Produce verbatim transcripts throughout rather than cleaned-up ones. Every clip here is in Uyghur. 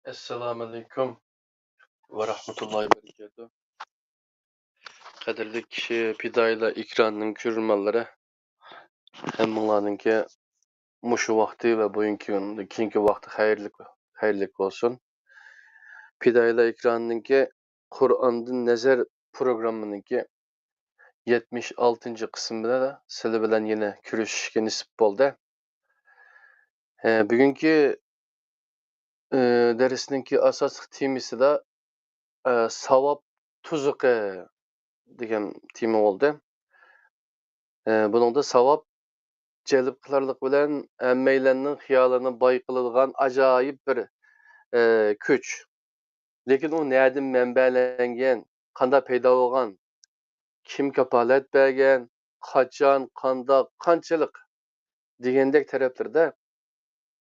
ئەسسالامۇئەلەيكۇم ۋە رەھمەتۇللاھى ۋە بەرىكاتۇھ. قەدىرلىك پىدائىيلار ئېكرانىنىڭ كۆرۈرمەنلىرى، ھەممىڭلارنىڭكى مۇشۇ ۋاقتى ۋە بۈگۈنكى كۈن، كېيىنكى ۋاقتى خەيرلىك، خەيرلىك بولسۇن. پىدائىيلار ئېكرانىنىڭكى قۇرئاندىن نەزەر پروگراممىنىڭكى يەتمىش ئالتىنچى قىسمىدا سىلەر بىلەن يەنە كۆرۈشۈشكە نېسىپ بولدى. ئە، بۈگۈنكى، ئە، دەرسنىڭكى ئاساسلىق تېمىسىدا، ئە، ساۋاب تۇزىقى دېگەن تېما بولدى. ئە، بۇنىڭدا ساۋاب جەلپ قىلارلىق بىلەن ھەممەيلەننىڭ خىيالىنى باي قىلىدىغان ئاجايىپ بىر، ئە، كۈچ. لېكىن ئۇ نەدىن مەنبەلەنگەن، قانداق پەيدا بولغان، كىم كاپالەت بەرگەن، قاچان، قانداق، قانچىلىق دېگەندەك تەرەپلىرىدە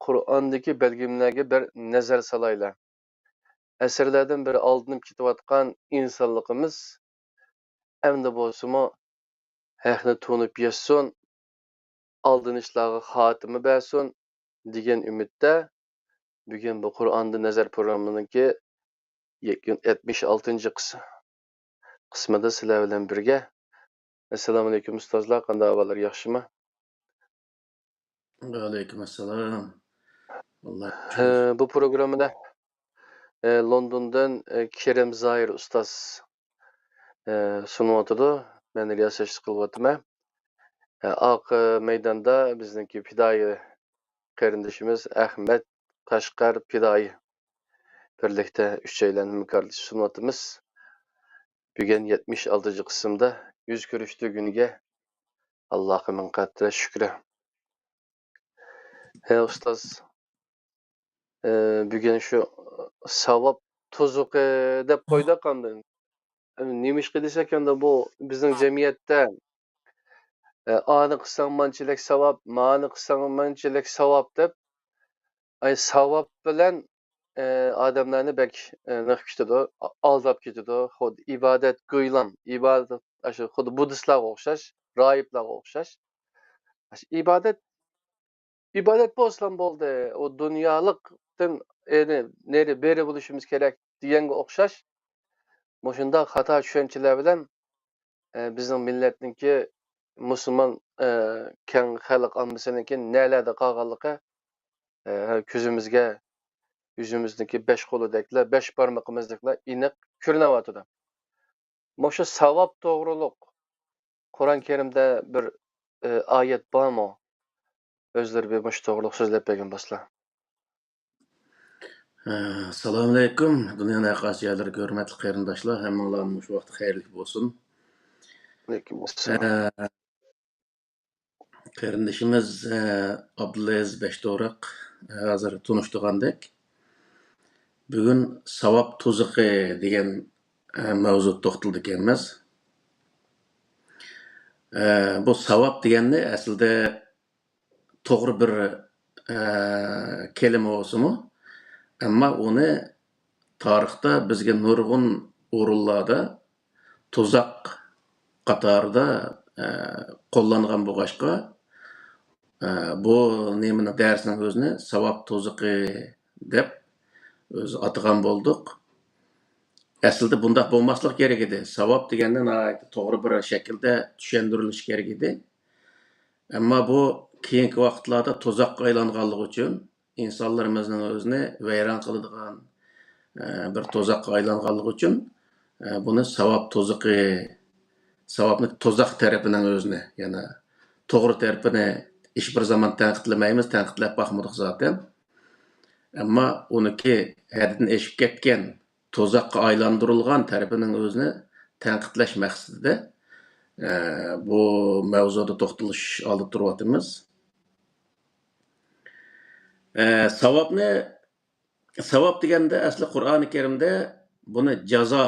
قۇرئاندىكى بەلگىلىمىلەرگە بىر نەزەر سالايلى. ئەسىرلەردىن بېرى ئالدىنىپ كېتىۋاتقان ئىنسانلىقىمىز ئەمدى بولسىمۇ ھەقنى تونۇپ يەتسۇن، ئالدىنىشلارغا خاتىمە بەرسۇن دېگەن ئۈمىدتە، بۈگۈن بۇ قۇرئاندىن نەزەر پروگراممىنىڭكى يەتمىش ئالتىنچى قىس-، قىسمىدا سىلەر بىلەن بىرگە. ئەسسالامۇئەلەيكۇم ئۇستازلار، قانداق ئەھۋاللار، ياخشىمۇ؟ ۋەئەلەيكۇم ئەسسالام. ئاللا ھە، بۇ پروگراممىدا، ئە، لوندوندىن، ئە، كېرەم زاھىر ئۇستاز، ئە، سۇنۇۋاتىدۇ. مەن رىياسەتچىلىك قىلىۋاتىمەن. ئە، ئارقا مەيداندا بىزنىڭكى پىدائىي قېرىندىشىمىز ئەخمەت قەشقەر پىدائىي بىرلىكتە ئۈچەيلەن ھەمكارلىشىپ سۇنۇۋاتىمىز. بۈگۈن يەتمىش ئالتىنچى قىسىمدا يۈز كۆرۈشتۈرگىنىگە ئاللاغا مىڭ قەترە شۈكرى. ھە، ئۇستاز، ئە، بۈگۈن شۇ ساۋاب تۇزىقى دەپ قويدۇق ئاندىن. نېمىشقا دېسەك، ئەمدى بۇ بىزنىڭ جەمئىيەتتە، ئە، ئانى قىلساڭ مانچىلىك ساۋاب، مانى قىلساڭ مانچىلىك ساۋاب دەپ، ئاي، ساۋاب بىلەن، ئە، ئادەملەرنى بەك، ئە، نېمە كېتىدۇ، ئا-، ئالداپ كېتىدۇ. خۇددى ئىبادەت گويلام، ئىبادەت، ئاشۇ خۇددى بۇددىستلارغا ئوخشاش، راھىبلارغا ئوخشاش. ئاشۇ ئىبادەت ئىبادەت بولسىلا بولدى، ئۇ دۇنيالىقتىن، يەنى نېرى بېرى بولۇشىمىز كېرەك دېگەنگە ئوخشاش، مۇشۇنداق خاتا چۈشەنچىلەر بىلەن، ئە، بىزنىڭ مىللەتنىڭكى مۇسۇلمان، ئە، كەڭ خەلق ئاممىسىنىڭكى نەلەردە قالغانلىقى، ئە، كۆزىمىزگە، يۈزىمىزنىڭكى بەش قولىدەكلا، بەش بارمىقىمىزدەكلا ئېنىق كۆرۈنۈۋاتىدۇ. مۇشۇ ساۋاب توغرۇلۇق قۇرئان كەرىمدە بىر، ئى، ئايەت بارمۇ؟ ئۆزلىرى بىر مۇشۇ توغرۇلۇق سۆزلەپ بەرگەن بولسىلا. ئە، ئەسسالامۇئەلەيكۇم. دۇنيانىڭ ھەر قايسى يەرلىرىگە ھۆرمەتلىك قېرىنداشلار، ھەممىڭلارنىڭ مۇشۇ ۋاقتى خەيرلىك بولسۇن. ئەلەيكۇم ئەسسالام. ئە، قېرىندىشىمىز، ئە، ئابدۇلئەزىز بەشتوراق، ئە، ھازىر تونۇشتۇرغاندەك، بۈگۈن ساۋاب تۇزىقى دېگەن، ئە، مەۋزۇدا توختىلىدىكەنمىز. ئە، بۇ ساۋاب دېگەننى ئەسلىدە توغرا بىر، ئە، كەلىمە بولسىمۇ، ئەمما ئۇنى تارىختا بىزگە نۇرغۇن ئورۇنلاردا تۇزاق قاتارىدا، ئە، قوللانغان بولغاچقا، ئە، بۇ نېمىنى، دەرسنىڭ ئۆزىنى ساۋاب تۇزىقى دەپ ئۆزى ئاتىغان بولدۇق. ئەسلىدە بۇنداق بولماسلىق كېرەك ئىدى. ساۋاب دېگەننى ناھايىتى توغرا بىر شەكىلدە چۈشەندۈرۈلۈشى كېرەك ئىدى. ئەمما بۇ كېيىنكى ۋاقىتلاردا تۇزاققا ئايلانغانلىقى ئۈچۈن، ئىنسانلىرىمىزنىڭ ئۆزىنى ۋەيران قىلىدىغان، ئە، بىر تۇزاققا ئايلانغانلىقى ئۈچۈن، ئە، بۇنى ساۋاب تۇزىقى، ساۋابنى تۇزاق تەرىپىنىڭ ئۆزىنى، يەنى توغرا تەرىپىنى ھېچ بىر زامان تەنقىدلىمەيمىز، تەنقىدلەپ باقمىدۇق زاتەن. ئەمما ئۇنىڭكى ھەددىدىن ئېشىپ كەتكەن، تۇزاققا ئايلاندۇرۇلغان تەرىپىنىڭ ئۆزىنى تەنقىدلەش مەقسىتىدە، ئە، بۇ مەۋزۇدا توختىلىش ئالدىدا تۇرۇۋاتىمىز. ئە، ساۋابنى، ساۋاب دېگەندە ئەسلى قۇرئانى كەرىمدە بۇنى جازا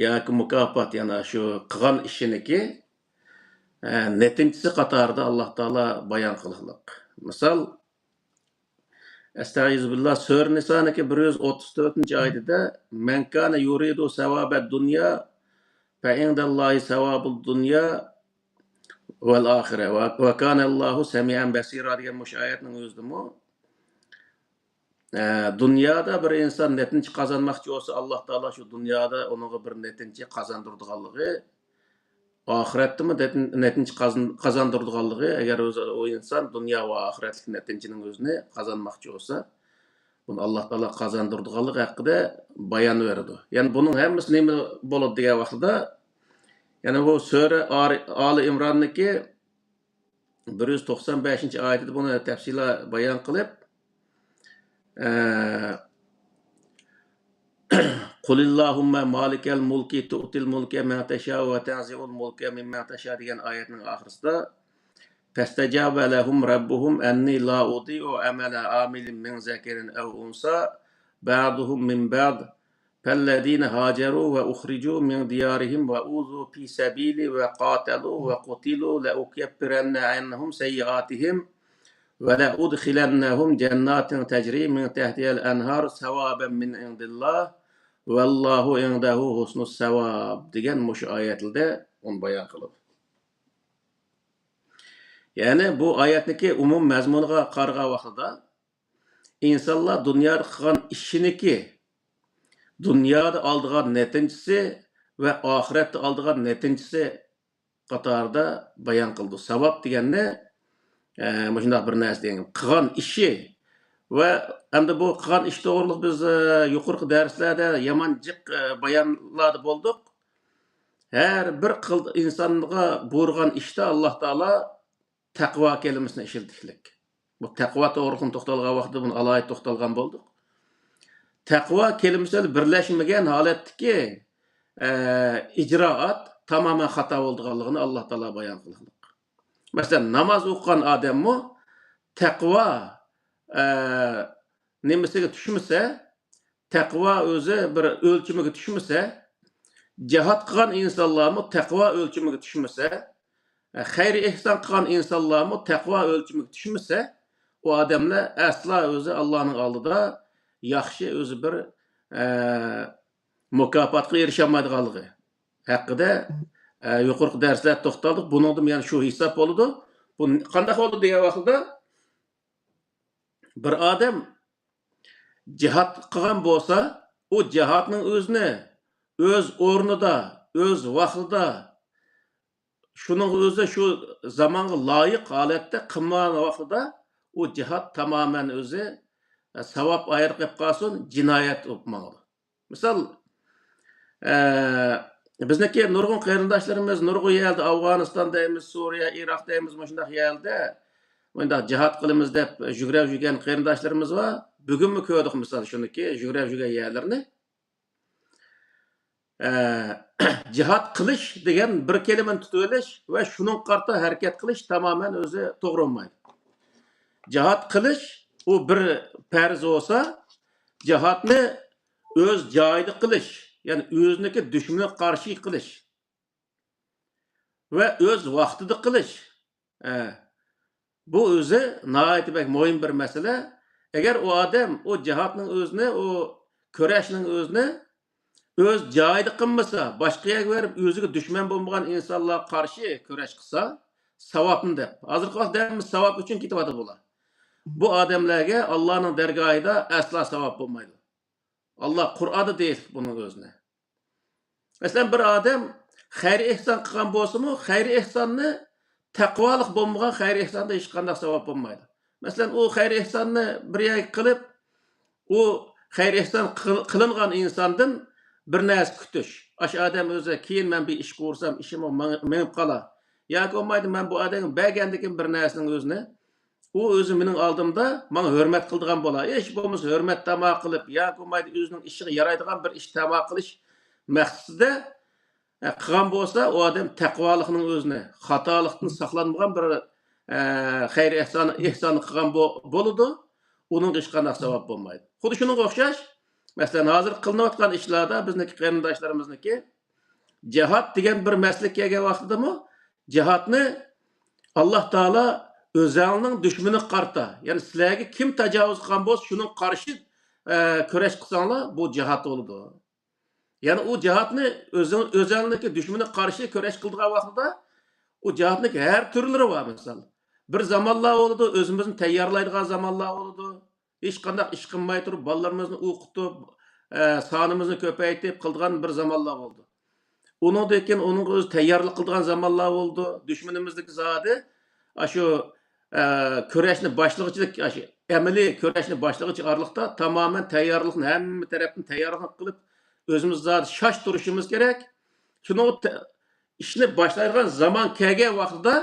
ياكى مۇكاپات، يەنى شۇ قىلغان ئىشىنىكى، ئە، نەتىجىسى قاتارىدا ئاللا تائالا بايان قىلغانلىق. مىسال، ئەستەئىزۇبىللا، سۈرە نىسانىڭكى بىر يۈز ئوتتۇز تۆتىنچى ئايىتىدە، مەن كانە يۇرىدۇ سەۋابەد دۇنيا فەئىندەللاھى سەۋابۇد دۇنيا ۋەل ئاخىرە ۋە، ۋە كانەللاھۇ سەمىئەن بەسىرا دېگەن مۇشۇ ئايەتنىڭ ئۆزىدىمۇ، ئە، دۇنيادا بىر ئىنسان نەتىجە قازانماقچى بولسا، ئاللا تائالا شۇ دۇنيادا ئۇنىڭغا بىر نەتىجە قازاندۇرىدىغانلىقى، ئاخىرەتتىمۇ نەتىن-، نەتىجە قازان-، قازاندۇرىدىغانلىقى، ئەگەر ئۆزى، ئۇ ئىنسان دۇنيا ۋە ئاخىرەتلىك نەتىجىنىڭ ئۆزىنى قازانماقچى بولسا، بۇنى ئاللا تائالا قازاندۇرىدىغانلىقى ھەققىدە بايان بېرىدۇ. يەنى بۇنىڭ ھەممىسى نېمە بولىدۇ دېگەن ۋاقتىدا، يەنى بۇ سۈرە ئارى-، ئالى ئىمراننىڭكى بىر يۈز توقسان بەشىنچى ئايىتىدە بۇنى تەپسىلىي بايان قىلىپ، ئە، قۇلىللاھۇممە مالىكەل مۇلكى تۇئتىل مۇلكە مەن تەشا ۋە تەنزىئۇل مۇلكە مىممەن تەشا دېگەن ئايەتنىڭ ئاخىرىسىدا، فەستەجابە لەھۇم رەببۇھۇم ئەننى لا ئۇدىئۇ ئەمەلە ئامىلىن مىن زەكەرىن ئەۋ ئۇنسا بەئدۇھۇم مىن بەئد فەللەزىنە ھاجەرۇ ۋە ئۇخرىجۇ مىن دىيارىھىم ۋە ئۇزۇ فى سەبىلى ۋە قاتەلۇ ۋە قۇتىلۇ لەئۇكەففىرەننە ئەنھۇم سەييىئاتىھىم ۋە لەئۇدخىلەننەھۇم جەنناتىن تەجرى مىن تەھتىھەل ئەنھار سەۋابەن مىن ئىندىللاھ ۋەللاھۇ ئىندەھۇ ھۇسنۇس سەۋاب دېگەن مۇشۇ ئايەتلەردە ئۇنى بايان قىلىدۇ. يەنى بۇ ئايەتنىڭكى ئومۇم مەزمۇنىغا قارىغان ۋاقتىدا، ئىنسانلار دۇنيادا قىلغان ئىشىنىكى دۇنيادا ئالىدىغان نەتىجىسى ۋە ئاخىرەتتە ئالىدىغان نەتىجىسى قاتارىدا بايان قىلىدۇ. ساۋاب دېگەننى، ئە، مۇشۇنداق بىر نەرسە دېگەن، قىلغان ئىشى ۋە ئەمدى بۇ قىلغان ئىش توغرۇلۇق بىز، ئە، يۇقىرىقى دەرسلەردە يامان جىق، ئە، بايانلاردا بولدۇق. ھەر بىر قىل-، ئىنسانغا بۇيرۇغان ئىشتا ئاللا تائالا تەقۋا كەلىمىسىنى ئىشلىتىشلىك. بۇ تەقۋا توغرىلىقىمۇ توختالغان ۋاقىتتا بۇنى ئالاھىدە توختالغان بولدۇق. تەقۋا كەلىمىسى بىلەن بىرلەشمىگەن ھالەتتىكى، ئە، ئىجرائات تامامەن خاتا بولىدىغانلىقىنى ئاللا تائالا بايان قىلغان. مەسىلەن، ناماز ئوقۇغان ئادەممۇ تەقۋا، ئە، نېمىسىگە چۈشمىسە، تەقۋا ئۆزى بىر ئۆلچىمىگە چۈشمىسە، جىھاد قىلغان ئىنسانلارمۇ تەقۋا ئۆلچىمىگە چۈشمىسە، خەير ئېھسان قىلغان ئىنسانلارمۇ تەقۋا ئۆلچىمىگە چۈشمىسە، ئۇ ئادەملەر ئەسلا ئۆزى ئاللانىڭ ئالدىدا ياخشى ئۆزى بىر، ئە، مۇكاپاتقا ئېرىشەلمەيدىغانلىقى ھەققىدە، ئە، يۇقىرىقى دەرسلەردە توختالدۇق. بۇنىڭدىمۇ يەنە شۇ ھېساب بولىدۇ. بۇ قانداق بولىدۇ دېگەن ۋاقتىدا، بىر ئادەم جىھاد قىلغان بولسا، ئۇ جىھادنىڭ ئۆزىنى ئۆز ئورنىدا، ئۆز ۋاقتىدا، شۇنىڭ ئۆزى شۇ زامانغا لايىق ھالەتتە قىلمىغان ۋاقتىدا، ئۇ جىھاد تامامەن ئۆزى، ئە، ساۋاب ئايرىق قېلىپ قالسۇن، جىنايەت بولۇپ ماڭىدۇ. مىسال، ئە، بىزنىڭكى نۇرغۇن قېرىنداشلىرىمىز نۇرغۇن يەردە، ئافغانىستان دەيمىز، سۇرىيە، ئىراق دەيمىز، مۇشۇنداق يەردە مۇنداق جىھاد قىلىمىز دەپ يۈگرەپ يۈرگەن قېرىنداشلىرىمىز بار. بۈگۈنمۇ كۆردۇق، مىسال، شۇنىكى يۈگرەپ يۈرگەن يەرلىرىنى. ئە، جىھاد قىلىش دېگەن بىر كەلىمىنى تۇتۇۋېلىش ۋە شۇنىڭغا قارىتا ھەرىكەت قىلىش تامامەن ئۆزى توغرا بولمايدۇ. جىھاد قىلىش، ئۇ بىر پەرز بولسا، جىھادنى ئۆز جايىدا قىلىش، يەنى ئۆزىنىڭكى دۈشمىنىگە قارشى قىلىش ۋە ئۆز ۋاقتىدا قىلىش، ئە، بۇ ئۆزى ناھايىتى بەك مۇھىم بىر مەسىلە. ئەگەر ئۇ ئادەم ئۇ جىھادنىڭ ئۆزىنى، ئۇ كۈرەشنىڭ ئۆزىنى ئۆز جايىدا قىلمىسا، باشقا يەرگە بېرىپ ئۆزىگە دۈشمەن بولمىغان ئىنسانلارغا قارشى كۈرەش قىلسا، ساۋابنى دەپ. ھازىرقى ۋاقىتتا ھەممىسى ساۋاب ئۈچۈن كېتىۋاتىدۇ بۇلار. بۇ ئادەملەرگە ئاللانىڭ دەرگاھىدا ئەسلا ساۋاب بولمايدۇ. ئاللا قۇرئاندا دېيىشلىك بۇنىڭ ئۆزىنى. مەسىلەن، بىر ئادەم خەير ئېھسان قىلغان بولسىمۇ، خەير ئېھساننى تەقۋالىق بولمىغان خەير ئېھساندا ھېچقانداق ساۋاب بولمايدۇ. مەسىلەن، ئۇ خەير ئېھساننى بىر يەرگە قىلىپ، ئۇ خەير ئېھسان قىل-، قىلىنغان ئىنساندىن بىر نەرسە كۈتۈش. ئاشۇ ئادەم ئۆزى، كېيىن مەن بىر ئىش قۇرسام، ئىشىم مېڭ-، مېڭىپ قالا. ياكى بولمايدۇ، مەن بۇ ئادەمگە بەرگەندىكىن بىر نەرسىنىڭ ئۆزىنى، ئۇ ئۆزى مېنىڭ ئالدىمدا ماڭا ھۆرمەت قىلىدىغان بولا. ھېچ بولمىسا ھۆرمەت تاماقى قىلىپ، ياكى بولمايدۇ ئۆزىنىڭ ئىشىغا يارايدىغان بىر ئىش تاماقى قىلىش مەقسىتىدە، ئە، قىلغان بولسا، ئۇ ئادەم تەقۋالىقنىڭ ئۆزىنى، خاتالىقتىن ساقلانمىغان بىر، ئە، خەير ئېھسان، ئېھسان قىلغان بو-، بولىدۇ. ئۇنىڭغا ھېچقانداق ساۋاب بولمايدۇ. خۇددى شۇنىڭغا ئوخشاش، مەسىلەن، ھازىر قىلىنىۋاتقان ئىشلاردا بىزنىڭكى قېرىنداشلىرىمىزنىڭكى جىھاد دېگەن بىر مەسىلىگە كەلگەن ۋاقتىدىمۇ، جىھادنى ئاللا تائالا ئۆزەڭنىڭ دۈشمىنىگە قارىتا، يەنى سىلەرگە كىم تاجاۋۇز قىلغان بولسا، شۇنىڭغا قارشى، ئە، كۈرەش قىلساڭلار، بۇ جىھاد بولىدۇ. يەنى ئۇ جىھادنى ئۆزۈڭ-، ئۆزەڭنىڭكى دۈشمىنىگە قارشى كۈرەش قىلىدىغان ۋاقتىدا، ئۇ جىھادنىڭكى ھەر تۈرلىرى بار، مىسال. بىر زامانلار بولىدۇ، ئۆزىمىزنى تەييارلايدىغان زامانلار بولىدۇ. ھېچقانداق ئىش قىلماي تۇرۇپ، بالىلىرىمىزنى ئوقۇتۇپ، ئە، سانىمىزنى كۆپەيتىپ قىلىدىغان بىر زامانلار بولدى. ئۇنىڭدىن كېيىن ئۇنىڭغا ئۆزى تەييارلىق قىلىدىغان زامانلار بولدى. دۈشمىنىمىزنىڭكى زادى ئاشۇ، ئە، كۈرەشنى باشلىغۇچىلىك، ئاشۇ ئەمەلىي كۈرەشنى باشلىغۇچى ئارىلىقتا تامامەن تەييارلىقنى، ھەممە تەرەپتىن تەييارلىقنى قىلىپ، ئۆزىمىز زادى شاش تۇرۇشىمىز كېرەك. شۇنىڭ ئىشنى باشلايدىغان زامان كەلگەن ۋاقتىدا،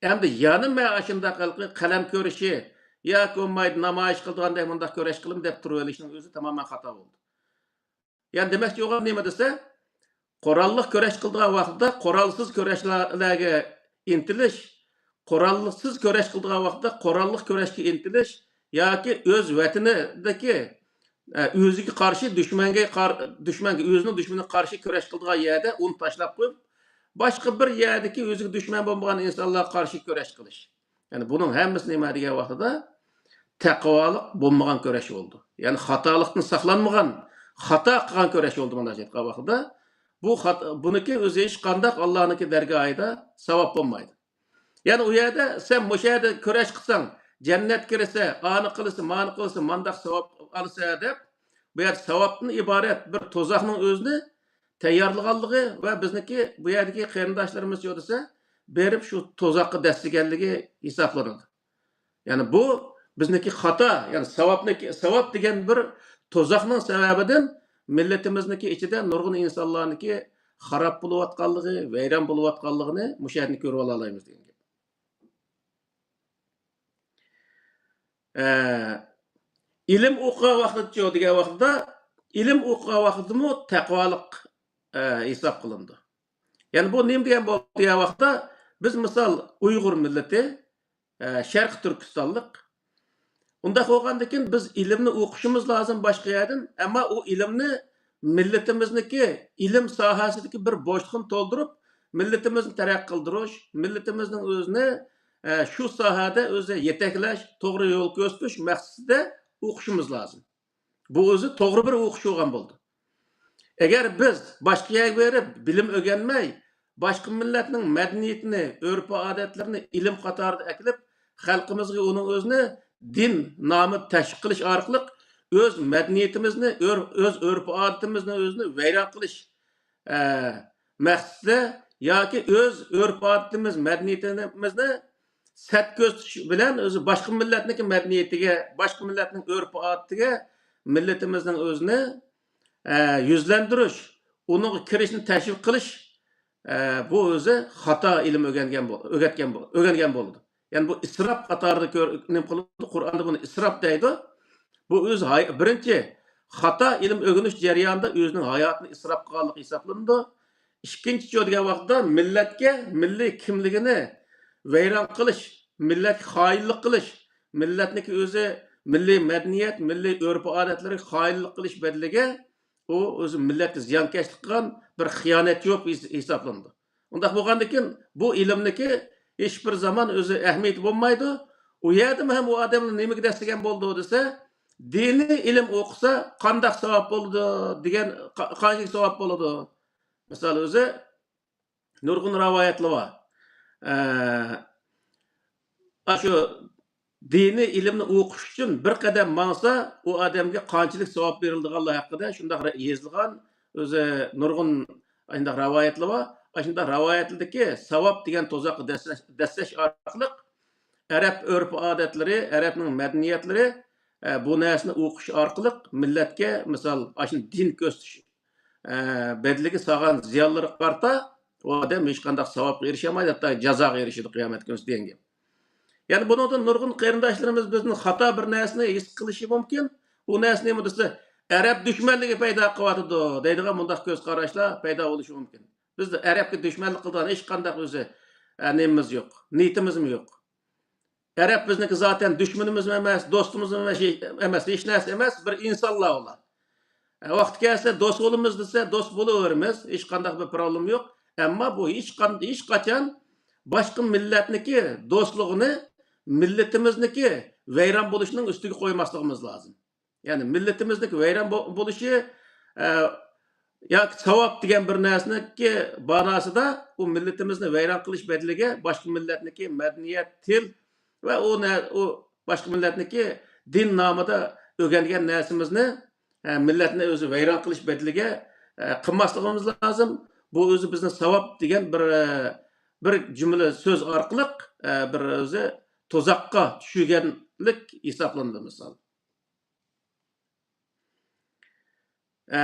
ئەمدى يەنە مەن ئاشۇنداق ھېلىقى قەلەم كۆرۈشى ياكى بولمايدۇ نامايىش قىلىدىغاندەك مۇنداق كۈرەش قىلىمەن دەپ تۇرۇۋېلىشنىڭ ئۆزى تامامەن خاتا بولدى. يەنى دېمەكچى بولغان نېمە دېسە، قوراللىق كۈرەش قىلىدىغان ۋاقتىدا قورالسىز كۈرەشلەرگە ئىنتىلىش، قورالسىز كۈرەش قىلىدىغان ۋاقتىدا قوراللىق كۈرەشكە ئىنتىلىش ياكى ئۆز ۋەتىنىدىكى، ئە، ئۆزىگە قارشى دۈشمەنگە قار-، دۈشمەنگە، ئۆزىنىڭ دۈشمىنىگە قارشى كۈرەش قىلىدىغان يەردە ئۇنى تاشلاپ قويۇپ، باشقا بىر يەردىكى ئۆزىگە دۈشمەن بولمىغان ئىنسانلارغا قارشى كۈرەش قىلىش. يەنى بۇنىڭ ھەممىسى نېمە دېگەن ۋاقتىدا، تەقۋالىق بولمىغان كۈرەش بولىدۇ. يەنى خاتالىقتىن ساقلانمىغان، خاتا قىلغان كۈرەش بولىدۇ، مۇنداق ئېيتقان ۋاقتىدا. بۇ خات-، بۇنىڭكى ئۆزى ھېچقانداق ئاللانىڭكى دەرگاھىدا ساۋاب بولمايدۇ. يەنى ئۇ يەردە سەن مۇشۇ يەردە كۈرەش قىلساڭ، جەننەتكە كىرىسەن، ئانى قىلىسەن، مانى قىلسەن، مانداق ساۋاب ئالىسەن دەپ، بۇ يەردە ساۋابتىن ئىبارەت بىر تۇزاقنىڭ ئۆزىنى تەييارلىغانلىقى ۋە بىزنىڭكى بۇ يەردىكى قېرىنداشلىرىمىز يولىسى بېرىپ شۇ تۇزاققا دەسسىگەنلىكى ھېسابلىنىدۇ. يەنى بۇ بىزنىڭكى خاتا، يەنى ساۋابنىكى، ساۋاب دېگەن بىر تۇزاقنىڭ سەۋەبىدىن مىللىتىمىزنىڭكى ئىچىدە نۇرغۇن ئىنسانلارنىڭكى خاراب بولۇۋاتقانلىقى، ۋەيران بولۇۋاتقانلىقىنى مۇشۇ يەردىن كۆرۈۋالالايمىز دېگەن گەپ. ئە، ئىلىم ئوقۇغان ۋاقتىچۇ دېگەن ۋاقتىدا، ئىلىم ئوقۇغان ۋاقتىدىمۇ تەقۋالىق، ئە، ھېساب قىلىنىدۇ. يەنى بۇ نېمە دېگەن بولدى دېگەن ۋاقىتتا، بىز مىسال ئۇيغۇر مىللىتى، ئە، شەرقىي تۈركىستانلىق. ئۇنداق بولغاندىكىن بىز ئىلىمنى ئوقۇشىمىز لازىم باشقا يەردىن، ئەمما ئۇ ئىلىمنى مىللىتىمىزنىڭكى ئىلىم ساھەسىدىكى بىر بوشلۇقنى تولدۇرۇپ، مىللىتىمىزنى تەرەققىي قىلدۇرۇش، مىللىتىمىزنىڭ ئۆزىنى، ئە، شۇ ساھەدە ئۆزى يېتەكلەش، توغرا يول كۆرسىتىش مەقسىتىدە ئوقۇشىمىز لازىم. بۇ ئۆزى توغرا بىر ئوقۇش بولغان بولىدۇ. ئەگەر بىز باشقا يەرگە بېرىپ بىلىم ئۆگەنمەي، باشقا مىللەتنىڭ مەدەنىيىتىنى، ئۆرپ-ئادەتلىرىنى ئىلىم قاتارىدا ئەكېلىپ، خەلقىمىزگە ئۇنىڭ ئۆزىنى دىن نامىدا تەشۋىق قىلىش ئارقىلىق ئۆز مەدەنىيىتىمىزنى، ئۆر-، ئۆز ئۆرپ-ئادىتىمىزنى ئۆزىنى ۋەيران قىلىش، ئە، مەقسىتىدە ياكى ئۆز ئۆرپ-ئادىتىمىز، مەدەنىيىتىمىزنى سەت كۆرسىتىش بىلەن ئۆزى باشقا مىللەتنىڭكى مەدەنىيىتىگە، باشقا مىللەتنىڭ ئۆرپ-ئادىتىگە مىللىتىمىزنىڭ ئۆزىنى، ئە، يۈزلەندۈرۈش، ئۇنىڭغا كىرىشنى تەشۋىق قىلىش، ئە، بۇ ئۆزى خاتا ئىلىم ئۆگەنگەن بول-، ئۆگەتكەن بول-، ئۆگەنگەن بولىدۇ. يەنى بۇ ئىسراپ قاتارىدا كۆر-، نېمە قىلىدۇ؟ قۇرئاندا بۇنى ئىسراپ دەيدۇ. بۇ ئۆز ھاي-، بىرىنچى، خاتا ئىلىم ئۆگىنىش جەريانىدا ئۆزىنىڭ ھاياتىنى ئىسراپ قىلغانلىق ھېسابلىنىدۇ. ئىككىنچى، دېگەن ۋاقىتتا مىللەتكە مىللىي كىملىكىنى ۋەيران قىلىش، مىللەتكە خائىنلىق قىلىش، مىللەتنىڭكى ئۆزى مىللىي مەدەنىيەت، مىللىي ئۆرپ-ئادەتلىرىگە خائىنلىق قىلىش بەدىلىگە ئۇ ئۆزى مىللەتكە زىيانكەشلىك قىلغان بىر خىيانەتچى بولۇپ ھېس-، ھېسابلىنىدۇ. ئۇنداق بولغاندىكىن بۇ ئىلىمنىكى ھېچبىر زامان ئۆزى ئەھمىيىتى بولمايدۇ. ئۇ يەردىمۇ ھەم ئۇ ئادەملەر نېمىگە دەسسىگەن بولىدۇ دېسە، دىنىي ئىلىم ئوقۇسا قانداق ساۋاب بولىدۇ دېگەن، قا-، قانچىلىك ساۋاب بولىدۇ؟ مىسال ئۆزى نۇرغۇن رىۋايەتلەر بار. ئە، ئاشۇ دىنىي ئىلىمنى ئوقۇش ئۈچۈن بىر قەدەم ماڭسا، ئۇ ئادەمگە قانچىلىك ساۋاب بېرىلىدىغانلىقى ھەققىدە شۇنداق يېزىلغان، ئۆزى نۇرغۇن ئاشۇنداق رىۋايەتلەر بار. ئاشۇنداق رىۋايەتلەردىكى ساۋاب دېگەن تۇزاققا دەسسەش، دەسسەش ئارقىلىق ئەرەب ئۆرپ-ئادەتلىرى، ئەرەبنىڭ مەدەنىيەتلىرى، ئە، بۇ نەرسىنى ئوقۇش ئارقىلىق مىللەتكە، مىسال، ئاشۇ دىن كۆرسىتىش، ئە، بەدىلىگە سالغان زىيانلىرىغا قارىتا ئۇ ئادەم ھېچقانداق ساۋابقا ئېرىشەلمەيدۇ، ھەتتا جازاغا ئېرىشىدۇ قىيامەت كۈنى دېگەن گەپ. يەنى بۇنىڭدىن نۇرغۇن قېرىنداشلىرىمىز بىزدىن خاتا بىر نەرسىنى ھېس قىلىشى مۇمكىن. بۇ نەرسە نېمە دېسە، ئەرەب دۈشمەنلىكى پەيدا قىلىۋاتىدۇ دەيدىغان مۇنداق كۆز قاراشلار پەيدا بولۇشى مۇمكىن. بىزدە ئەرەبكە دۈشمەنلىك قىلىدىغان ھېچقانداق ئۆزى، ئە، نېمىمىز يوق، نىيىتىمىزمۇ يوق. ئەرەب بىزنىڭكى زاتەن دۈشمىنىمىزمۇ ئەمەس، دوستىمىزمۇ ئەمەس، ئەمەس، ھېچ نەرسە ئەمەس، بىر ئىنسانلار ئۇلار. ئە، ۋاقتى كەلسە دوست بولىمىز دېسە، دوست بولۇۋېرىمىز، ھېچقانداق بىر پروبلېما يوق. ئەمما بۇ ھېچقان-، ھېچقاچان باشقا مىللەتنىڭكى دوستلۇقىنى مىللىتىمىزنىڭكى ۋەيران بولۇشىنىڭ ئۈستىگە قويماسلىقىمىز لازىم. يەنى مىللىتىمىزنىڭكى ۋەيران بو-، بولۇشى، ئە، ياكى ساۋاب دېگەن بىر نەرسىنىڭكى باناسىدا ئۇ مىللىتىمىزنى ۋەيران قىلىش بەدىلىگە باشقا مىللەتنىڭكى مەدەنىيەت، تىل ۋە ئۇ نە-، ئۇ باشقا مىللەتنىڭكى دىن نامىدا ئۆگەنگەن نەرسىمىزنى، ئە، مىللەتنى ئۆزى ۋەيران قىلىش بەدىلىگە، ئە، قىلماسلىقىمىز لازىم. بۇ ئۆزى بىزنى ساۋاب دېگەن بىر، ئە، بىر جۈملە سۆز ئارقىلىق، ئە، بىر ئۆزى تۇزاققا چۈشۈرگەنلىك ھېسابلىنىدۇ، مىسال. ئە،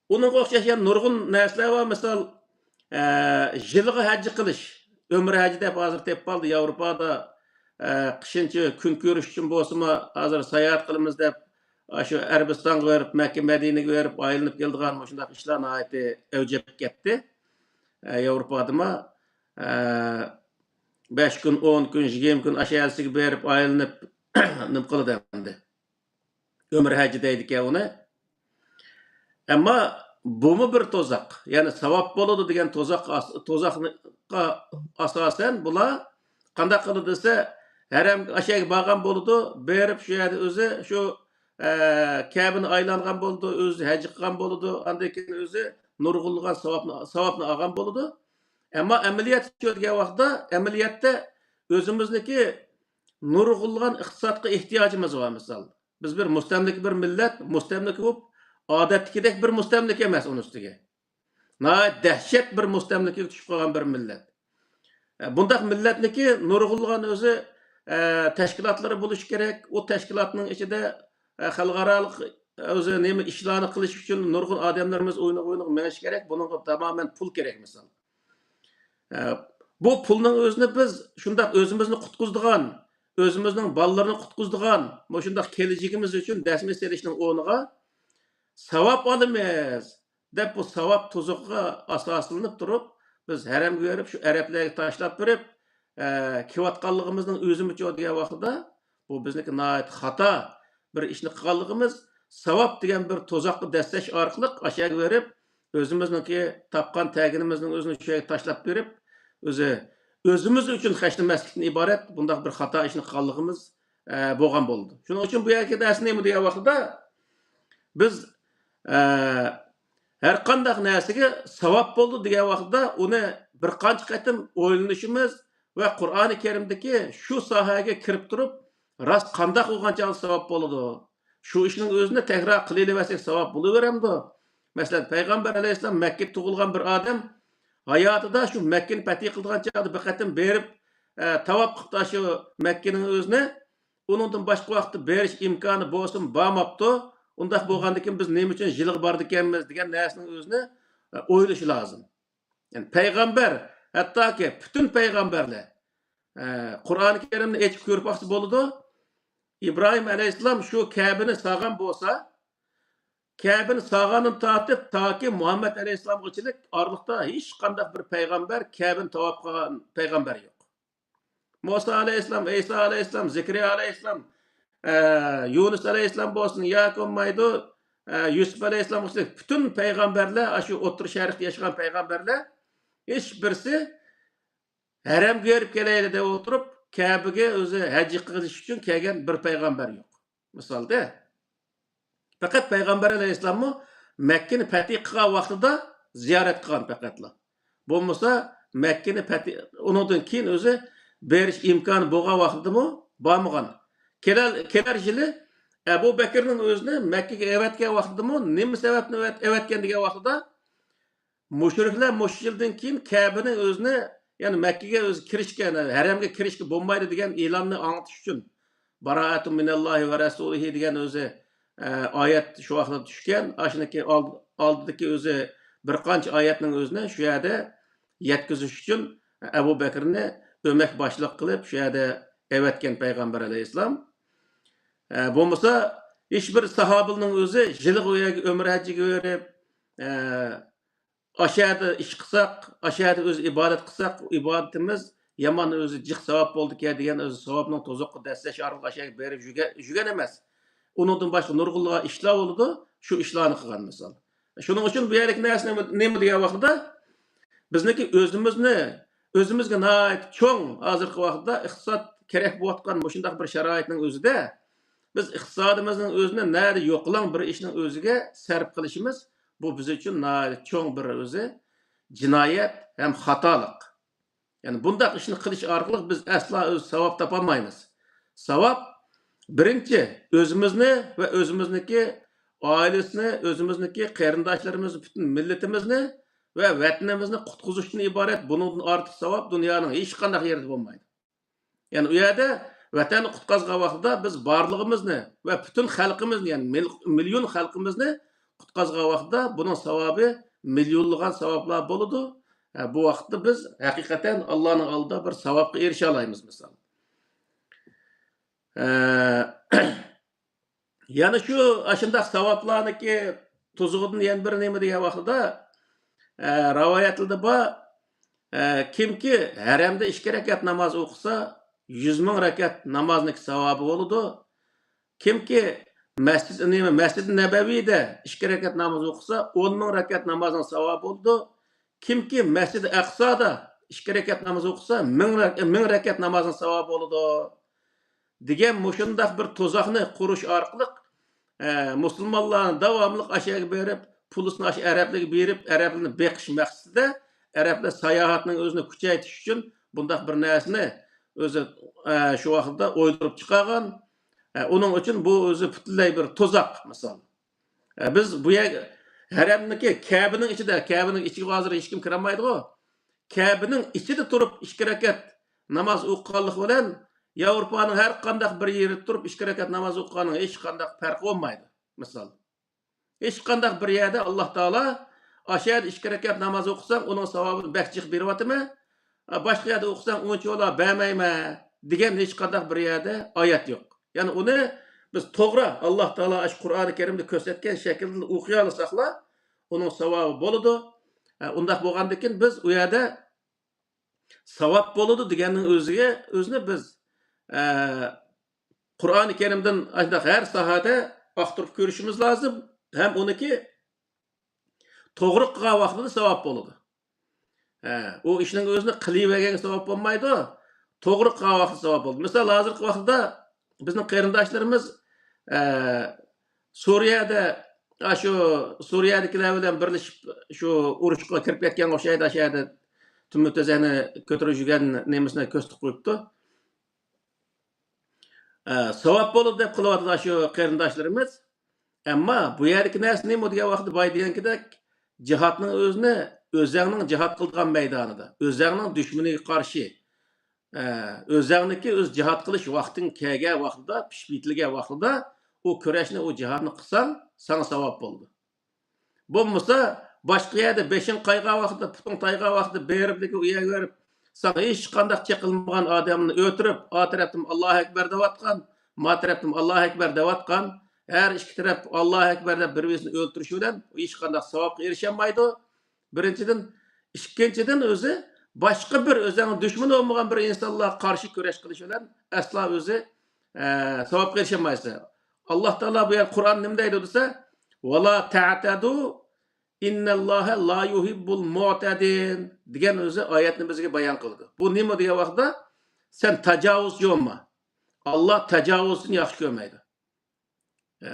ئۇنىڭغا ئوخشاش يەنە نۇرغۇن نەرسىلەر بار. مىسال، ئە، يىلغا ھەججى قىلىش. ئۆمرە ھەججى دەپ ھازىر تېپىپ قالدى ياۋروپادا. ئە، قىشىنچە كۈن كۆرۈش ئۈچۈن بولسىمۇ، ھازىر ساياھەت قىلىمىز دەپ، ئاشۇ ئەرەبىستانغا بېرىپ، مەككە مەدىنىگە بېرىپ ئايلىنىپ كېلىدىغان مۇشۇنداق ئىشلار ناھايىتى ئەۋج ئېلىپ كەتتى. ئە، ياۋروپادىمۇ، ئە، بەش كۈن، ئون كۈن، يىگىرمە كۈن ئاشۇ يەرلىسىگە بېرىپ ئايلىنىپ نېمە قىلىدۇ ئەمدى. ئۆمرە ھەججى دەيدىكەن ئۇنى. ئەمما بۇمۇ بىر تۇزاق. يەنى ساۋاب بولىدۇ دېگەن تۇزاق، تۇزاققا ئاساسەن بۇلار قانداق قىلىدۇ دېسە، ھەرەم ئاشەگە بارغان بولىدۇ، بېرىپ شۇ يەردە ئۆزى شۇ، ئە، كەبىنى ئايلانغان بولىدۇ، ئۆزى ھەج قىلغان بولىدۇ، ئاندىن كېيىن ئۆزى نۇرغۇنلىغان ساۋابنى، ساۋابنى ئالغان بولىدۇ. ئەمما ئەمەلىيەتتە شۇ دېگەن ۋاقىتتا، ئەمەلىيەتتە ئۆزىمىزنىڭكى نۇرغۇنلىغان ئىقتىسادقا ئېھتىياجىمىز بار، مىسال. بىز بىر مۇستەملىكە بىر مىللەت، مۇستەملىكە بولۇپ، ئادەتتىكىدەك بىر مۇستەملىكە ئەمەس ئۇنىڭ ئۈستىگە. ناھايىتى دەھشەت بىر مۇستەملىكىگە چۈشۈپ قالغان بىر مىللەت. ئە، بۇنداق مىللەتنىڭكى نۇرغۇنلىغان ئۆزى، ئە، تەشكىلاتلىرى بولۇشى كېرەك. ئۇ تەشكىلاتنىڭ ئىچىدە، ئە، خەلقئارالىق ئۆزى نېمە ئىشلارنى قىلىش ئۈچۈن نۇرغۇن ئادەملىرىمىز ئويۇنغا، ئويۇنغا مېڭىشى كېرەك. بۇنىڭغا تامامەن پۇل كېرەك، مىسال. ئە، بۇ پۇلنىڭ ئۆزىنى بىز شۇنداق ئۆزىمىزنى قۇتقۇزىدىغان، ئۆزىمىزنىڭ بالىلىرىنى قۇتقۇزىدىغان، مۇشۇنداق كېلىچىكىمىز ئۈچۈن دەسمە سېلىشنىڭ ئورنىغا ساۋاب ئالىمىز دەپ، بۇ ساۋاب تۇزىقىغا ئاساسلىنىپ تۇرۇپ، بىز ھەرەمگە بېرىپ، شۇ ئەرەبلەرگە تاشلاپ بېرىپ، ئە، كېلىۋاتقانلىقىمىزنىڭ ئۆزىمۇچۇ دېگەن ۋاقتىدا، بۇ بىزنىڭكى ناھايىتى خاتا بىر ئىشنى قىلغانلىقىمىز، ساۋاب دېگەن بىر تۇزاققا دەسسەش ئارقىلىق ئاشۇ يەرگە بېرىپ، ئۆزىمىزنىڭكى تاپقان تەگىنىمىزنىڭ ئۆزىنى شۇ يەرگە تاشلاپ بېرىپ، ئۆزى، ئۆزىمىز ئۈچۈن خەجلىمەسلىكتىن ئىبارەت بۇنداق بىر خاتا ئىشنى قىلغانلىقىمىز، ئە، بولغان بولىدۇ. شۇنىڭ ئۈچۈن بۇ يەردىكى نەرسە نېمە دېگەن ۋاقتىدا، بىز، ئە، ھەر قانداق نەرسىگە ساۋاب بولىدۇ دېگەن ۋاقتىدا ئۇنى بىر قانچە قېتىم ئويلىنىشىمىز ۋە قۇرئانى كەرىمدىكى شۇ ساھەگە كىرىپ تۇرۇپ، راست قانداق بولغان چاغدا ساۋاب بولىدۇ؟ شۇ ئىشنىڭ ئۆزىنى تەكرار قىلىۋەرسەك ساۋاب بولۇۋېرەمدۇ؟ مەسىلەن، پەيغەمبەر ئەلەيھىسسالام مەككىدە تۇغۇلغان بىر ئادەم ھاياتىدا شۇ مەككىنى پەتھى قىلىدىغان چاغدا بىر قېتىم بېرىپ، ئە، تاۋاپ قىپتۇ شۇ مەككىنىڭ ئۆزىنى. ئۇنىڭدىن باشقا ۋاقىتتا بېرىش ئىمكانى بولسىمۇ بارماپتۇ. ئۇنداق بولغاندىكىن بىز نېمە ئۈچۈن يىلغا بارىدىكەنمىز دېگەن نەرسىنىڭ ئۆزىنى، ئە، ئويلىشى لازىم. يەنى پەيغەمبەر، ھەتتاكى پۈتۈن پەيغەمبەرلەر، ئە، قۇرئانى كەرىمنى ئېچىپ كۆرۈپ باقسا بولىدۇ. ئىبراھىم ئەلەيھىسسالام شۇ كەبىنى سالغان بولسا، كەبىنى سالغاندىن تارتىپ تاكى مۇھەممەد ئەلەيھىسسالامغىچىلىك ئارىلىقتا ھېچقانداق بىر پەيغەمبەر كەبىنى تاۋاپ قىلغان پەيغەمبەر يوق. مۇسا ئەلەيھىسسالام، ئەيسا ئەلەيھىسسالام، زەكەرىيا ئەلەيھىسسالام، ئە، يۇنۇس ئەلەيھىسسالام بولسۇن ياكى بولمايدۇ، ئە، يۈسۈپ ئەلەيھىسسالام بولسۇن، پۈتۈن پەيغەمبەرلەر، ئاشۇ ئوتتۇرا شەرقتە ياشىغان پەيغەمبەرلەر ھېچ بىرسى ھەرەمگە بېرىپ كېلەيلى دەپ ئولتۇرۇپ، كەبىگە ئۆزى ھەج قىلىش ئۈچۈن كەلگەن بىر پەيغەمبەر يوق. مىسالدا، پەقەت پەيغەمبەر ئەلەيھىسسالاممۇ مەككىنى پەتھى قىلغان ۋاقتىدا زىيارەت قىلغان پەقەتلا. بولمىسا، مەككىنى پەتھى، ئۇنىڭدىن كېيىن ئۆزى بېرىش ئىمكانى بولغان ۋاقتىدىمۇ بارمىغان. كېلەر، كېلەر يىلى ئەبۇ بەكرىنىڭ ئۆزىنى مەككىگە ئەۋەتكەن ۋاقتىدىمۇ نېمە سەۋەبتىن ئەۋەت-، ئەۋەتكەن دېگەن ۋاقتىدا، مۇشرىكلار مۇشۇ يىلدىن كېيىن كەبىنى ئۆزىنى، يەنى مەككىگە ئۆزى كىرىشكە، ھەرەمگە كىرىشكە بولمايدۇ دېگەن ئېلاننى ئاڭلىتىش ئۈچۈن، بارائەتۇن مىنەللاھى ۋە رەسۇلىھى دېگەن ئۆزى، ئە، ئايەت شۇ ۋاقىتتا چۈشكەن. ئاشۇنىڭكى ئالد-، ئالدىدىكى ئۆزى بىر قانچە ئايەتنىڭ ئۆزىنى شۇ يەردە يەتكۈزۈش ئۈچۈن ئەبۇ بەكرىنى ئۆمەك باشلىق قىلىپ شۇ يەردە ئەۋەتكەن پەيغەمبەر ئەلەيھىسسالام. ئە، بولمىسا، ھېچ بىر ساھابىنىڭ ئۆزى يىلىغا ئۇ يەرگە ئۆمرە ھەججىگە بېرىپ، ئە، ئاشۇ يەردە ئىش قىلساق، ئاشۇ يەردە ئۆزى ئىبادەت قىلساق، ئۇ ئىبادىتىمىز يامان ئۆزى جىق ساۋاب بولىدىكەن دېگەن ئۆزى ساۋابنىڭ توزۇققا دەسسەش ئارقىلىق ئاشۇ يەرگە بېرىپ يۈگە-، يۈگەن ئەمەس. ئۇنىڭدىن باشقا نۇرغۇنلىغان ئىشلار بولىدۇ، شۇ ئىشلارنى قىلغان مىسال. شۇنىڭ ئۈچۈن بۇ يەردىكى نەرسە نېمە، نېمە دېگەن ۋاقتىدا، بىزنىڭكى ئۆزىمىزنى، ئۆزىمىزگە ناھايىتى چوڭ ھازىرقى ۋاقىتتا ئىقتىساد كېرەك بولۇۋاتقان مۇشۇنداق بىر شارائىتنىڭ ئۆزىدە، بىز ئىقتىسادىمىزنىڭ ئۆزىنى نەدە يوقىلاڭ بىر ئىشنىڭ ئۆزىگە سەرپ قىلىشىمىز، بۇ بىز ئۈچۈن ناھايىتى چوڭ بىر ئۆزى جىنايەت ھەم خاتالىق. يەنى بۇنداق ئىشنى قىلىش ئارقىلىق بىز ئەسلا ئۆز ساۋاب تاپالمايمىز. ساۋاب بىرىنچى، ئۆزىمىزنى ۋە ئۆزىمىزنىڭكى ئائىلىسىنى، ئۆزىمىزنىڭكى قېرىنداشلىرىمىزنى، پۈتۈن مىللىتىمىزنى ۋە ۋەتىنىمىزنى قۇتقۇزۇشتىن ئىبارەت. بۇنىڭدىن ئارتۇق ساۋاب دۇنيانىڭ ھېچقانداق يېرىدە بولمايدۇ. يەنى ئۇ يەردە ۋەتەننى قۇتقازغان ۋاقتىدا بىز بارلىقىمىزنى ۋە پۈتۈن خەلقىمىزنى، يەنى مىل-، مىليون خەلقىمىزنى قۇتقازغان ۋاقتىدا بۇنىڭ ساۋابى مىليونلىغان ساۋابلار بولىدۇ. ھە، بۇ ۋاقىتتا بىز ھەقىقەتەن ئاللانىڭ ئالدىدا بىر ساۋابقا ئېرىشەلەيمىز، مىسال. ھە، يەنە شۇ ئاشۇنداق ساۋابلارنىڭكى تۇزىغىدىن يەنە بىر نېمە دېگەن ۋاقتىدا، ئە، رىۋايەتلەردە بار، ئە، كىمكى ھەرەمدە ئىككى رەكەت ناماز ئوقۇسا، يۈز مىڭ رەكەت نامازنىڭكى ساۋابى بولىدۇ. كىمكى مەسچىد، نېمە، مەسچىدى نەبەۋىدە ئىككى رەكەت ناماز ئوقۇسا، ئون مىڭ رەكەت نامازنىڭ ساۋابى بولىدۇ. كىمكى مەسچىدى ئەقسادا ئىككى رەكەت ناماز ئوقۇسا، مىڭ رەك-، مىڭ رەكەت نامازنىڭ ساۋابى بولىدۇ. دېگەن مۇشۇنداق بىر تۇزاقنى قۇرۇش ئارقىلىق، ئە، مۇسۇلمانلارنى داۋاملىق ئاشۇ يەرگە بېرىپ، پۇلىسىنى ئاشۇ ئەرەبلەرگە بېرىپ، ئەرەبلەرنى بېقىش مەقسىتىدە، ئەرەبلەر ساياھەتنىڭ ئۆزىنى كۈچەيتىش ئۈچۈن بۇنداق بىر نەرسىنى ئۆزى، ئە، شۇ ۋاقىتتا ئويدۇرۇپ چىقارغان. ئە، ئۇنىڭ ئۈچۈن بۇ ئۆزى پۈتۈنلەي بىر تۇزاق، مىسال. ئە، بىز بۇ يەرگە، ھەرەمنىڭكى، كەبىنىڭ ئىچىدە، كەبىنىڭ ئىچىگە ھازىر ھېچكىم كىرەلمەيدىغۇ. كەبىنىڭ ئىچىدە تۇرۇپ ئىككى رەكەت ناماز ئوقۇغانلىق بىلەن ياۋروپانىڭ ھەر قانداق بىر يېرىدە تۇرۇپ ئىككى رەكەت ناماز ئوقۇغاننىڭ ھېچقانداق پەرقى بولمايدۇ. مىسال، ھېچقانداق بىر يەردە ئاللا تائالا، «ئاشۇ يەردە ئىككى رەكەت ناماز ئوقۇساڭ، ئۇنىڭ ساۋابىنى بەك جىق بېرىۋاتىمەن، باشقا يەردە ئوقۇساڭ، ئۇنچىۋالا بەرمەيمەن» دېگەن ھېچقانداق بىر يەردە ئايەت يوق. يەنى ئۇنى بىز توغرا ئاللا تائالا ئاشۇ قۇرئانى كەرىمدە كۆرسەتكەن شەكىلدە ئوقۇيالىساقلا، ئۇنىڭ ساۋابى بولىدۇ. ئە، ئۇنداق بولغاندىكىن بىز ئۇ يەردە ساۋاب بولىدۇ دېگەننىڭ ئۆزىگە، ئۆزىنى بىز، ئە، قۇرئانى كەرىمدىن ئاشۇنداق ھەر ساھەدە ئاختۇرۇپ كۆرۈشىمىز لازىم. ھەم ئۇنىڭكى توغرا قىلغان ۋاقتىدا ساۋاب بولىدۇ. ھە، ئۇ ئىشنىڭ ئۆزىنى قىلىۋەرگەنگە ساۋاب بولمايدۇ. توغرا قىلغان ۋاقتىدا ساۋاب بولىدۇ. مىسال، ھازىرقى ۋاقىتتا بىزنىڭ قېرىنداشلىرىمىز، ئە، سۈرىيەدە، ئاشۇ سۈرىيەدىكىلەر بىلەن بىرلىشىپ شۇ ئۇرۇشقا كىرىپ كەتكەنگە ئوخشايدۇ، ئاشۇ يەردە تۈمۈر تۆزەكنى كۆتۈرۈپ يۈرگەن نېمىسىنى كۆرسىتىپ قويۇپتۇ. ئە، ساۋاب بولىدۇ دەپ قىلىۋاتىدۇ شۇ قېرىنداشلىرىمىز. ئەمما بۇ يەردىكى نەرسە نېمە دېگەن ۋاقىتتا، باي دېگەنكىدەك، جىھادنىڭ ئۆزىنى ئۆزەڭنىڭ جىھاد قىلىدىغان مەيدانىدا، ئۆزەڭنىڭ دۈشمىنىگە قارشى، ئە، ئۆزەڭنىڭكى ئۆز جىھاد قىلىش ۋاقتىڭ كەلگەن ۋاقتىدا، پىشىپ يېتىلگەن ۋاقتىدا ئۇ كۈرەشنى، ئۇ جىھادنى قىلساڭ، ساڭا ساۋاب بولىدۇ. بولمىسا، باشقا يەردە بېشىڭ قايغان ۋاقتىدا، پۇتۇڭ تايغان ۋاقتىدا بېرىپ، ئۇ يەرگە بېرىپ، ساڭا ھېچقانداق چېقىلمىغان ئادەمنى ئۆلتۈرۈپ، ئا تەرەپتىن ئاللاھۇ ئەكبەر دەۋاتقان، ما تەرەپتىن ئاللاھۇ ئەكبەر دەۋاتقان، ھەر ئىككى تەرەپ ئاللاھۇ ئەكبەر دەپ بىر-بىرسىنى ئۆلتۈرۈشى بىلەن ھېچقانداق ساۋابقا ئېرىشەلمەيدۇ. بىرىنچىدىن، ئىككىنچىدىن، ئۆزى باشقا بىر ئۆزەڭ دۈشمىنى بولمىغان بىر ئىنسانلارغا قارشى كۈرەش قىلىش بىلەن ئەسلا ئۆزى، ئە، ساۋابقا ئېرىشەلمەيسەن. ئاللاھ تائالا بۇ يەردە قۇرئان نېمە دەيدۇ دېسە، «ۋەلا تەتەدۇ، ئىننەللاھە لا يۇھىببۇل مۇتەدىن» دېگەن ئۆزى ئايەتنى بىزگە بايان قىلىدۇ. بۇ نېمە دېگەن ۋاقىتتا، سەن تاجاۋۇزچى بولما. ئاللاھ تاجاۋۇزچىنى ياخشى كۆرمەيدۇ. ئە،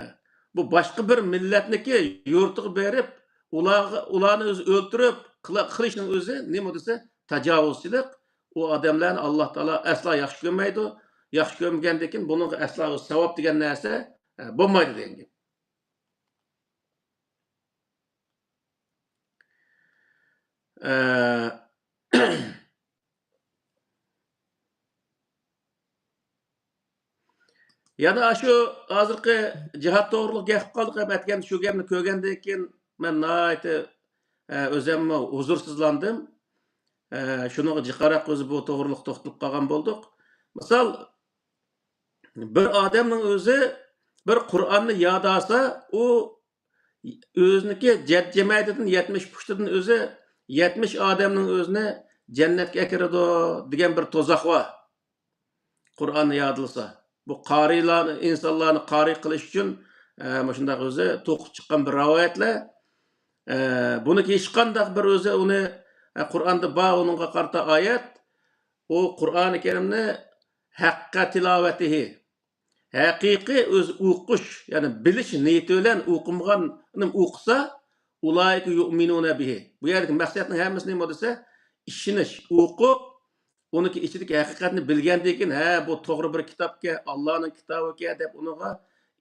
بۇ باشقا بىر مىللەتنىكى يۇرتىغا بېرىپ، ئۇلارغا، ئۇلارنى ئۆزى ئۆلتۈرۈپ، قىلا-، قىلىشنىڭ ئۆزى نېمە دېسە، تاجاۋۇزچىلىق. ئۇ ئادەملەرنى ئاللاھ تائالا ئەسلا ياخشى كۆرمەيدۇ. ياخشى كۆرمىگەندىن كېيىن بۇنىڭغا ئەسلا ساۋاب دېگەن نەرسە، ئە، بولمايدۇ دېگەن گەپ. ئە، يەنە ئاشۇ ھازىرقى جىھاد توغرۇلۇق گەپ قىلىپ قالدۇق، ھەم ئەتىگەندە شۇ گەپنى كۆرگەندىن كېيىن مەن ناھايىتى، ئە، ئۆزۈممۇ ھۇزۇرسىزلاندىم. ئە، شۇنىڭغا جىقراق ئۆزى بۇ توغرۇلۇق توختىلىپ قالغان بولدۇق. مىسال، بىر ئادەمنىڭ ئۆزى بىر قۇرئاننى ياد ئالسا، ئۇ ئۆزىنىڭكى جەمەتىدىن يەتمىش پۇشتىدىن ئۆزى يەتمىش ئادەمنىڭ ئۆزىنى جەننەتكە ئەكىرىدۇ دېگەن بىر تۇزاق بار. قۇرئاننى يادلىسا. بۇ قارىيلار، ئىنسانلارنى قارىي قىلىش ئۈچۈن، ئە، مۇشۇنداق ئۆزى توقۇپ چىققان بىر رىۋايەتلەر. ئە، بۇنىڭكى ھېچقانداق بىر ئۆزى ئۇنى، ئە، قۇرئاندا بار ئۇنىڭغا قارىتا ئايەت. ئۇ قۇرئانى كەرىمنى ھەققە تىلاۋەتىھى، ھەقىقىي ئۆزى ئوقۇش، يەنى بىلىش نىيىتى بىلەن ئوقۇمىغان ئوقۇسا، ئۇلائىكە يۇئمىنۇنە بىھى. بۇ يەردىكى مەقسەتنىڭ ھەممىسى نېمە دېسە، ئىشىنىش، ئوقۇپ، ئۇنىڭكى ئىچىدىكى ھەقىقەتنى بىلگەندىن كېيىن، ھە، بۇ توغرا بىر كىتابكەن، ئاللانىڭ كىتابىكەن دەپ ئۇنىڭغا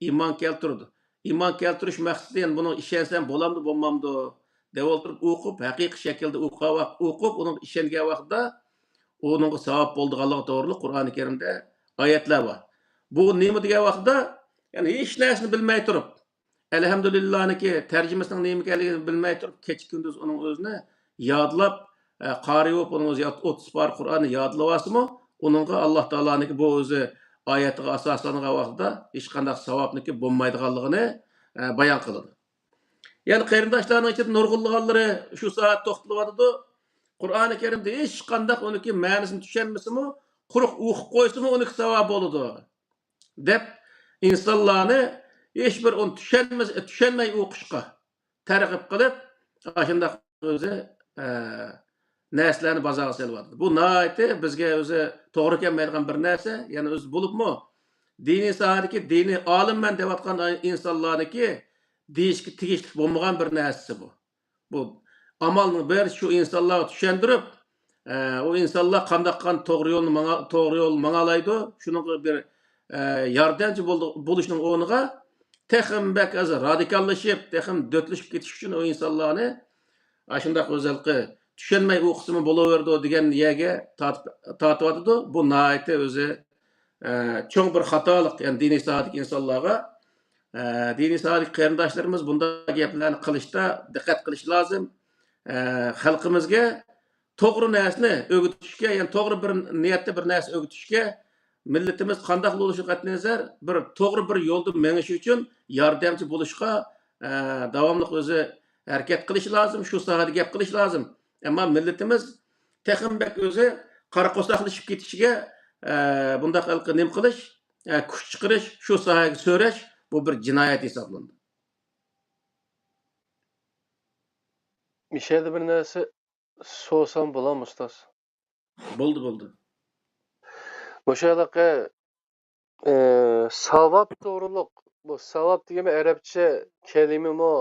ئىمان كەلتۈرىدۇ. ئىمان كەلتۈرۈش مەقسىتى، يەنى بۇنىڭغا ئىشەنسەم بولامدۇ، بولمامدۇ دەپ ئولتۇرۇپ ئوقۇپ، ھەقىقىي شەكىلدە ئوقۇغان ۋاق-، ئوقۇپ، ئۇنىڭغا ئىشەنگەن ۋاقىتتا ئۇنىڭغا ساۋاب بولىدىغانلىقى توغرىلىق قۇرئانى كەرىمدە ئايەتلەر بار. بۇ نېمە دېگەن ۋاقىتتا، يەنى ھېچ نەرسىنى بىلمەي تۇرۇپ، ئەلھەمدۇلىللانىڭكى تەرجىمىسىنىڭ نېمە ئىكەنلىكىنى بىلمەي تۇرۇپ، كېچە-كۈندۈز ئۇنىڭ ئۆزىنى يادلاپ، ئە، قارى بولۇپ، ئۇنىڭ ئۆزى ياد-، ئوتتۇز پارە قۇرئاننى يادلىۋالسىمۇ، ئۇنىڭغا ئاللا تائالانىڭكى بۇ ئۆزى ئايەتىگە ئاساسلانغان ۋاقتىدا ھېچقانداق ساۋابنىڭكى بولمايدىغانلىقىنى، ئە، بايان قىلىدۇ. يەنى قېرىنداشلارنىڭ ئىچىدە نۇرغۇنلىغانلىرى شۇ سائەت توختىلىۋاتىدۇ. قۇرئانى كەرىمدە ھېچقانداق ئۇنىڭكى مەنىسىنى چۈشەنمىسىمۇ، قۇرۇق ئوقۇپ قويسىمۇ ئۇنىڭكى ساۋابى بولىدۇ، دەپ ئىنسانلارنى ھېچبىر ئۇنى چۈشەنمىسە، چۈشەنمەي ئوقۇشقا تەرغىب قىلىپ، ئاشۇنداق ئۆزى، ئە، نەرسىلەرنى بازارغا سېلىۋاتىدۇ. بۇ ناھايىتى بىزگە ئۆزى توغرا كەلمەيدىغان بىر نەرسە. يەنى ئۆزى بولۇپمۇ دىنىي ساھەدىكى دىنىي ئالىممەن دەۋاتقان ئىنسانلارنىڭكى دېيىشكە تېگىشلىك بولمىغان بىر نەرسىسى بۇ. بۇ ئامالنىڭ بىرى شۇ ئىنسانلارغا چۈشەندۈرۈپ، ئە، ئۇ ئىنسانلار قانداق قان توغرا يولنى ماڭا-، توغرا يول ماڭالايدۇ، شۇنىڭغا بىر، ئە، ياردەمچى بولدى-، بولۇشنىڭ ئورنىغا تېخىمۇ بەك ئاز رادىكاللىشىپ، تېخىمۇ دۆتلىشىپ كېتىش ئۈچۈن ئۇ ئىنسانلارنى ئاشۇنداق ئۆزەلقى چۈشەنمەي ئوقۇسىمۇ بولۇۋېرىدۇ دېگەن يەرگە تارتىپ، تارتىۋاتىدۇ. بۇ ناھايىتى ئۆزى، ئە، چوڭ بىر خاتالىق، يەنى دىنىي ساھەدىكى ئىنسانلارغا، ئە، دىنىي ساھەدىكى قېرىنداشلىرىمىز بۇنداق گەپلەرنى قىلىشتا دىققەت قىلىش لازىم. ئە، خەلقىمىزگە توغرا نەرسىنى ئۆگىتىشكە، يەنى توغرا بىر نىيەتتە بىر نەرسە ئۆگىتىشكە، مىللىتىمىز قانداق بولۇشىغا قەتئىينەزەر، بىر توغرا بىر يولدا مېڭىش ئۈچۈن ياردەمچى بولۇشقا، ئە، داۋاملىق ئۆزى ھەرىكەت قىلىشى لازىم، شۇ ساھەدە گەپ قىلىشى لازىم. ئەمما مىللىتىمىز تېخىمۇ بەك ئۆزى قارا قورساقلىشىپ كېتىشىگە، ئە، بۇنداق ھېلىقى نېمە قىلىش، ئە، كۈچ چىقىرىش، شۇ ساھەگە سۆرەش، بۇ بىر جىنايەت ھېسابلىنىدۇ. مۇشۇ يەردە بىر نەرسە سورىسام بولامدۇ، ئۇستاز؟ بولدى، بولدى. مۇشۇ ھېلىقى، ئى، ساۋاب توغرۇلۇق، بۇ ساۋاب دېگەن ئەرەبچە كەلىمىمۇ؟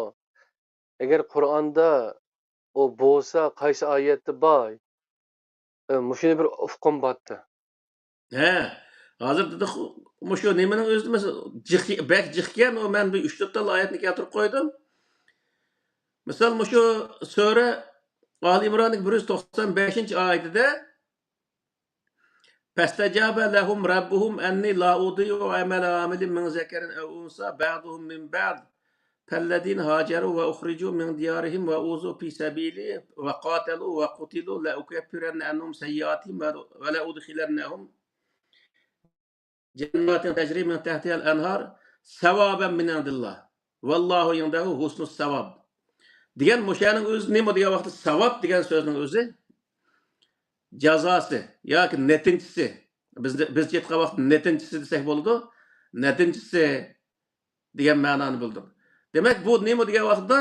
ئەگەر قۇرئاندا ئۇ بولسا، قايسى ئايەتتە بار؟ ئى، مۇشۇنى بىر ئۇققۇم بارتى. ھە، ھازىر دېدۇق، مۇشۇ نېمىنىڭ ئۆزىدە مەسىلەن، جىق، بەك جىقكەن، ئۇ مەن بىر ئۈچ تۆت تال ئايەتنى كەلتۈرۈپ قويدۇم. مىسال، مۇشۇ سۈرە ئالى ئىمراننىڭ بىر يۈز توقسان بەشىنچى ئايىتىدە، فاستجاب لهم ربهم أني لا أضيع عمل عامل من ذكر أو أنثى بعضهم من بعض فالذين هاجروا وأخرجوا من ديارهم وأوذوا في سبيلي وقاتلوا وقتلوا لأكفرن عنهم سيئاتهم ولأدخلنهم جنات تجري من تحتها الأنهار ثوابا من عند الله والله عنده حسن الثواب. دېگەن مۇشۇنىڭ ئۆزى نېمە دېگەن ۋاقىتتا، ساۋاب دېگەن سۆزنىڭ ئۆزى جازاسى ياكى نەتىجىسى. بىز، بىزچە ئېيتقان ۋاقىتتا نەتىجىسى دېسەك بولىدۇ. نەتىجىسى دېگەن مەنانى بىلدۈرىدۇ. دېمەك، بۇ نېمە دېگەن ۋاقىتتا،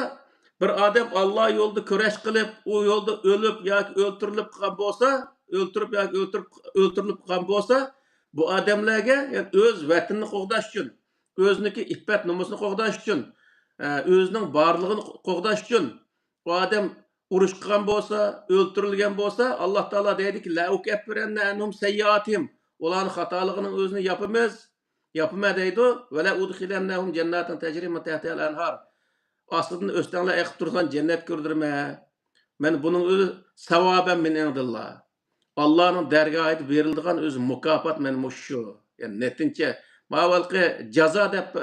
بىر ئادەم ئاللا يولىدا كۈرەش قىلىپ، ئۇ يولدا ئۆلۈپ ياكى ئۆلتۈرۈلۈپ قالغان بولسا، ئۆلتۈرۈپ ياكى ئۆلتۈرۈپ، ئۆلتۈرۈلۈپ قالغان بولسا، بۇ ئادەملەرگە، يەنى ئۆز ۋەتىنىنى قوغداش ئۈچۈن، ئۆزىنىڭكى ئىپپەت نومۇسىنى قوغداش ئۈچۈن، ئە، ئۆزىنىڭ بارلىقىنى قوغداش ئۈچۈن، ئۇ ئادەم ئۇرۇش قىلغان بولسا، ئۆلتۈرۈلگەن بولسا، ئاللا تائالا دەيدىكى، لەئۇكەففىرەننە ئەنھۇم سەييئاتىھىم، ئۇلارنىڭ خاتالىقىنىڭ ئۆزىنى ياپىمىز، ياپىمەن دەيدۇ. ۋەلەئۇدخىلەننەھۇم جەنناتىن تەجرى مىن تەھتىھەل ئەنھار. ئاستىدىن ئۆستەڭلەر ئېقىپ تۇرىدىغان جەننەت كىردۈرىمەن. مەن بۇنىڭ ئۆزى ساۋابەن مىن ئىندىللا. ئاللانىڭ دەرگاھىدا بېرىلىدىغان ئۆزى مۇكاپات مەن مۇشۇ شۇ. يەنى نەتىجە. ماۋۇ ھېلىقى جازا دەپ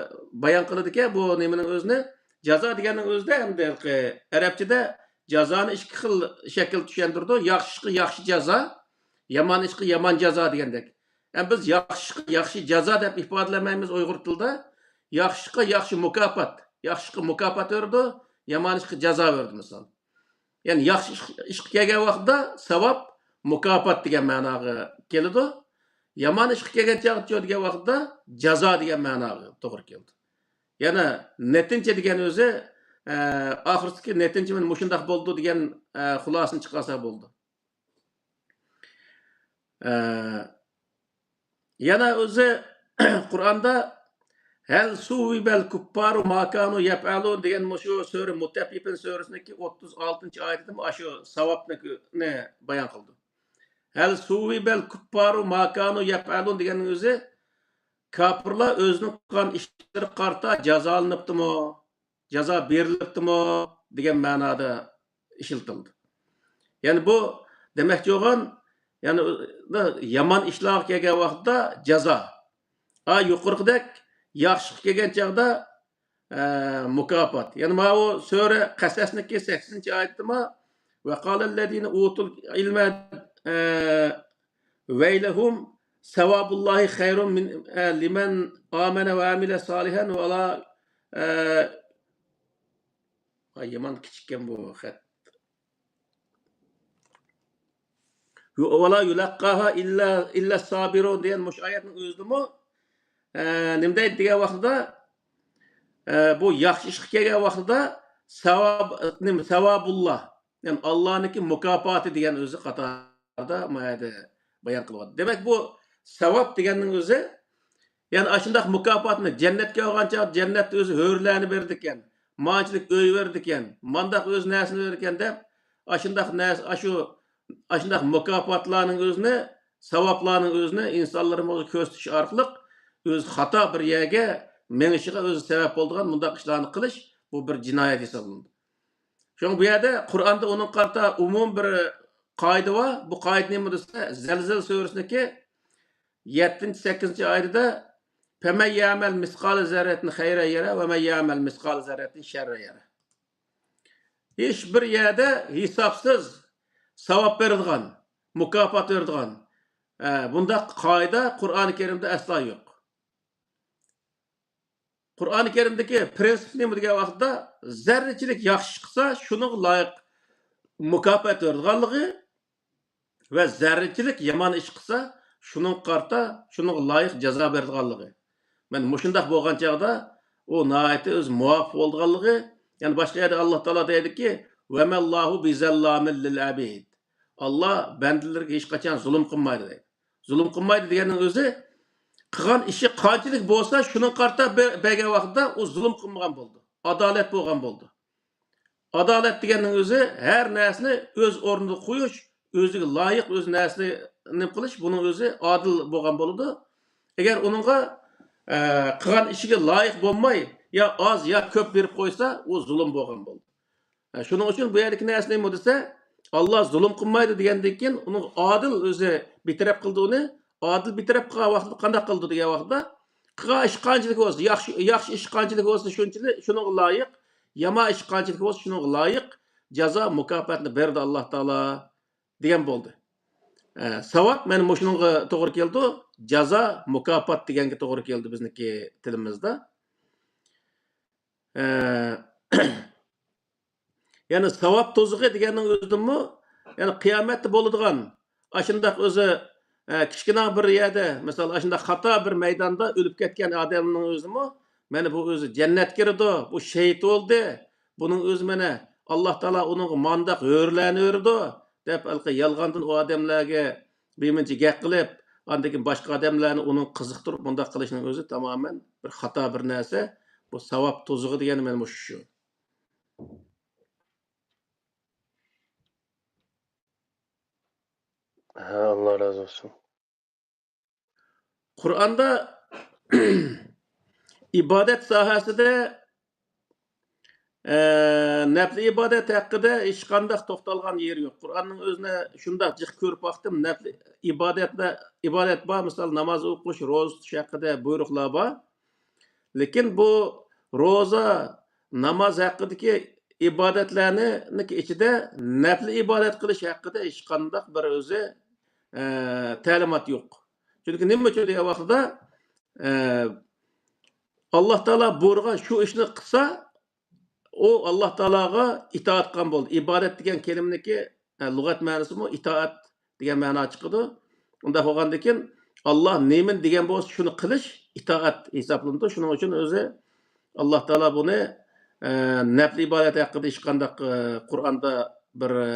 بايان قىلىدىكەن بۇ نېمىنىڭ ئۆزىنى. جازا دېگەننىڭ ئۆزىدە ئەمدى ھېلىقى ئەرەبچىدە جازانى ئىككى خىل شەكىلدە چۈشەندۈرىدۇ. ياخشى ئىشقا ياخشى جازا، يامان ئىشقا يامان جازا دېگەندەك. ئەمما بىز ياخشى ئىشقا ياخشى جازا دەپ ئىپادىلىمەيمىز ئۇيغۇر تىلىدا. ياخشى ئىشقا ياخشى مۇكاپات. ياخشى ئىشقا مۇكاپات بېرىدۇ، يامان ئىشقا جازا بېرىدۇ مىسال. يەنى ياخشى ئىش، ئىشقا كەلگەن ۋاقىتتا ساۋاب، مۇكاپات دېگەن مەناغا كېلىدۇ. يامان ئىشقا كەلگەن چاغ دېگەن ۋاقىتتا جازا دېگەن مەناغا توغرا كېلىدۇ. يەنى نەتىجە دېگەن ئۆزى، ئە، ئاخىرىدىكى نەتىجە مانا مۇشۇنداق بولىدۇ دېگەن، ئە، خۇلاسىنى چىقارسا بولىدۇ. ئە، يەنە ئۆزى قۇرئاندا ھەل سۇۋۋىبەل كۇففارۇ ما كانۇ يەپئەلۇن دېگەن مۇشۇ سۈرە مۇتەففىفىن سۈرىسىنىڭكى ئوتتۇز ئالتىنچى ئايىتىدىمۇ ئاشۇ ساۋابنى بايان قىلدى. ھەل سۇۋۋىبەل كۇففارۇ ما كانۇ يەپئەلۇن دېگەننىڭ ئۆزى، كاپىرلار ئۆزىنىڭ قىلغان ئىشلىرىغا قارىتا جازالىنىپتىمۇ، جازا بېرىلىپتىمۇ دېگەن مەنادا ئىشلىتىلدى. يەنى بۇ دېمەكچى بولغان، يەنى يامان ئىشلارغا كەلگەن ۋاقىتتا جازا. ئا، يۇقىرىقىدەك ياخشىلىق كەلگەن چاغدا، ئە، مۇكاپات. يەنى ماۋۇ سۈرە قەسەسنىڭكى سەكسىنىنچى ئايىتىدىمۇ، ۋەقالەللەزىنە ئۇتۇل ئىلمە، ئە، ۋەيلەھۇم سەۋابۇللاھى خەيرۇن مىن، ئە، لىمەن ئامەنە ۋە ئەمىلە سالىھەن ۋەلا، ئە، ۋاي، يامان كىچىككەن بۇ خەت. ۋەلا يۇلەققاھا ئىللا، ئىللا سابىرۇن دېگەن مۇشۇ ئايەتنىڭ ئۆزىدىمۇ، ئە، نېمە دەيدۇ دېگەن ۋاقتىدا، ئە، بۇ ياخشى ئىشقا كەلگەن ۋاقتىدا ساۋاب، نېمە، ساۋابۇللا، يەنى ئاللانىڭكى مۇكاپاتى دېگەن ئۆزى قاتارىدا ما يەردە بايان قىلىۋاتىدۇ. دېمەك، بۇ ساۋاب دېگەننىڭ ئۆزى، يەنى ئاشۇنداق مۇكاپاتنى جەننەتكە ئالغان چاغدا جەننەتتە ئۆزى ھۆرلەرنى بېرىدىكەن، مانچىلىك ئۆي بېرىدىكەن، مانداق ئۆز نەرسىنى بېرىدىكەن دەپ، ئاشۇنداق نەرسە، ئاشۇ، ئاشۇنداق مۇكاپاتلارنىڭ ئۆزىنى، ساۋابلارنىڭ ئۆزىنى ئىنسانلىرىمىزغا كۆرسىتىش ئارقىلىق ئۆزى خاتا بىر يەرگە مېڭىشىغا ئۆزى سەۋەب بولىدىغان مۇنداق ئىشلارنى قىلىش، بۇ بىر جىنايەت ھېسابلىنىدۇ. شۇڭا بۇ يەردە قۇرئاندا ئۇنىڭغا قارىتا ئومۇمىي بىر قائىدە بار. بۇ قائىدە نېمە دېسە، زەلزەلە سۈرىسىنىڭكى يەتتىنچى، سەككىزىنچى ئايىتىدە، فَمَنْ يَعْمَلْ مِثْقَالَ ذَرَّةٍ خَيْرًا يَرَهُ وَمَنْ يَعْمَلْ مِثْقَالَ ذَرَّةٍ شَرًّا يَرَهُ. ھېچ بىر يەردە ھېسابسىز ساۋاب بېرىدىغان، مۇكاپات بېرىدىغان، ئە، بۇنداق قائىدە قۇرئانى كەرىمدە ئەسلا يوق. قۇرئانى كەرىمدىكى پرىنسىپ نېمە دېگەن ۋاقىتتا، زەررىچىلىك ياخشى ئىش قىلسا، شۇنىڭغا لايىق مۇكاپات بېرىدىغانلىقى ۋە زەررىچىلىك يامان ئىش قىلسا، شۇنىڭغا قارىتا، شۇنىڭغا لايىق جازا بېرىدىغانلىقى. مەن مۇشۇنداق بولغان چاغدا ئۇ ناھايىتى ئۆزى مۇۋاپىق بولىدىغانلىقى، يەنى باشقا يەردە ئاللا تائالا دەيدۇكى، ۋەمەللاھۇ بىزەللامىل لىل ئەبىد. ئاللا بەندىلىرىگە ھېچقاچان زۇلۇم قىلمايدۇ دەيدۇ. زۇلۇم قىلمايدۇ دېگەننىڭ ئۆزى، قىلغان ئىشى قانچىلىك بولسا، شۇنىڭغا قارىتا بە-، بەرگەن ۋاقتىدا ئۇ زۇلۇم قىلمىغان بولىدۇ. ئادالەت بولغان بولىدۇ. ئادالەت دېگەننىڭ ئۆزى ھەر نەرسىنى ئۆز ئورنىدا قويۇش، ئۆزىگە لايىق ئۆز نەرسىنى نېمە قىلىش، بۇنىڭ ئۆزى ئادىل بولغان بولىدۇ. ئەگەر ئۇنىڭغا، ئە، قىلغان ئىشىگە لايىق بولماي، يا ئاز، يا كۆپ بېرىپ قويسا، ئۇ زۇلۇم بولغان بولىدۇ. ھە، شۇنىڭ ئۈچۈن بۇ يەردىكى نەرسە نېمە دېسە، ئاللا زۇلۇم قىلمايدۇ دېگەندىن كېيىن، ئۇنىڭ ئادىل ئۆزى بىر تەرەپ قىلدى ئۇنى. ئادىل بىر تەرەپ قىلغان ۋاقتىدا قانداق قىلدى دېگەن ۋاقتىدا، قىلغان ئىش قانچىلىك بولسا، ياخشى، ياخشى ئىش قانچىلىك بولسا، شۇنچىلىك، شۇنىڭغا لايىق، يامان ئىش قانچىلىك بولسا، شۇنىڭغا لايىق جازا، مۇكاپاتنى بەردى ئاللا تائالا دېگەن بولدى. ئە، ساۋاب مانا مۇشۇنىڭغا توغرا كېلىدۇ، جازا، مۇكاپات دېگەنگە توغرا كېلىدۇ بىزنىڭكى تىلىمىزدا. ئە، يەنى ساۋاب توزىقى دېگەننىڭ ئۆزىدىنمۇ، يەنى قىيامەتتە بولىدىغان ئاشۇنداق ئۆزى، ئە، كىچىككىنە بىر يەردە، مىسال، ئاشۇنداق خاتا بىر مەيداندا ئۆلۈپ كەتكەن ئادەمنىڭ ئۆزىمۇ، مانا بۇ ئۆزى جەننەتكە كىرىدۇ، بۇ شېھىت بولدى، بۇنىڭ ئۆزى مانا ئاللا تائالا ئۇنىڭغا مانداق ھۆرلەرنى بېرىدۇ، دەپ ھېلىقى يالغاندىن ئۇ ئادەملەرگە بىرمۇنچە گەپ قىلىپ، ئاندىن كېيىن باشقا ئادەملەرنى ئۇنىڭ قىزىقتۇرۇپ مۇنداق قىلىشنىڭ ئۆزى تامامەن بىر خاتا بىر نەرسە. بۇ ساۋاب توزىقى دېگەن مانا مۇشۇ شۇ. ھە، ئاللا رازى بولسۇن. قۇرئاندا ئىبادەت ساھەسىدە، ئە، نەپلى ئىبادەت ھەققىدە ھېچقانداق توختالغان يېرى يوق. قۇرئاننىڭ ئۆزىنى شۇنداق جىق كۆرۈپ باقتىم. نەپلى ئىبادەتلەر، ئىبادەت بار، مىسال، ناماز ئوقۇش، روزا تۇتۇش ھەققىدە بۇيرۇقلار بار. لېكىن بۇ روزا، ناماز ھەققىدىكى ئىبادەتلەرنىڭ ئىچىدە نەپلى ئىبادەت قىلىش ھەققىدە ھېچقانداق بىر ئۆزى، ئە، تەلىمات يوق. چۈنكى نېمە ئۈچۈن دېگەن ۋاقتىدا، ئە، ئاللا تائالا بۇيرۇغان شۇ ئىشنى قىلسا، ئۇ ئاللا تائالاغا ئىتائەت قىلغان بولدى. ئىبادەت دېگەن كەلىمىنىڭكى، ئە، لۇغەت مەنىسىمۇ ئىتائەت دېگەن مەنا چىقىدۇ. ئۇنداق بولغاندىكىن، ئاللا نېمىنى دېگەن بولسا، شۇنى قىلىش ئىتائەت ھېسابلىنىدۇ. شۇنىڭ ئۈچۈن ئۆزى ئاللا تائالا بۇنى، ئە، نەپلى ئىبادەت ھەققىدە ھېچقانداق، ئە، قۇرئاندا بىر، ئە،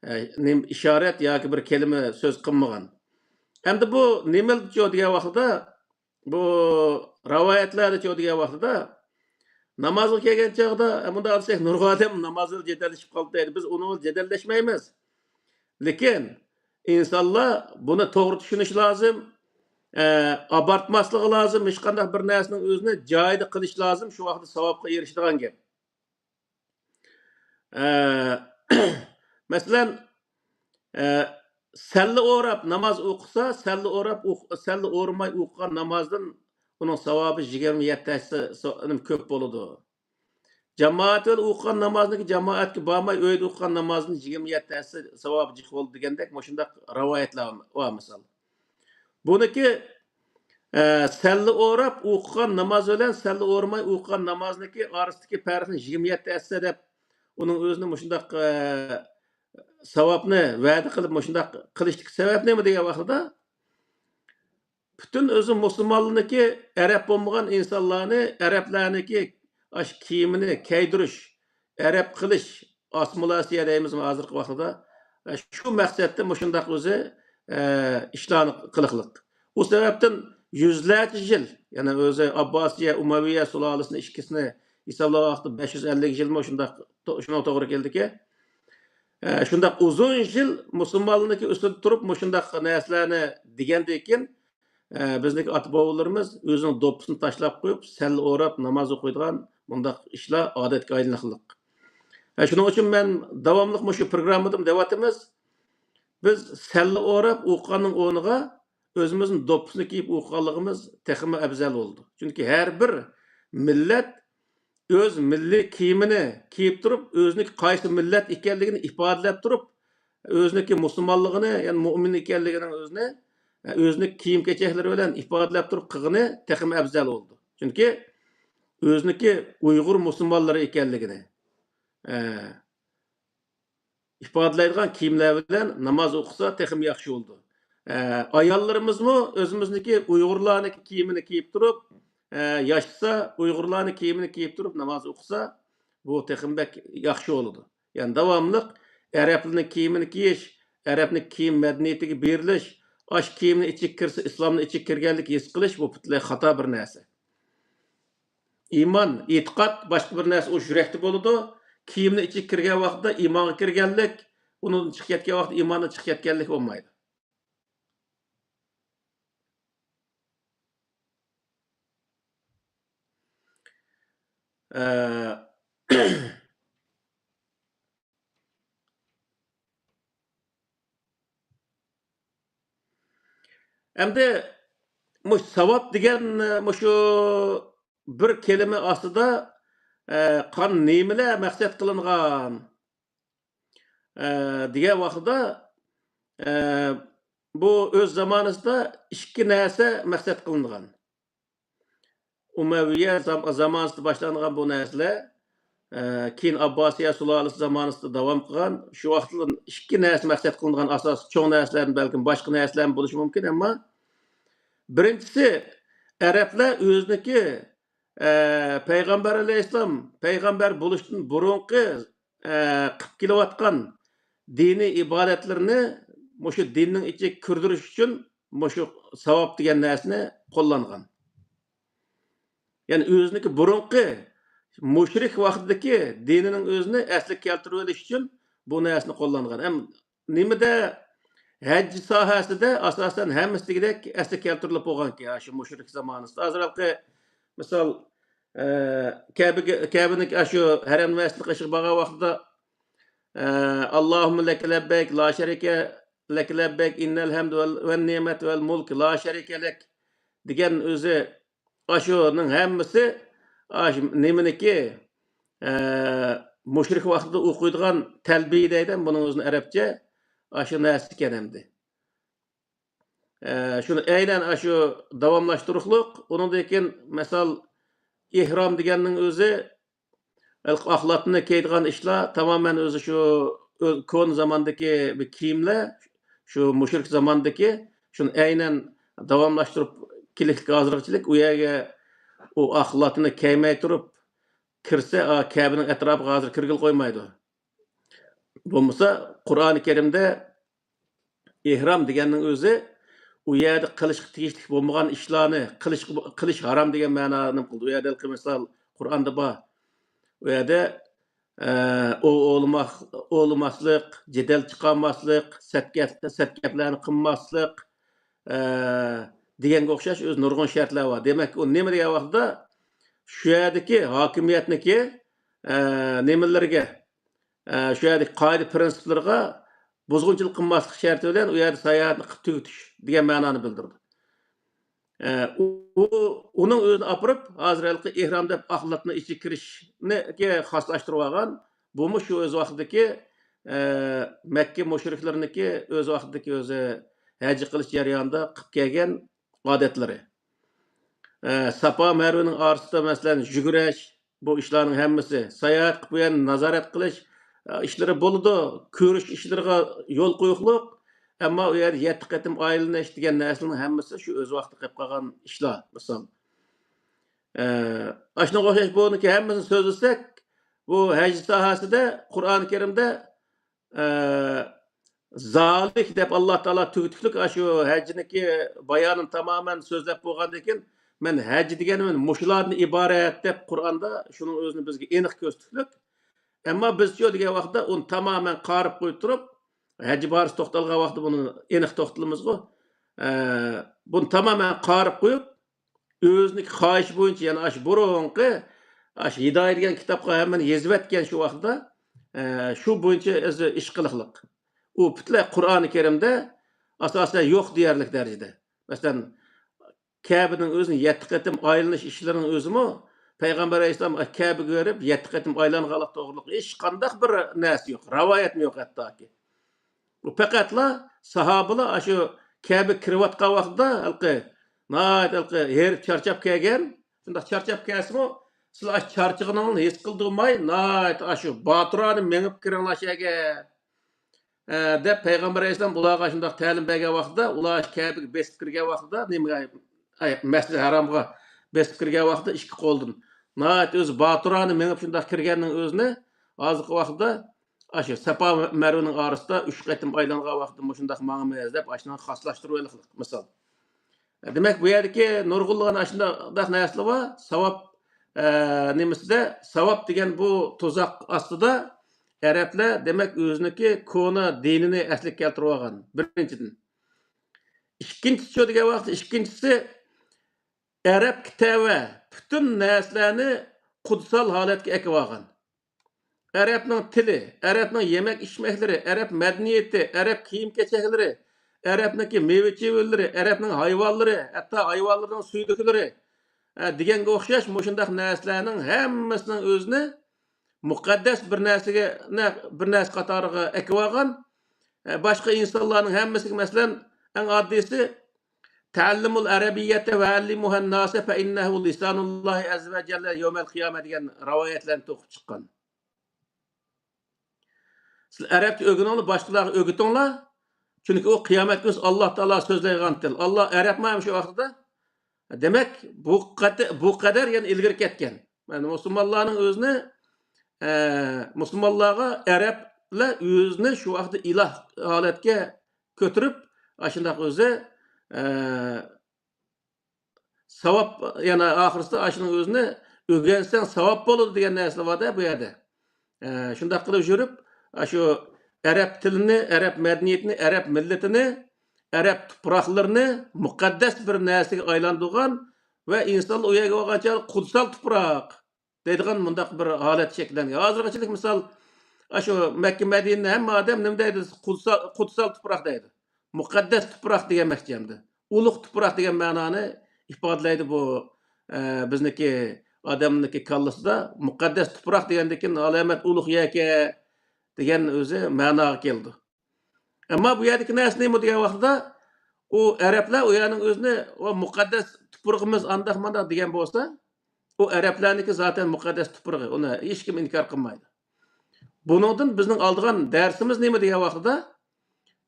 ئە، نېمە ئىشارەت ياكى بىر كەلىمە سۆز قىلمىغان. ئەمدى بۇ نېمىلىچۇ دېگەن ۋاقتىدا، بۇ رىۋايەتلەردىچۇ دېگەن ۋاقتىدا، نامازغا كەلگەن چاغدا، ئە، مۇنداق دېسەك، نۇرغۇن ئادەم ناماز بىلەن جېدەللىشىپ قالدى دەيدۇ. بىز ئۇنىڭ بىلەن جېدەللەشمەيمىز. لېكىن ئىنسانلار بۇنى توغرا چۈشىنىشى لازىم. ئە، ئابارتماسلىقى لازىم. ھېچقانداق بىر نەرسىنىڭ ئۆزىنى جايىدا قىلىش لازىم. شۇ ۋاقىتتا ساۋابقا ئېرىشىدىغان گەپ. ئە، مەسىلەن، ئە، سەللە ئوراپ ناماز ئوقۇسا، سەللە ئوراپ ئوق-، سەللە ئورىماي ئوقۇغان نامازدىن ئۇنىڭ ساۋابى يىگىرمە يەتتە ھەسسە سا-، كۆپ بولىدۇ. جامائەت بىلەن ئوقۇغان نامازنىڭكى جامائەتكە بارماي ئۆيدە ئوقۇغان نامازدىن يىگىرمە يەتتە ھەسسە ساۋابى جىق بولىدۇ دېگەندەك مۇشۇنداق رىۋايەتلەر بار مىسال. بۇنىڭكى، ئە، سەللە ئوراپ ئوقۇغان ناماز بىلەن سەللە ئورىماي ئوقۇغان نامازنىڭكى ئارىسىدىكى پەرقنى يىگىرمە يەتتە ھەسسە دەپ، ئۇنىڭ ئۆزىنى مۇشۇنداق، ئە، ساۋابنى ۋەدە قىلىپ مۇشۇنداق قىلىشتىكى سەۋەب نېمە دېگەن ۋاقتىدا، پۈتۈن ئۆزى مۇسۇلمانلىرىنىڭكى ئەرەب بولمىغان ئىنسانلارنى، ئەرەبلەرنىڭكى ئاشۇ كىيىمىنى كىيدۈرۈش، ئەرەب قىلىش، ئاسسىمىلياتسىيە دەيمىزمۇ ھازىرقى ۋاقتىدا، شۇ مەقسەتتە مۇشۇنداق ئۆزى، ئە، ئىشلارنى قىلىقلىق. ئۇ سەۋەبتىن يۈزلەرچە يىل، يەنى ئۆزى ئابباسىيە، ئۇمەۋىيە سۇلالىسىنى ئىككىسىنى ھېسابلىغان ۋاقىتتا بەش يۈز ئەللىك يىلمۇ شۇنداق تو-، شۇنىڭغا توغرا كېلىدىكەن. ئە، شۇنداق ئۇزۇن يىل مۇسۇلمانلارنىڭكى ئۈستىدە تۇرۇپ مۇشۇنداق نەرسىلەرنى دېگەندىن كېيىن، ئە، بىزنىڭكى ئاتا-بوۋىلىرىمىز ئۆزىنىڭ دوپپىسىنى تاشلاپ قويۇپ، سەللە ئوراپ ناماز ئوقۇيدىغان مۇنداق ئىشلار ئادەتكە ئايلىنىقلىق. ئە، شۇنىڭ ئۈچۈن مەن داۋاملىق مۇشۇ پروگراممىدىمۇ دەۋاتىمىز. بىز سەللە ئوراپ ئوقۇغاننىڭ ئورنىغا ئۆزىمىزنىڭ دوپپىسىنى كىيىپ ئوقۇغانلىقىمىز تېخىمۇ ئەۋزەل بولىدۇ. چۈنكى ھەر بىر مىللەت ئۆز مىللىي كىيىمىنى كىيىپ تۇرۇپ، ئۆزىنىڭكى قايسى مىللەت ئىكەنلىكىنى ئىپادىلەپ تۇرۇپ، ئۆزىنىڭكى مۇسۇلمانلىقىنى، يەنى مۆمىن ئىكەنلىكىنىڭ ئۆزىنى، ئۆزىنىڭ كىيىم-كېچەكلىرى بىلەن ئىپادىلەپ تۇرۇپ قىلغىنى تېخىمۇ ئەۋزەل بولىدۇ. چۈنكى ئۆزىنىڭكى ئۇيغۇر مۇسۇلمانلىرى ئىكەنلىكىنى، ئە، ئىپادىلەيدىغان كىيىملەر بىلەن ناماز ئوقۇسا تېخىمۇ ياخشى بولىدۇ. ئە، ئاياللىرىمىزمۇ ئۆزىمىزنىڭكى ئۇيغۇرلارنىڭكى كىيىمىنى كىيىپ تۇرۇپ، ئە، ياشىسا، ئۇيغۇرلارنىڭ كىيىمىنى كىيىپ تۇرۇپ ناماز ئوقۇسا، بۇ تېخىمۇ بەك ياخشى بولىدۇ. يەنى داۋاملىق ئەرەبلەرنىڭ كىيىمىنى كىيىش، ئەرەبنىڭ كىيىم مەدەنىيىتىگە بېرىلىش، ئاشۇ كىيىمنىڭ ئىچىگە كىرسە، ئىسلامنىڭ ئىچىگە كىرگەنلىك ھېس قىلىش، بۇ پۈتۈنلەي خاتا بىر نەرسە. ئىمان، ئېتىقاد باشقا بىر نەرسە، ئۇ يۈرەكتە بولىدۇ. كىيىمنىڭ ئىچىگە كىرگەن ۋاقتىدا ئىمانغا كىرگەنلىك، ئۇنىڭدىن چىقىپ كەتكەن ۋاقىتتا ئىماندىن چىقىپ كەتكەنلىك بولمايدۇ. ئە، ئەمدى مۇشۇ ساۋاب دېگەن، مۇشۇ بىر كەلىمە ئاستىدا، ئە، قان نېمىلەر مەقسەت قىلىنغان، ئە، دېگەن ۋاقتىدا، ئە، بۇ ئۆز زامانىسىدا ئىككى نەرسە مەقسەت قىلىنغان. ئۇمەۋىيە زام-، زامانىسىدا باشلانغان بۇ نەرسىلەر، ئە، كېيىن ئابباسىيە سۇلالىسى زامانىسىدا داۋام قىلغان. شۇ ۋاقىتتا ئىككى نەرسە مەقسەت قىلىنغان ئاساسلىق چوڭ نەرسىلەردىن، بەلكىم باشقا نەرسىلەرمۇ بولۇشى مۇمكىن، ئەمما بىرىنچىسى، ئەرەبلەر ئۆزىنىڭكى، ئە، پەيغەمبەر ئەلەيھىسسالام پەيغەمبەر بولۇشتىن بۇرۇنقى، ئە، قىلىپ كېلىۋاتقان دىنىي ئىبادەتلىرىنى مۇشۇ دىننىڭ ئىچىگە كىردۈرۈش ئۈچۈن مۇشۇ ساۋاب دېگەن نەرسىنى قوللانغان. يەنى ئۆزىنىڭكى بۇرۇنقى مۇشرىك ۋاقتىدىكى دىنىنىڭ ئۆزىنى ئەسلىگە كەلتۈرۈۋېلىش ئۈچۈن بۇ نەرسىنى قوللانغان. ھەم نېمىدە ھەج ساھەسىدە ئاساسەن ھەممىسى دېگۈدەك ئەسلىگە كەلتۈرۈلۈپ بولغانكەن، شۇ مۇشرىك زامانىسىدا. ھازىر ھېلىقى مىسال، ئە، كەبىگە، كەبىنىڭ ئاشۇ ھەرەم مەسچىتىنىڭ قېشىغا بارغان ۋاقتىدا، ئە، «ئاللاھۇممە لەكە لەببەيك، لا شەرىكە لەكە لەببەيك، ئىننەل ھەمدۇ ۋەل، ۋەن نىئمەتۇ ۋەل مۇلك، لا شەرىكە لەك» دېگەن ئۆزى ئاشۇنىڭ ھەممىسى، ئاشۇ نېمىنىكى، ئە، مۇشرىك ۋاقتىدا ئوقۇيدىغان تەلبىيە دەيدۇ، بۇنىڭ ئۆزىنى ئەرەبچە، ئاشۇ نەرسە ئىكەن ئەمدى. ئە، شۇنى ئەينەن ئاشۇ داۋاملاشتۇرۇقلۇق، ئۇنىڭدىن كېيىن، مىسال، ئېھرام دېگەننىڭ ئۆزى، ئاق لاتىنى كىيىدىغان ئىشلار تامامەن ئۆزى شۇ ئۆ-، كونا زاماندىكى بىر كىيىملەر، شۇ مۇشرىك زاماندىكى، شۇنى ئەينەن داۋاملاشتۇرۇپ كېلىشلىك ھازىرغىچىلىك ئۇ يەرگە ئۇ ئاق لاتىنى كىيمەي تۇرۇپ كىرسە، ئا، كەبىنىڭ ئەتراپىغا ھازىر كىرگىلى قويمايدۇ. بولمىسا، قۇرئانى كەرىمدە ئېھرام دېگەننىڭ ئۆزى ئۇ يەردە قىلىشقا تېگىشلىك بولمىغان ئىشلارنى قىلىش، قىلىش ھارام دېگەن مەنانى نېمە قىلدى. ئۇ يەردە ھېلىقى مىسال قۇرئاندا بار. ئۇ يەردە، ئە، ئوۋ ئوۋلىماق-، ئوۋلىماسلىق، جېدەل چىقارماسلىق، سەت گەپ-، سەت گەپلەرنى قىلماسلىق، ئە، دېگەنگە ئوخشاش ئۆزى نۇرغۇن شەرتلەر بار. دېمەك، ئۇ نېمە دېگەن ۋاقىتتا، شۇ يەردىكى ھاكىمىيەتنىكى، ئە، نېمىلىرىگە، ئە، شۇ يەردىكى قائىدە پىرىنسىپلىرىغا بۇزغۇنچىلىق قىلماسلىق شەرتى بىلەن ئۇ يەردە ساياھەتنى قىلىپ تۈگىتىش دېگەن مەنانى بىلدۈرىدۇ. ئە، ئۇ، ئۇنىڭ ئۆزىنى ئاپىرىپ، ھازىر ھېلىقى ئېھرام دەپ ئاق لاتنىڭ ئىچىگە كىرىشنىكى خاسلاشتۇرۇۋالغان. بۇمۇ شۇ ئۆز ۋاقتىدىكى، ئە، مەككە مۇشرىكلىرىنىڭكى ئۆز ۋاقتىدىكى ئۆزى ھەج قىلىش جەريانىدا قىلىپ كەلگەن ئادەتلىرى. ئە، ساپا مەرۋىنىڭ ئارىسىدا، مەسىلەن، يۈگۈرۈش، بۇ ئىشلارنىڭ ھەممىسى، ساياھەت قىلىپ، بۇ يەرنى نازارەت قىلىش، ئە، ئىشلىرى بولىدۇ، كۆرۈش ئىشلىرىغا يول قويۇقلۇق، ئەمما ئۇ يەردە يەتتە قېتىم ئايلىنىش دېگەن نەرسىنىڭ ھەممىسى شۇ ئۆز ۋاقتىدا قېلىپ قالغان ئىشلار، مىسال. ئە، ئاشۇنىڭغا ئوخشاش بۇنىڭكى ھەممىسىنى سۆزلىسەك، بۇ ھەج ساھەسىدە قۇرئان كەرىمدە، ئە، زالىك دەپ ئاللا تائالا تۈگۈتۈكلۈك ئاشۇ ھەجنىكى بايانىنى تامامەن سۆزلەپ بولغاندىن كېيىن، مەن ھەج دېگەنمەن مۇشۇلاردىن ئىبارەت دەپ قۇرئاندا شۇنىڭ ئۆزىنى بىزگە ئېنىق كۆرسىتىكلىك. ئەمما بىزچۇ دېگەن ۋاقىتتا ئۇنى تامامەن قارىپ قويۇپ تۇرۇپ، ھەج بارىسى توختالغان ۋاقىتتا بۇنى ئېنىق توختىلىمىزغۇ. ئە، بۇنى تامامەن قارىپ قويۇپ، ئۆزىنىڭكى خاھىشى بويىچە، يەنى ئاشۇ بۇرۇنقى، ئاشۇ ھىدايە دېگەن كىتابقا ھەممىنى يېزىۋەتكەن شۇ ۋاقىتتا، ئە، شۇ بويىچە ئۆزى ئىش قىلىقلىق. ئۇ پۈتۈنلەي قۇرئانى كەرىمدە ئاساسەن يوق دېيەرلىك دەرىجىدە. مەسىلەن، كەبىنىڭ ئۆزىنى يەتتە قېتىم ئايلىنىش ئىشلىرىنىڭ ئۆزىمۇ پەيغەمبەر ئەلەيھىسسالام كەبىگە بېرىپ يەتتە قېتىم ئايلانغانلىق توغرىلىق ھېچقانداق بىر نەرسە يوق، رىۋايەتمۇ يوق ھەتتاكى. بۇ پەقەتلا ساھابىلار ئاشۇ كەبىگە كىرىۋاتقان ۋاقتىدا ھېلىقى ناھايىتى ھېلىقى ھېرىپ چارچاپ كەلگەن، شۇنداق چارچاپ كەلسىمۇ، سىلەر ئاشۇ چارچىغىنىڭلارنى ھېس قىلدۇرماي، ناھايىتى ئاشۇ باتۇرانە مېڭىپ كىرىڭلار شۇ يەرگە، ئە، دەپ پەيغەمبەر ئەلەيھىسسالام ئۇلارغا شۇنداق تەلىم بەرگەن ۋاقتىدا، ئۇلار كەبىگە بېسىپ كىرگەن ۋاقتىدا، نېمىگە، ئەي، مەسجىدى ھارامغا بېسىپ كىرگەن ۋاقتىدا ئىككى قولدىن ناھايىتى ئۆزى باتۇرانە مېڭىپ شۇنداق كىرگەننىڭ ئۆزىنى ھازىرقى ۋاقىتتا ئاشۇ ساپا مەرۋىنىڭ ئارىسىدا ئۈچ قېتىم ئايلانغان ۋاقتىدا مۇشۇنداق ماڭىمىز دەپ ئاشۇنى خاسلاشتۇرۇۋېلىقلىق مىسال. دېمەك، بۇ يەردىكى نۇرغۇنلىغان ئاشۇنداق نەرسىلەر بار. ساۋاب، ئە، نېمىسىدە، ساۋاب دېگەن بۇ تۇزاق ئاستىدا ئەرەبلەر، دېمەك، ئۆزىنىڭكى كونا دىنىنى ئەسلىگە كەلتۈرۈۋالغان، بىرىنچىدىن. ئىككىنچىسى شۇ دېگەن ۋاقىت، ئىككىنچىسى، ئەرەبكە تەۋە پۈتۈن نەرسىلەرنى قۇتسال ھالەتكە ئەكىۋالغان. ئەرەبنىڭ تىلى، ئەرەبنىڭ يېمەك ئىچمەكلىرى، ئەرەب مەدەنىيىتى، ئەرەب كىيىم-كېچەكلىرى، ئەرەبنىڭكى مېۋە-چېۋىلىرى، ئەرەبنىڭ ھايۋانلىرى، ھەتتا ھايۋانلىرىنىڭ سۈيدۈكلىرى، ئە، دېگەنگە ئوخشاش مۇشۇنداق نەرسىلەرنىڭ ھەممىسىنىڭ ئۆزىنى مۇقەددەس بىر نەرسىگە، نە-، بىر نەرسە قاتارىغا ئەكىۋالغان. ئە، باشقا ئىنسانلارنىڭ ھەممىسىگە، مەسىلەن، ئەڭ ئاددىيسى، تەئەللىمۇل ئەرەبىييەتە ۋە ئەللىمۇھەن ناسە فە ئىننەھۇ لىسانۇللاھى ئەززە ۋە جەللە يەۋمەل قىيامە دېگەن رىۋايەتلەرنى توقۇپ چىققان. سىلەر ئەرەبچە ئۆگىنىڭلار، باشقىلارغا ئۆگىتىڭلار. چۈنكى ئۇ قىيامەت كۈنى ئاللا تائالا سۆزلەيدىغان تىل. ئاللا ئەرەبمۇ ھەم شۇ ۋاقتىدا. دېمەك، بۇ قەدە-، بۇ قەدەر يەنە ئىلگىرى كەتكەن. يەنى مۇسۇلمانلارنىڭ ئۆزىنى، ئە، مۇسۇلمانلارغا ئەرەبلەر ئۆزىنى شۇ ۋاقىتتا ئىلاھ ھالەتكە كۆتۈرۈپ، ئاشۇنداق ئۆزى، ئە، ساۋاب، يەنى ئاخىرسىدا ئاشۇنىڭ ئۆزىنى ئۆگەنسەڭ ساۋاب بولىدۇ دېگەن نەرسە بار-دە بۇ يەردە. ئە، شۇنداق قىلىپ يۈرۈپ، ئاشۇ ئەرەب تىلىنى، ئەرەب مەدەنىيىتىنى، ئەرەب مىللىتىنى، ئەرەب تۇپراقلىرىنى مۇقەددەس بىر نەرسىگە ئايلاندۇرغان ۋە ئىنسانلار ئۇ يەرگە بارغانچە قۇتسال تۇپراق دەيدىغان مۇنداق بىر ھالەت شەكىللەنگەن. ھازىرغىچىلىك مىسال، ئاشۇ مەككە مەدىنىدە ھەممە ئادەم نېمە دەيدۇ؟ قۇتسال، قۇتسال تۇپراق دەيدۇ. مۇقەددەس تۇپراق دېگەنمەكچى ئەمدى. ئۇلۇغ تۇپراق دېگەن مەنانى ئىپادىلەيدۇ بۇ، ئە، بىزنىكى ئادەمنىڭكى كاللىسىدا. مۇقەددەس تۇپراق دېگەندىن كېيىن ئالامەت ئۇلۇغ يەركەن دېگەن ئۆزى مەناغا كېلىدۇ. ئەمما بۇ يەردىكى نەرسە نېمە دېگەن ۋاقتىدا، ئۇ ئەرەبلەر ئۇ يەرنىڭ ئۆزىنى، «ۋە مۇقەددەس تۇپرىقىمىز ئانداق مانداق» دېگەن بولسا، ئۇ ئەرەبلەرنىڭكى زاتەن مۇقەددەس تۇپرىقى، ئۇنى ھېچكىم ئىنكار قىلمايدۇ. بۇنىڭدىن بىزنىڭ ئالىدىغان دەرسىمىز نېمە دېگەن ۋاقتىدا،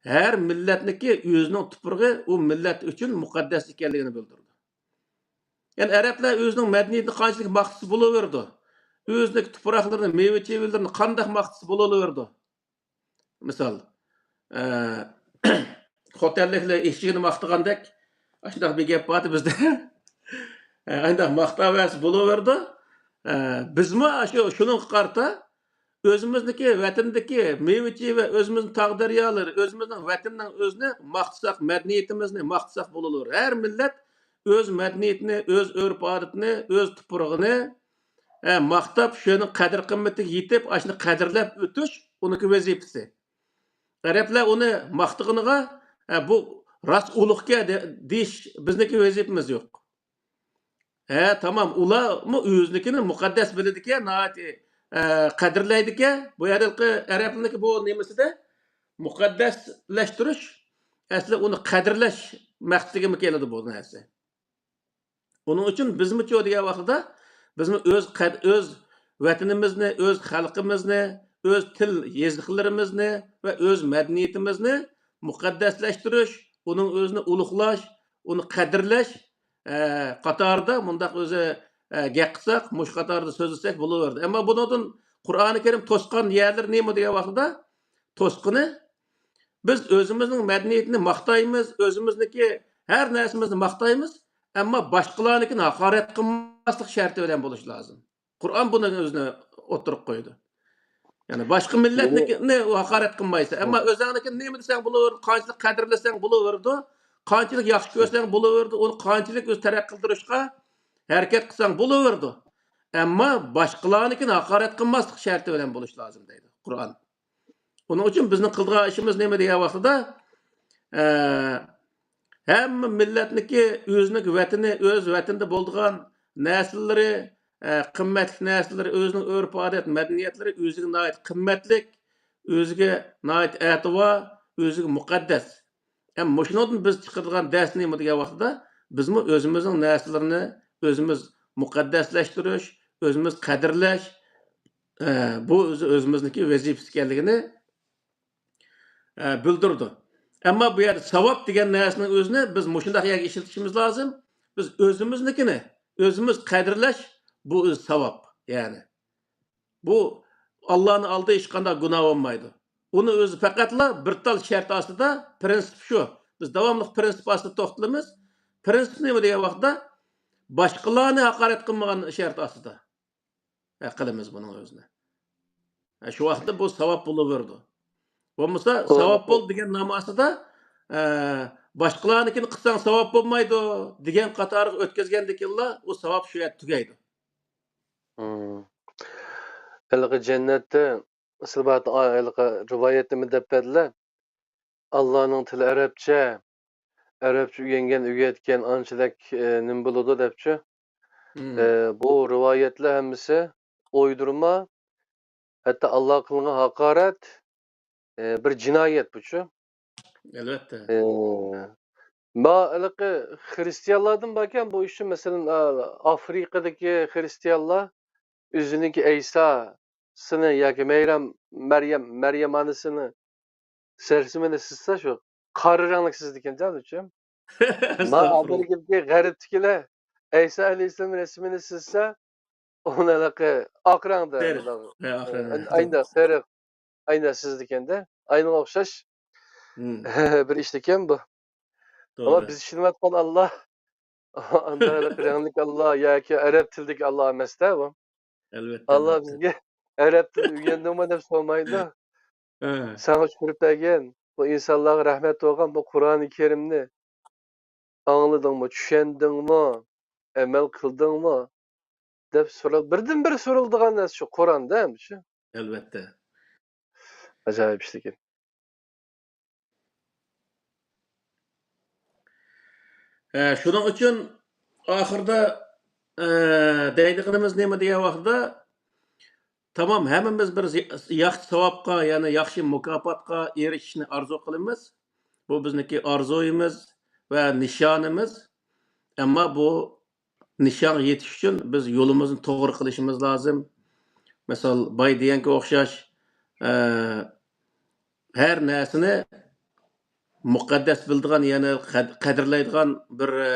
ھەر مىللەتنىڭكى ئۆزىنىڭ تۇپرىقى ئۇ مىللەت ئۈچۈن مۇقەددەس ئىكەنلىكىنى بىلدۈرىدۇ. يەنى ئەرەبلەر ئۆزىنىڭ مەدەنىيىتىنى قانچىلىك ماختىسا بولۇۋېرىدۇ، ئۆزىنىڭكى تۇپراقلىرىنى، مېۋە-چېۋىلىرىنى قانداق ماختىسا بولۇۋېرىدۇ. مىسال، ئە، خوتەنلىكلەر ئىشىكىنى ماختىغاندەك، ئاشۇنداق بىر گەپ بارتى بىزدە. ئە، ئانداق ماختاۋەرسە بولۇۋېرىدۇ. ئە، بىزمۇ ئاشۇ شۇنىڭغا قارىتا ئۆزىمىزنىڭكى ۋەتىنىدىكى مېۋىچى ۋە ئۆزىمىزنىڭ تاغ دەريالىرى، ئۆزىمىزنىڭ ۋەتىنىنىڭ ئۆزىنى ماختىساق، مەدەنىيىتىمىزنى ماختىساق بولىدۇ. ھەر مىللەت ئۆز مەدەنىيىتىنى، ئۆز ئۆرپ-ئادىتىنى، ئۆز تۇپرىقىنى، ئە، ماختاپ، شۇنىڭ قەدىر-قىممىتىگە يېتىپ، ئاشۇنى قەدىرلەپ ئۆتۈش ئۇنىڭكى ۋەزىپىسى. ئەرەبلەر ئۇنى ماختىغىنىغا، ئە، بۇ راست ئۇلۇغكەن دە-، دېيىش بىزنىڭكى ۋەزىپىمىز يوق. ھە، تامام. ئۇلارمۇ ئۆزىنىڭكىنى مۇقەددەس بىلىدىكەن، ناھايىتى، ئە، قەدىرلەيدىكەن. بۇ يەردىكى ئەرەبنىڭكى بۇ نېمىسىدە مۇقەددەسلەشتۈرۈش، ئەسلى ئۇنى قەدىرلەش مەقسىتىگىمۇ كېلىدۇ بۇ نەرسە. ئۇنىڭ ئۈچۈن بىزمۇچۇ دېگەن ۋاقتىدا، بىزمۇ ئۆز قەد-، ئۆز ۋەتىنىمىزنى، ئۆز خەلقىمىزنى، ئۆز تىل يېزىقلىرىمىزنى ۋە ئۆز مەدەنىيىتىمىزنى مۇقەددەسلەشتۈرۈش، ئۇنىڭ ئۆزىنى ئۇلۇغلاش، ئۇنى قەدىرلەش، ئە، قاتارىدا مۇنداق ئۆزى، ئە، گەپ قىلساق، مۇشۇ قاتاردا سۆزلىسەك بولۇۋېرىدۇ. ئەمما بۇنىڭدىن قۇرئانى كەرىم توسقان يەرلىرى نېمە دېگەن ۋاقتىدا، توسقىنى، بىز ئۆزىمىزنىڭ مەدەنىيىتىنى ماختايمىز، ئۆزىمىزنىڭكى ھەر نەرسىمىزنى ماختايمىز، ئەمما باشقىلارنىڭكىنى ھاقارەت قىلماسلىق شەرتى بىلەن بولۇش لازىم. قۇرئان بۇنى ئۆزىنى ئوتتۇرىغا قويىدۇ. يەنى باشقا مىللەتنىڭكىنى ھاقارەت قىلمايسەن، ئەمما ئۆزۈڭنىڭكىنى نېمە دېسەڭ بولۇۋېرىدۇ، قانچىلىك قەدىرلىسەڭ بولۇۋېرىدۇ، قانچىلىك ياخشى كۆرسەڭ بولۇۋېرىدۇ، ئۇنى قانچىلىك ئۆزى تەرەققىي قىلدۇرۇشقا ھەرىكەت قىلساڭ بولۇۋېرىدۇ. ئەمما باشقىلارنىڭكىنى ھاقارەت قىلماسلىق شەرتى بىلەن بولۇش لازىم دەيدۇ قۇرئان. ئۇنىڭ ئۈچۈن بىزنىڭ قىلىدىغان ئىشىمىز نېمە دېگەن ۋاقتىدا، ئە، ھەممە مىللەتنىڭكى ئۆزىنىڭكى ۋەتىنى، ئۆز ۋەتىنىدە بولىدىغان نەرسىلىرى، ئە، قىممەتلىك نەرسىلىرى، ئۆزىنىڭ ئۆرپ-ئادەت، مەدەنىيەتلىرى ئۆزىگە ناھايىتى قىممەتلىك، ئۆزىگە ناھايىتى ئەتىۋار، ئۆزىگە مۇقەددەس. ھەم مۇشۇنىڭدىن بىز چىقىدىغان دەرس نېمە دېگەن ۋاقتىدا، بىزمۇ ئۆزىمىزنىڭ نەرسىلىرىنى ئۆزىمىز مۇقەددەسلەشتۈرۈش، ئۆزىمىز قەدىرلەش، ئە، بۇ ئۆزى ئۆزىمىزنىڭكى ۋەزىپىسى ئىكەنلىكىنى، ئە، بىلدۈرىدۇ. ئەمما بۇ يەردە ساۋاب دېگەن نەرسىنىڭ ئۆزىنى بىز مۇشۇنداق يەرگە ئىشلىتىشىمىز لازىم. بىز ئۆزىمىزنىڭكىنى ئۆزىمىز قەدىرلەش، بۇ ئۆزى ساۋاب، يەنى. بۇ ئاللانىڭ ئالدىدا ھېچقانداق گۇناھ بولمايدۇ. ئۇنى ئۆزى پەقەتلا بىر تال شەرت ئاستىدا، پرىنسىپ شۇ. بىز داۋاملىق پرىنسىپ ئاستىدا توختىلىمىز. پرىنسىپ نېمە دېگەن ۋاقىتتا، باشقىلارنى ھاقارەت قىلمىغان شەرت ئاستىدا، ھە، قىلىمىز بۇنىڭ ئۆزىنى. ھە، شۇ ۋاقىتتا بۇ ساۋاب بولۇۋېرىدۇ. بولمىسا، ساۋاب بول دېگەن نام ئاستىدا، ئە، باشقىلارنىڭكىنى قىلساڭ ساۋاب بولمايدۇ دېگەن قاتارغا ئۆتكۈزگەندىكىنلا، ئۇ ساۋاب شۇ يەردە تۈگەيدۇ. مم. ھېلىقى جەننەتتە سىلبات، ھېلىقى رىۋايەتنىمۇ دەپ بەردىلە. ئاللانىڭ تىلى ئەرەبچە، ئەرەبچە ئۆگەنگەن، ئۆگەتكەن ئانچىلىك، ئە، نېمە بولىدۇ دەپچۇ. مم. ئە، بۇ رىۋايەتلەر ھەممىسى ئويدۇرما، ھەتتا ئاللاغا قىلىنغان ھاقارەت، ئە، بىر جىنايەت بۇچۇ. ئەلۋەتتە. ئە، ما، ھېلىقى خرىستىيانلاردىن باركەن بۇ ئىشچۇ، مەسىلەن، ئا، ئافرىقىدىكى خرىستىيانلار ئۆزىنىڭكى ئەيساسىنى ياكى مەيرەم، مەريەم، مەريەم ئانىسىنى رەسىمىنى سىزسا، شۇ قارا رەڭلىك سىزىدىكەن جانىچىم. ما ئەستەغپۇرۇللا. ئامېرىكىدىكى غەربتىكىلەر ئەيسا ئەلەيھىسسالام رەسىمىنى سىزسا، ئۇنى ھېلىقى ئاق رەڭدە سېرىق. ھە، ئاق رەڭ، ھە. ئاينا سېرىق. ئاينا سىزىدىكەندە. ئاينىغا ئوخشاش مم. بىر ئىشتىكەن بۇ. ئەمما توغرا. بىز ئىشىنىۋاتقان ئاللا ئانداق رەڭلىك ئاللا ياكى ئەرەب تىلىدىكى ئاللا ئەمەستە بۇ. ئەلۋەتتە، ئاللا ئەلۋەتتە. بىزگە ئەرەب تىلىنى ئۆگەندىڭمۇ دەپ سورىمايدۇ. ھە. ساڭا چۈشۈرۈپ بەرگەن، بۇ ئىنسانلارغا رەھمەت بولغان بۇ قۇرئانى كەرىمنى ئاڭلىدىڭمۇ، چۈشەندىڭمۇ، ئەمەل قىلدىڭمۇ دەپ سورا-، بىردىنبىر سورىلىدىغان نەرسە شۇ قۇرئاندا ھەم شۇ. ئەلۋەتتە. ئاجايىپ ئىشلىكىن. ئە، شۇنىڭ ئۈچۈن ئاخىرىدا، ئە، دەيدىغىنىمىز نېمە دېگەن ۋاقتىدا، تامام، ھەممىمىز بىر زى-، ياخشى ساۋابقا، يەنى ياخشى مۇكاپاتقا ئېرىشىشنى ئارزۇ قىلىمىز. بۇ بىزنىڭكى ئارزۇيىمىز ۋە نىشانىمىز. ئەمما بۇ نىشانغا يېتىش ئۈچۈن بىز يولىمىزنى توغرا قىلىشىمىز لازىم. مىسال، باي دېگەنگە ئوخشاش، ئە، ھەر نەرسىنى مۇقەددەس بىلىدىغان، يەنى قەد-، قەدىرلەيدىغان بىر، ئە،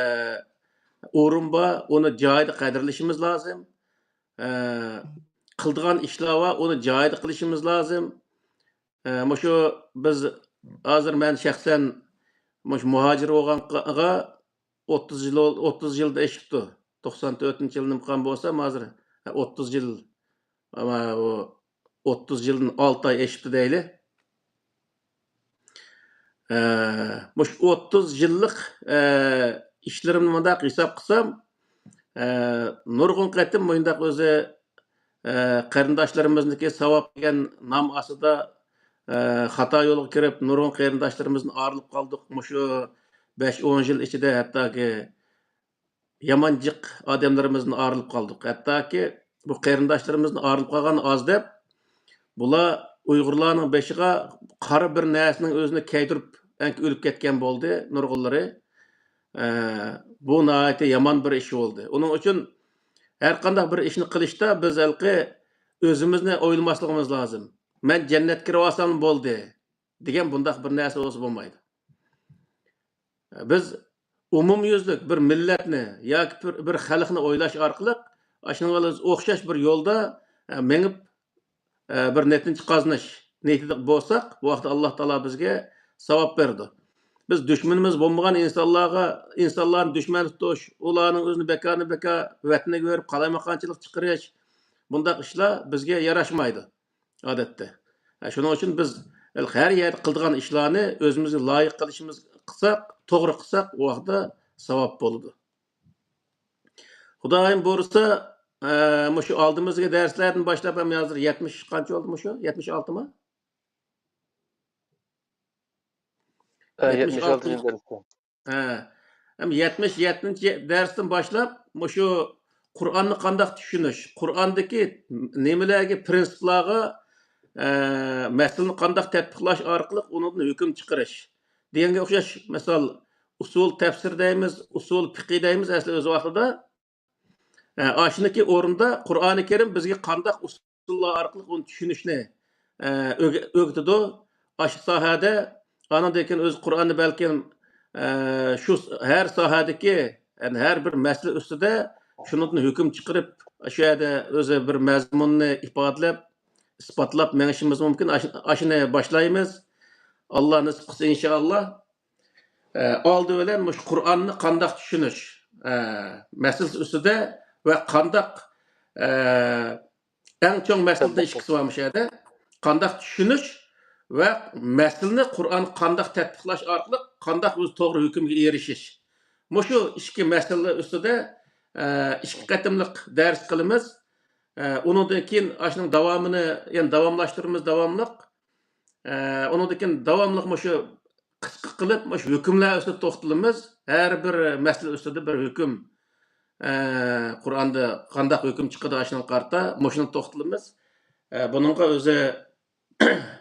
ئورۇن بار. ئۇنى جايىدا قەدىرلىشىمىز لازىم. ئە، قىلىدىغان ئىشلار بار، ئۇنى جايىدا قىلىشىمىز لازىم. ئە، مۇشۇ بىز ھازىر، مەن شەخسەن مۇشۇ مۇھاجىر بولغانغا ئوتتۇز يىل، ئوتتۇز يىلدا ئېشىپتۇ. توقسان تۆتىنچى يىلى نېمە قىلغان بولسام ھازىر، ھە، ئوتتۇز يىل. ئەمما ئۇ ئوتتۇز يىلدىن ئالتە ئاي ئېشىپتۇ دەيلى. ئە، مۇشۇ ئوتتۇز يىللىق، ئە، ئىشلىرىمنى مۇنداق ھېساب قىلسام، ئە، نۇرغۇن قېتىم مۇنداق ئۆزى، ئە، قېرىنداشلىرىمىزنىڭكى ساۋاب دېگەن نام ئاستىدا، ئە، خاتا يولغا كىرىپ، نۇرغۇن قېرىنداشلىرىمىزدىن ئايرىلىپ قالدۇق. مۇشۇ بەش ئون يىل ئىچىدە ھەتتاكى يامان جىق ئادەملىرىمىزدىن ئايرىلىپ قالدۇق. ھەتتاكى بۇ قېرىنداشلىرىمىزدىن ئايرىلىپ قالغان ئاز دەپ، بۇلار ئۇيغۇرلارنىڭ بېشىغا قارا بىر نەرسىنىڭ ئۆزىنى كەيدۈرۈپ، ئەنكى ئۆلۈپ كەتكەن بولدى نۇرغۇنلىرى. ئە، بۇ ناھايىتى يامان بىر ئىش بولدى. ئۇنىڭ ئۈچۈن ھەر قانداق بىر ئىشنى قىلىشتا بىز ھېلىقى ئۆزىمىزنى ئويلىماسلىقىمىز لازىم. مەن جەننەتكە كىرىۋالسام بولدى دېگەن بۇنداق بىر نەرسە بولسا بولمايدۇ. بىز ئومۇميۈزلۈك بىر مىللەتنى ياكى بىر، بىر خەلقنى ئويلاش ئارقىلىق، ئاشۇنىڭغا ئوخشاش بىر يولدا، ئە، مېڭىپ، ئە، بىر نەتىجە قازىنىش نىيىتىدە بولساق، بۇ ۋاقىتتا ئاللا تائالا بىزگە ساۋاب بېرىدۇ. بىز دۈشمىنىمىز بولمىغان ئىنسانلارغا، ئىنسانلارنى دۈشمەن تۇتۇش، ئۇلارنىڭ ئۆزىنى بىكارنى بىكار ۋەتىنىگە بېرىپ قالايمىقانچىلىق چىقىرىش، بۇنداق ئىشلار بىزگە ياراشمايدۇ ئادەتتە. ھە، شۇنىڭ ئۈچۈن بىز ھەر يەردە قىلىدىغان ئىشلارنى ئۆزىمىزگە لايىق قىلىشىمىز، قىلساق، توغرا قىلساق، ئۇ ۋاقىتتا ساۋاب بولىدۇ. خۇدايىم بۇيرۇسا، ئە، مۇشۇ ئالدىمىزدىكى دەرسلەردىن باشلاپ ھەم ھازىر يەتمىش قانچە بولدى مۇشۇ؟ يەتمىش ئالتىمۇ؟ ھە، يەتمىش ئالتىنچى دەرستە. ھە. ھەم يەتمىش يەتتىنچى دەرستىن باشلاپ مۇشۇ قۇرئاننى قانداق چۈشىنىش، قۇرئاندىكى نېمىلەرگە، پىرىنسىپلارغا، ئە، مەسىلىنى قانداق تەتبىقلاش ئارقىلىق ئۇنىڭدىن ھۆكۈم چىقىرىش دېگەنگە ئوخشاش، مىسال، ئۇسۇل تەپسىر دەيمىز، ئۇسۇل پىقى دەيمىز ئەسلى ئۆز ۋاقتىدا. ئە، ئاشۇنىڭكى ئورنىدا قۇرئانى كەرىم بىزگە قانداق ئۇسۇللار ئارقىلىق ئۇنى چۈشىنىشنى، ئە، ئۆگە-، ئۆگىتىدۇ. ئاشۇ ساھەدە ئانىڭدىن كېيىن ئۆزى قۇرئاننى بەلكىم، ئە، شۇ س-، ھەر ساھەدىكى، يەنى ھەر بىر مەسىلە ئۈستىدە شۇنىڭدىن ھۆكۈم چىقىرىپ، شۇ يەردە ئۆزى بىر مەزمۇننى ئىپادىلەپ، ئىسپاتلاپ مېڭىشىمىز مۇمكىن. ئاش-، ئاشۇنى باشلايمىز. ئاللا نېسىپ قىلسا، ئىنشائاللا. ئە، ئالدى بىلەن مۇشۇ قۇرئاننى قانداق چۈشىنىش، ئە، مەسىلىسى ئۈستىدە ۋە قانداق، ئە، ئەڭ چوڭ مەسىلىدىن ئىككىسى بار مۇشۇ يەردە. قانداق چۈشىنىش ۋە مەسىلىنى قۇرئانغا قانداق تەتبىقلاش ئارقىلىق قانداق ئۆزى توغرا ھۆكۈمگە ئېرىشىش. مۇشۇ ئىككى مەسىلە ئۈستىدە، ئە، ئىككى قېتىملىق دەرس قىلىمىز. ئە، ئۇنىڭدىن كېيىن ئاشۇنىڭ داۋامىنى يەنە داۋاملاشتۇرىمىز داۋاملىق. ئە، ئۇنىڭدىن كېيىن داۋاملىق مۇشۇ قىسقا قىلىپ مۇشۇ ھۆكۈملەر ئۈستىدە توختىلىمىز. ھەر بىر مەسىلە ئۈستىدە بىر ھۆكۈم، ئە، قۇرئاندا قانداق ھۆكۈم چىقىدۇ، ئاشۇنىڭغا قارىتا مۇشۇنى توختىلىمىز. ئە، بۇنىڭغا ئۆزى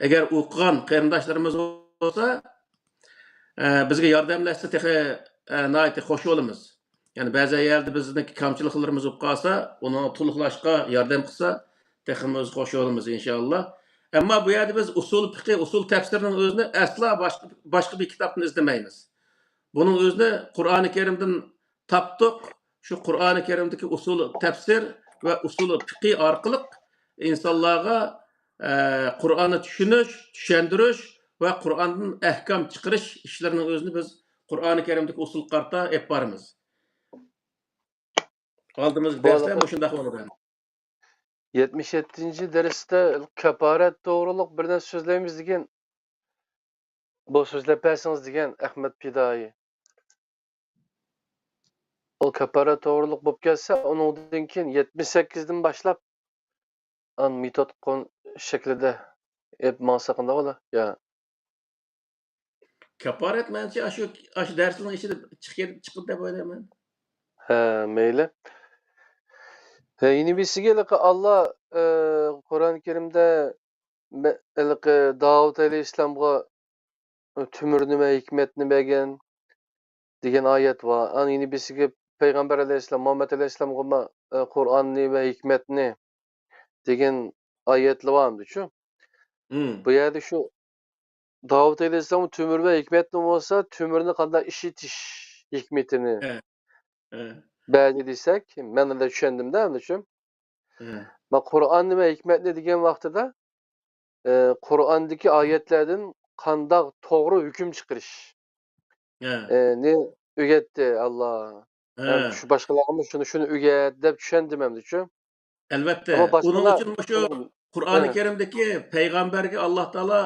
ئەگەر ئوقۇغان قېرىنداشلىرىمىز بولسا، ئە، بىزگە ياردەملەشسە تېخى، ئە، ناھايىتى خوش بولىمىز. يەنى بەزى يەردە بىزنىڭكى كەمچىلىكلىرىمىز بولۇپ قالسا، ئۇنى تولۇقلاشقا ياردەم قىلسا، تېخىمۇ بىز خوش بولىمىز، ئىنشائاللا. ئەمما بۇ يەردە بىز ئۇسۇل پىقى، ئۇسۇل تەپسىرىنىڭ ئۆزىنى ئەسلا باشقا، باشقا بىر كىتابتىن ئىزدىمەيمىز. بۇنىڭ ئۆزىنى قۇرئانى كەرىمدىن تاپتۇق. شۇ قۇرئانى كەرىمدىكى ئۇسۇل تەپسىر ۋە ئۇسۇل پىقى ئارقىلىق ئىنسانلارغا، ئە، قۇرئاننى چۈشىنىش، چۈشەندۈرۈش ۋە قۇرئاندىن ئەھكام چىقىرىش ئىشلىرىنىڭ ئۆزىنى بىز قۇرئانى كەرىمدىكى ئۇسۇلغا قارىتا ئېلىپ بارىمىز. ئالدىمىزدىكى دەرسلەر مۇشۇنداق بولىدۇ. يەتمىش يەتتىنچى دەرستە كاپارەت توغرۇلۇق بىر نەرسە سۆزلەيمىز دېگەن، بۇ سۆزلەپ بەرسىڭىز دېگەن ئەخمەت پىدائىي. ئۇ كاپارەت توغرۇلۇق بولۇپ كەتسە، ئۇنىڭدىن كېيىن يەتمىش سەككىزدىن باشلاپ، ئان مېتود قون شەكلىدە ئېلىپ ماڭسا قانداق بولا؟ يا. كاپارەت مەنچە ئاشۇ، ئاشۇ دەرسنىڭ ئىچىدە چىقىپ، چىقىدۇ دەپ ئويلايمەن. ھە، مەيلى. ھە، يەنە بىرسىگە ھېلىقى ئاللا، ئە، قۇرئان كەرىمدە مە-، ھېلىقى داۋۇت ئەلەيھىسسالامغا تۆمۈرنى ۋە ھېكمەتنى بەرگەن دېگەن ئايەت بار. ئاندىن يەنە بىرسىگە پەيغەمبەر ئەلەيھىسسالام، مۇھەممەد ئەلەيھىسسالامغىمۇ، ئە، قۇرئاننى ۋە ھېكمەتنى دېگەن ئايەتلەر بارمىدۇ شۇ؟ مم. بۇ يەردە شۇ داۋۇت ئەلەيھىسسالام تۆمۈر ۋە ھېكمەتنى بولسا، تۆمۈرنى قانداق ئىشلىتىش ھېكمىتىنى ھە. ھە. بەردى دېسەك، مەن ئۇنداق چۈشەندىم-دە، ئەمدىچۇ. ھە. ما قۇرئاننى ۋە ھېكمەتنى دېگەن ۋاقتىدا، ئە، قۇرئاندىكى ئايەتلەردىن قانداق توغرا ھۆكۈم چىقىرىش، ھە. ئە، نى ئۆگەتتى ئاللا. ھە. ھەم شۇ باشقىلارغىمۇ شۇنى، شۇنى ئۆگەت دەپ چۈشەندىم ئەمدىچۇ. ئەلۋەتتە. ئەمما ئۇنىڭ باشقىلار ئۈچۈن مۇشۇ، قۇرئانى كەرىمدىكى پەيغەمبەرگە ئاللا تائالا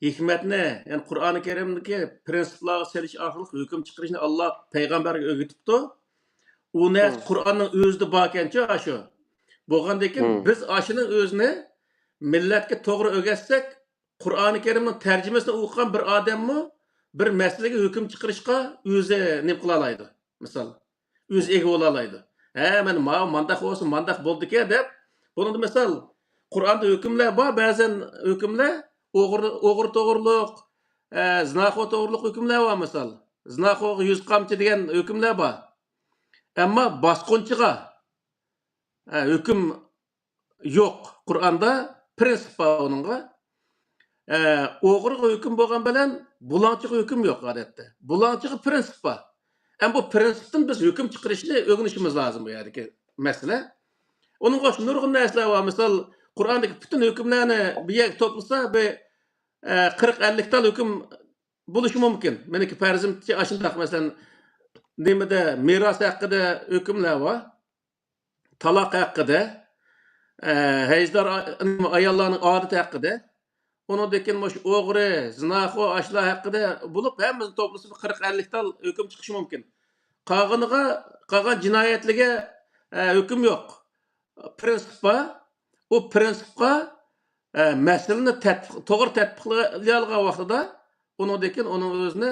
ھېكمەتنى، يەنى قۇرئانى كەرىمدىكى پرىنسىپلارغا سېلىش ئارقىلىق ھۆكۈم چىقىرىشنى ئاللا پەيغەمبەرگە ئۆگىتىپتۇ. ئۇ نەرسە قۇرئاننىڭ ئۆزىدە باركەنچۇ ئاشۇ. بولغاندىكىن بىز ئاشۇنىڭ ئۆزىنى مىللەتكە توغرا ئۆگەتسەك، قۇرئانى كەرىمنىڭ تەرجىمىسىنى ئوقۇغان بىر ئادەممۇ بىر مەسىلىگە ھۆكۈم چىقىرىشقا ئۆزى نېمە قىلالايدۇ. مىسال، ئۆزى ئىگە بولالايدۇ. ھە، مانا ماۋۇ مانداق بولسا مانداق بولىدىكەن دەپ، بۇنىڭدا مىسال، قۇرئاندا ھۆكۈملەر بار، بەزەن ھۆكۈملەر ئوغرى، ئوغرى توغرۇلۇق، ئە، زىناخور توغرۇلۇق ھۆكۈملەر بار مىسال. زىناخورغا يۈز قامچا دېگەن ھۆكۈملەر بار. ئەمما باسقۇنچىغا، ئە، ھۆكۈم يوق. قۇرئاندا پرىنسىپ بار ئۇنىڭغا. ئە، ئوغرىغا ھۆكۈم بولغان بىلەن بۇلاڭچىغا ھۆكۈم يوق ئادەتتە. بۇلاڭچىغا پرىنسىپ بار. ئەمما بۇ پرىنسىپتىن بىز ھۆكۈم چىقىرىشنى ئۆگىنىشىمىز لازىم بۇ يەردىكى مەسىلە. ئۇنىڭغا ئوخشاش نۇرغۇن نەرسىلەر بار. مىسال، قۇرئاندىكى پۈتۈن ھۆكۈملەرنى بىر يەرگە توپلىسا، بىر، ئە، قىرىق، ئەللىك تال ھۆكۈم بولۇشى مۇمكىن. مېنىڭكى پەرىزىمچە ئاشۇنداق، مەسىلەن، نېمىدە، مىراس ھەققىدە ھۆكۈملەر بار. تالاق ھەققىدە، ئە، ھەيزدار ئا-، ئاياللارنىڭ ئادىتى ھەققىدە، ئۇنىڭدىن كېيىن مۇشۇ ئوغرى، زىناخور، ئاشۇلار ھەققىدە بولۇپ، ھەممىسىنى توپلىسا بىر قىرىق، ئەللىك تال ھۆكۈم چىقىشى مۇمكىن. قالغىنىغا، قالغان جىنايەتلىرىگە، ئە، ھۆكۈم يوق. پرىنسىپ بار. ئۇ پرىنسىپقا، ئە، مەسىلىنى تەتبىق-، توغرا تەتبىقلىيالىغان ۋاقتىدا، ئۇنىڭدىن كېيىن ئۇنىڭ ئۆزىنى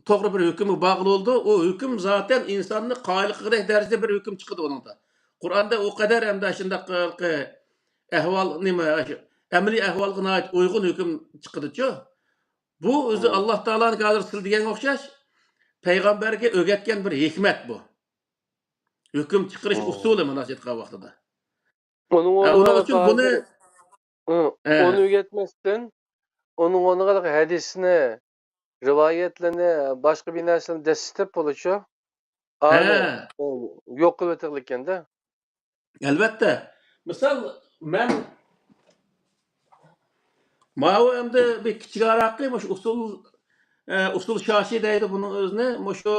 توغرا بىر ھۆكۈمگە بارغىلى بولىدۇ. ئۇ ھۆكۈم زاتەن ئىنساننى قايىل قىلغۇدەك دەرىجىدە بىر ھۆكۈم چىقىدۇ ئۇنىڭدا. قۇرئاندا ئۇ قەدەر ھەمدە ئەشۇنداق ئەھۋال، نېمە، ئەمەلىي ئەھۋالغا ناھايىتى ئۇيغۇن ھۆكۈم چىقىدىچۇ. بۇ ئۆزى ئاللا تائالانىڭ ھازىر سىز دېگەنگە ئوخشاش پەيغەمبەرگە ئۆگەتكەن بىر ھېكمەت بۇ. ھۆكۈم چىقىرىش ئۇسۇلى مۇنداق ئېيتقان ۋاقتىدا. ئۇنىڭ ھە، ئۇنىڭ ئورنىغا ئۈچۈن بۇنى، ھازىر، ئۇ، ھە. ئۇنى ئۆگەتمەستىن، ئۇنىڭ ئورنىغا ھەدىسنى، رىۋايەتلىرىنى، باشقا بىر نەرسىلەرنى دەسسىتىپ بولىدۇ. ھە. ئانى، ئۇ، يوق قىلىۋېتىدىكەن-دە. ئەلۋەتتە. مىسال، مەن ماۋۇ ئەمدى بىر كىچىك ئاراقى، مۇشۇ ئۇسۇل، ئە، ئۇسۇل شاشى دەيدۇ بۇنىڭ ئۆزىنى. مۇشۇ،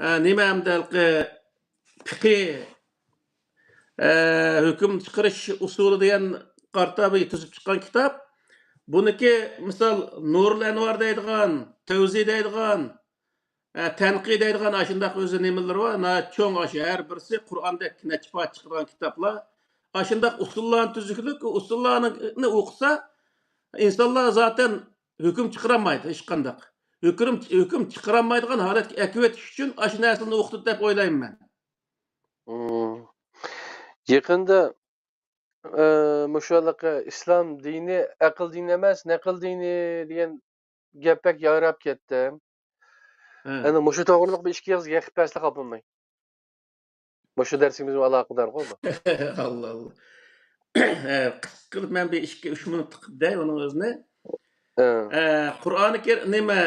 ئە، نېمە ئەمدى ھېلىقى پىقى، ئە، ھۆكۈم چىقىرىش ئۇسۇلى دېگەن قارىتا بىر تۈزۈپ چىققان كىتاب. بۇنىڭكى مىسال نۇرۇل ئەنۋار دەيدىغان، تەۋزى دەيدىغان، ئە، تەنقىي دەيدىغان ئاشۇنداق ئۆزى نېمىلىرى بار، ناھايىتى چوڭ، ئاشۇ ھەر بىرسى قۇرئاندەك نەچچە پارچە چىقىدىغان كىتابلار. ئاشۇنداق ئۇسۇللارنى تۈزۈكلۈك، ئۇسۇللارنى ئوقۇسا، ئىنسانلار زاتەن ھۆكۈم چىقىرالمايدۇ ھېچقانداق. ھۆكۈم، ھۆكۈم چىقىرالمايدىغان ھالەتكە ئەكىۋېتىش ئۈچۈن ئاشۇ نەرسىلەرنى ئوقۇتىدۇ دەپ ئويلايمەن مەن. مم. يېقىندا، ئە، مۇشۇ ھېلىقى ئىسلام دىنى ئەقىل دىنى ئەمەس، نەقىل دىنى دېگەن گەپ بەك يايراپ كەتتى. ھە. ئەنە مۇشۇ توغرىلىق بىر ئىككى ئېغىز گەپ قىلىپ بەرسە خاپا بولماي. مۇشۇ دەرسىمىز بىلەن ئالاقىدارغۇ بۇ. ئاللا، ئاللا. ھە، قىسقا قىلىپ مەن بىر ئىككى، ئۈچ مىنۇت قىلىپ دەي ئۇنىڭ ئۆزىنى. ھە. ھە، قۇرئانى كەر-، نېمە،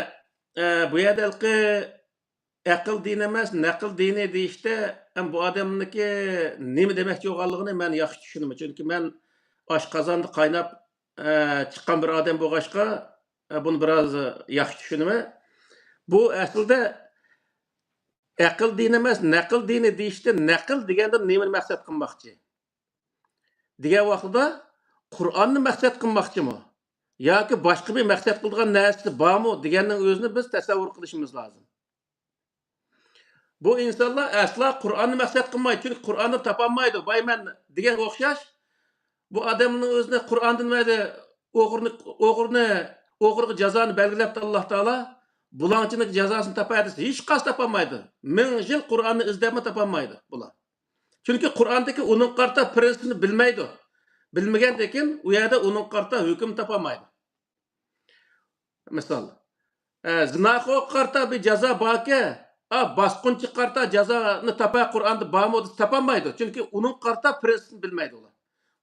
ھە، بۇ يەردە ھېلىقى ئەقىل دىنى ئەمەس، نەقىل دىنى دېيىشتە، ھەم بۇ ئادەمنىڭكى نېمە دېمەكچى بولغانلىقىنى مەن ياخشى چۈشىنىمەن. چۈنكى مەن ئاشقازاندا قايناپ، ئە، چىققان بىر ئادەم بولغاچقا، ئە، بۇنى بىراز ياخشى چۈشىنىمەن. بۇ ئەسلىدە ئەقىل دىنى ئەمەس، نەقىل دىنى دېيىشتە، نەقىل دېگەندىن نېمىنى مەقسەت قىلماقچى؟ دېگەن ۋاقتىدا قۇرئاننى مەقسەت قىلماقچىمۇ؟ ياكى باشقا بىر مەقسەت قىلىدىغان نەرسىسى بارمۇ دېگەننىڭ ئۆزىنى بىز تەسەۋۋۇر قىلىشىمىز لازىم. بۇ ئىنسانلار ئەسلا قۇرئاننى مەقسەت قىلمايدۇ، چۈنكى قۇرئاندا تاپالمايدۇ، بايمەن دېگەنگە ئوخشاش. بۇ ئادەمنىڭ ئۆزىنى قۇرئاندىن مەيلى ئوغرىنى، ئوغرىنى، ئوغرىغا جازانى بەلگىلەپتۇ ئاللا تائالا، بۇلاڭچىنىڭ جازاسىنى تاپاي دېسە، ھېچقايسى تاپالمايدۇ. مىڭ يىل قۇرئاننى ئىزدەپمۇ تاپالمايدۇ بۇلار. چۈنكى قۇرئاندىكى ئۇنىڭغا قارىتا پرىنسىپنى بىلمەيدۇ. بىلمىگەندىن كېيىن ئۇ يەردە ئۇنىڭغا قارىتا ھۆكۈم تاپالمايدۇ. مىسال، ئە، زىناخورغا قارىتا بىر جازا باركەن، ئا، باسقۇنچىغا قارىتا جازانى تاپاي قۇرئاندا بارمۇ دېسە تاپالمايدۇ. چۈنكى ئۇنىڭغا قارىتا پرىنسىپنى بىلمەيدۇ ئۇلار.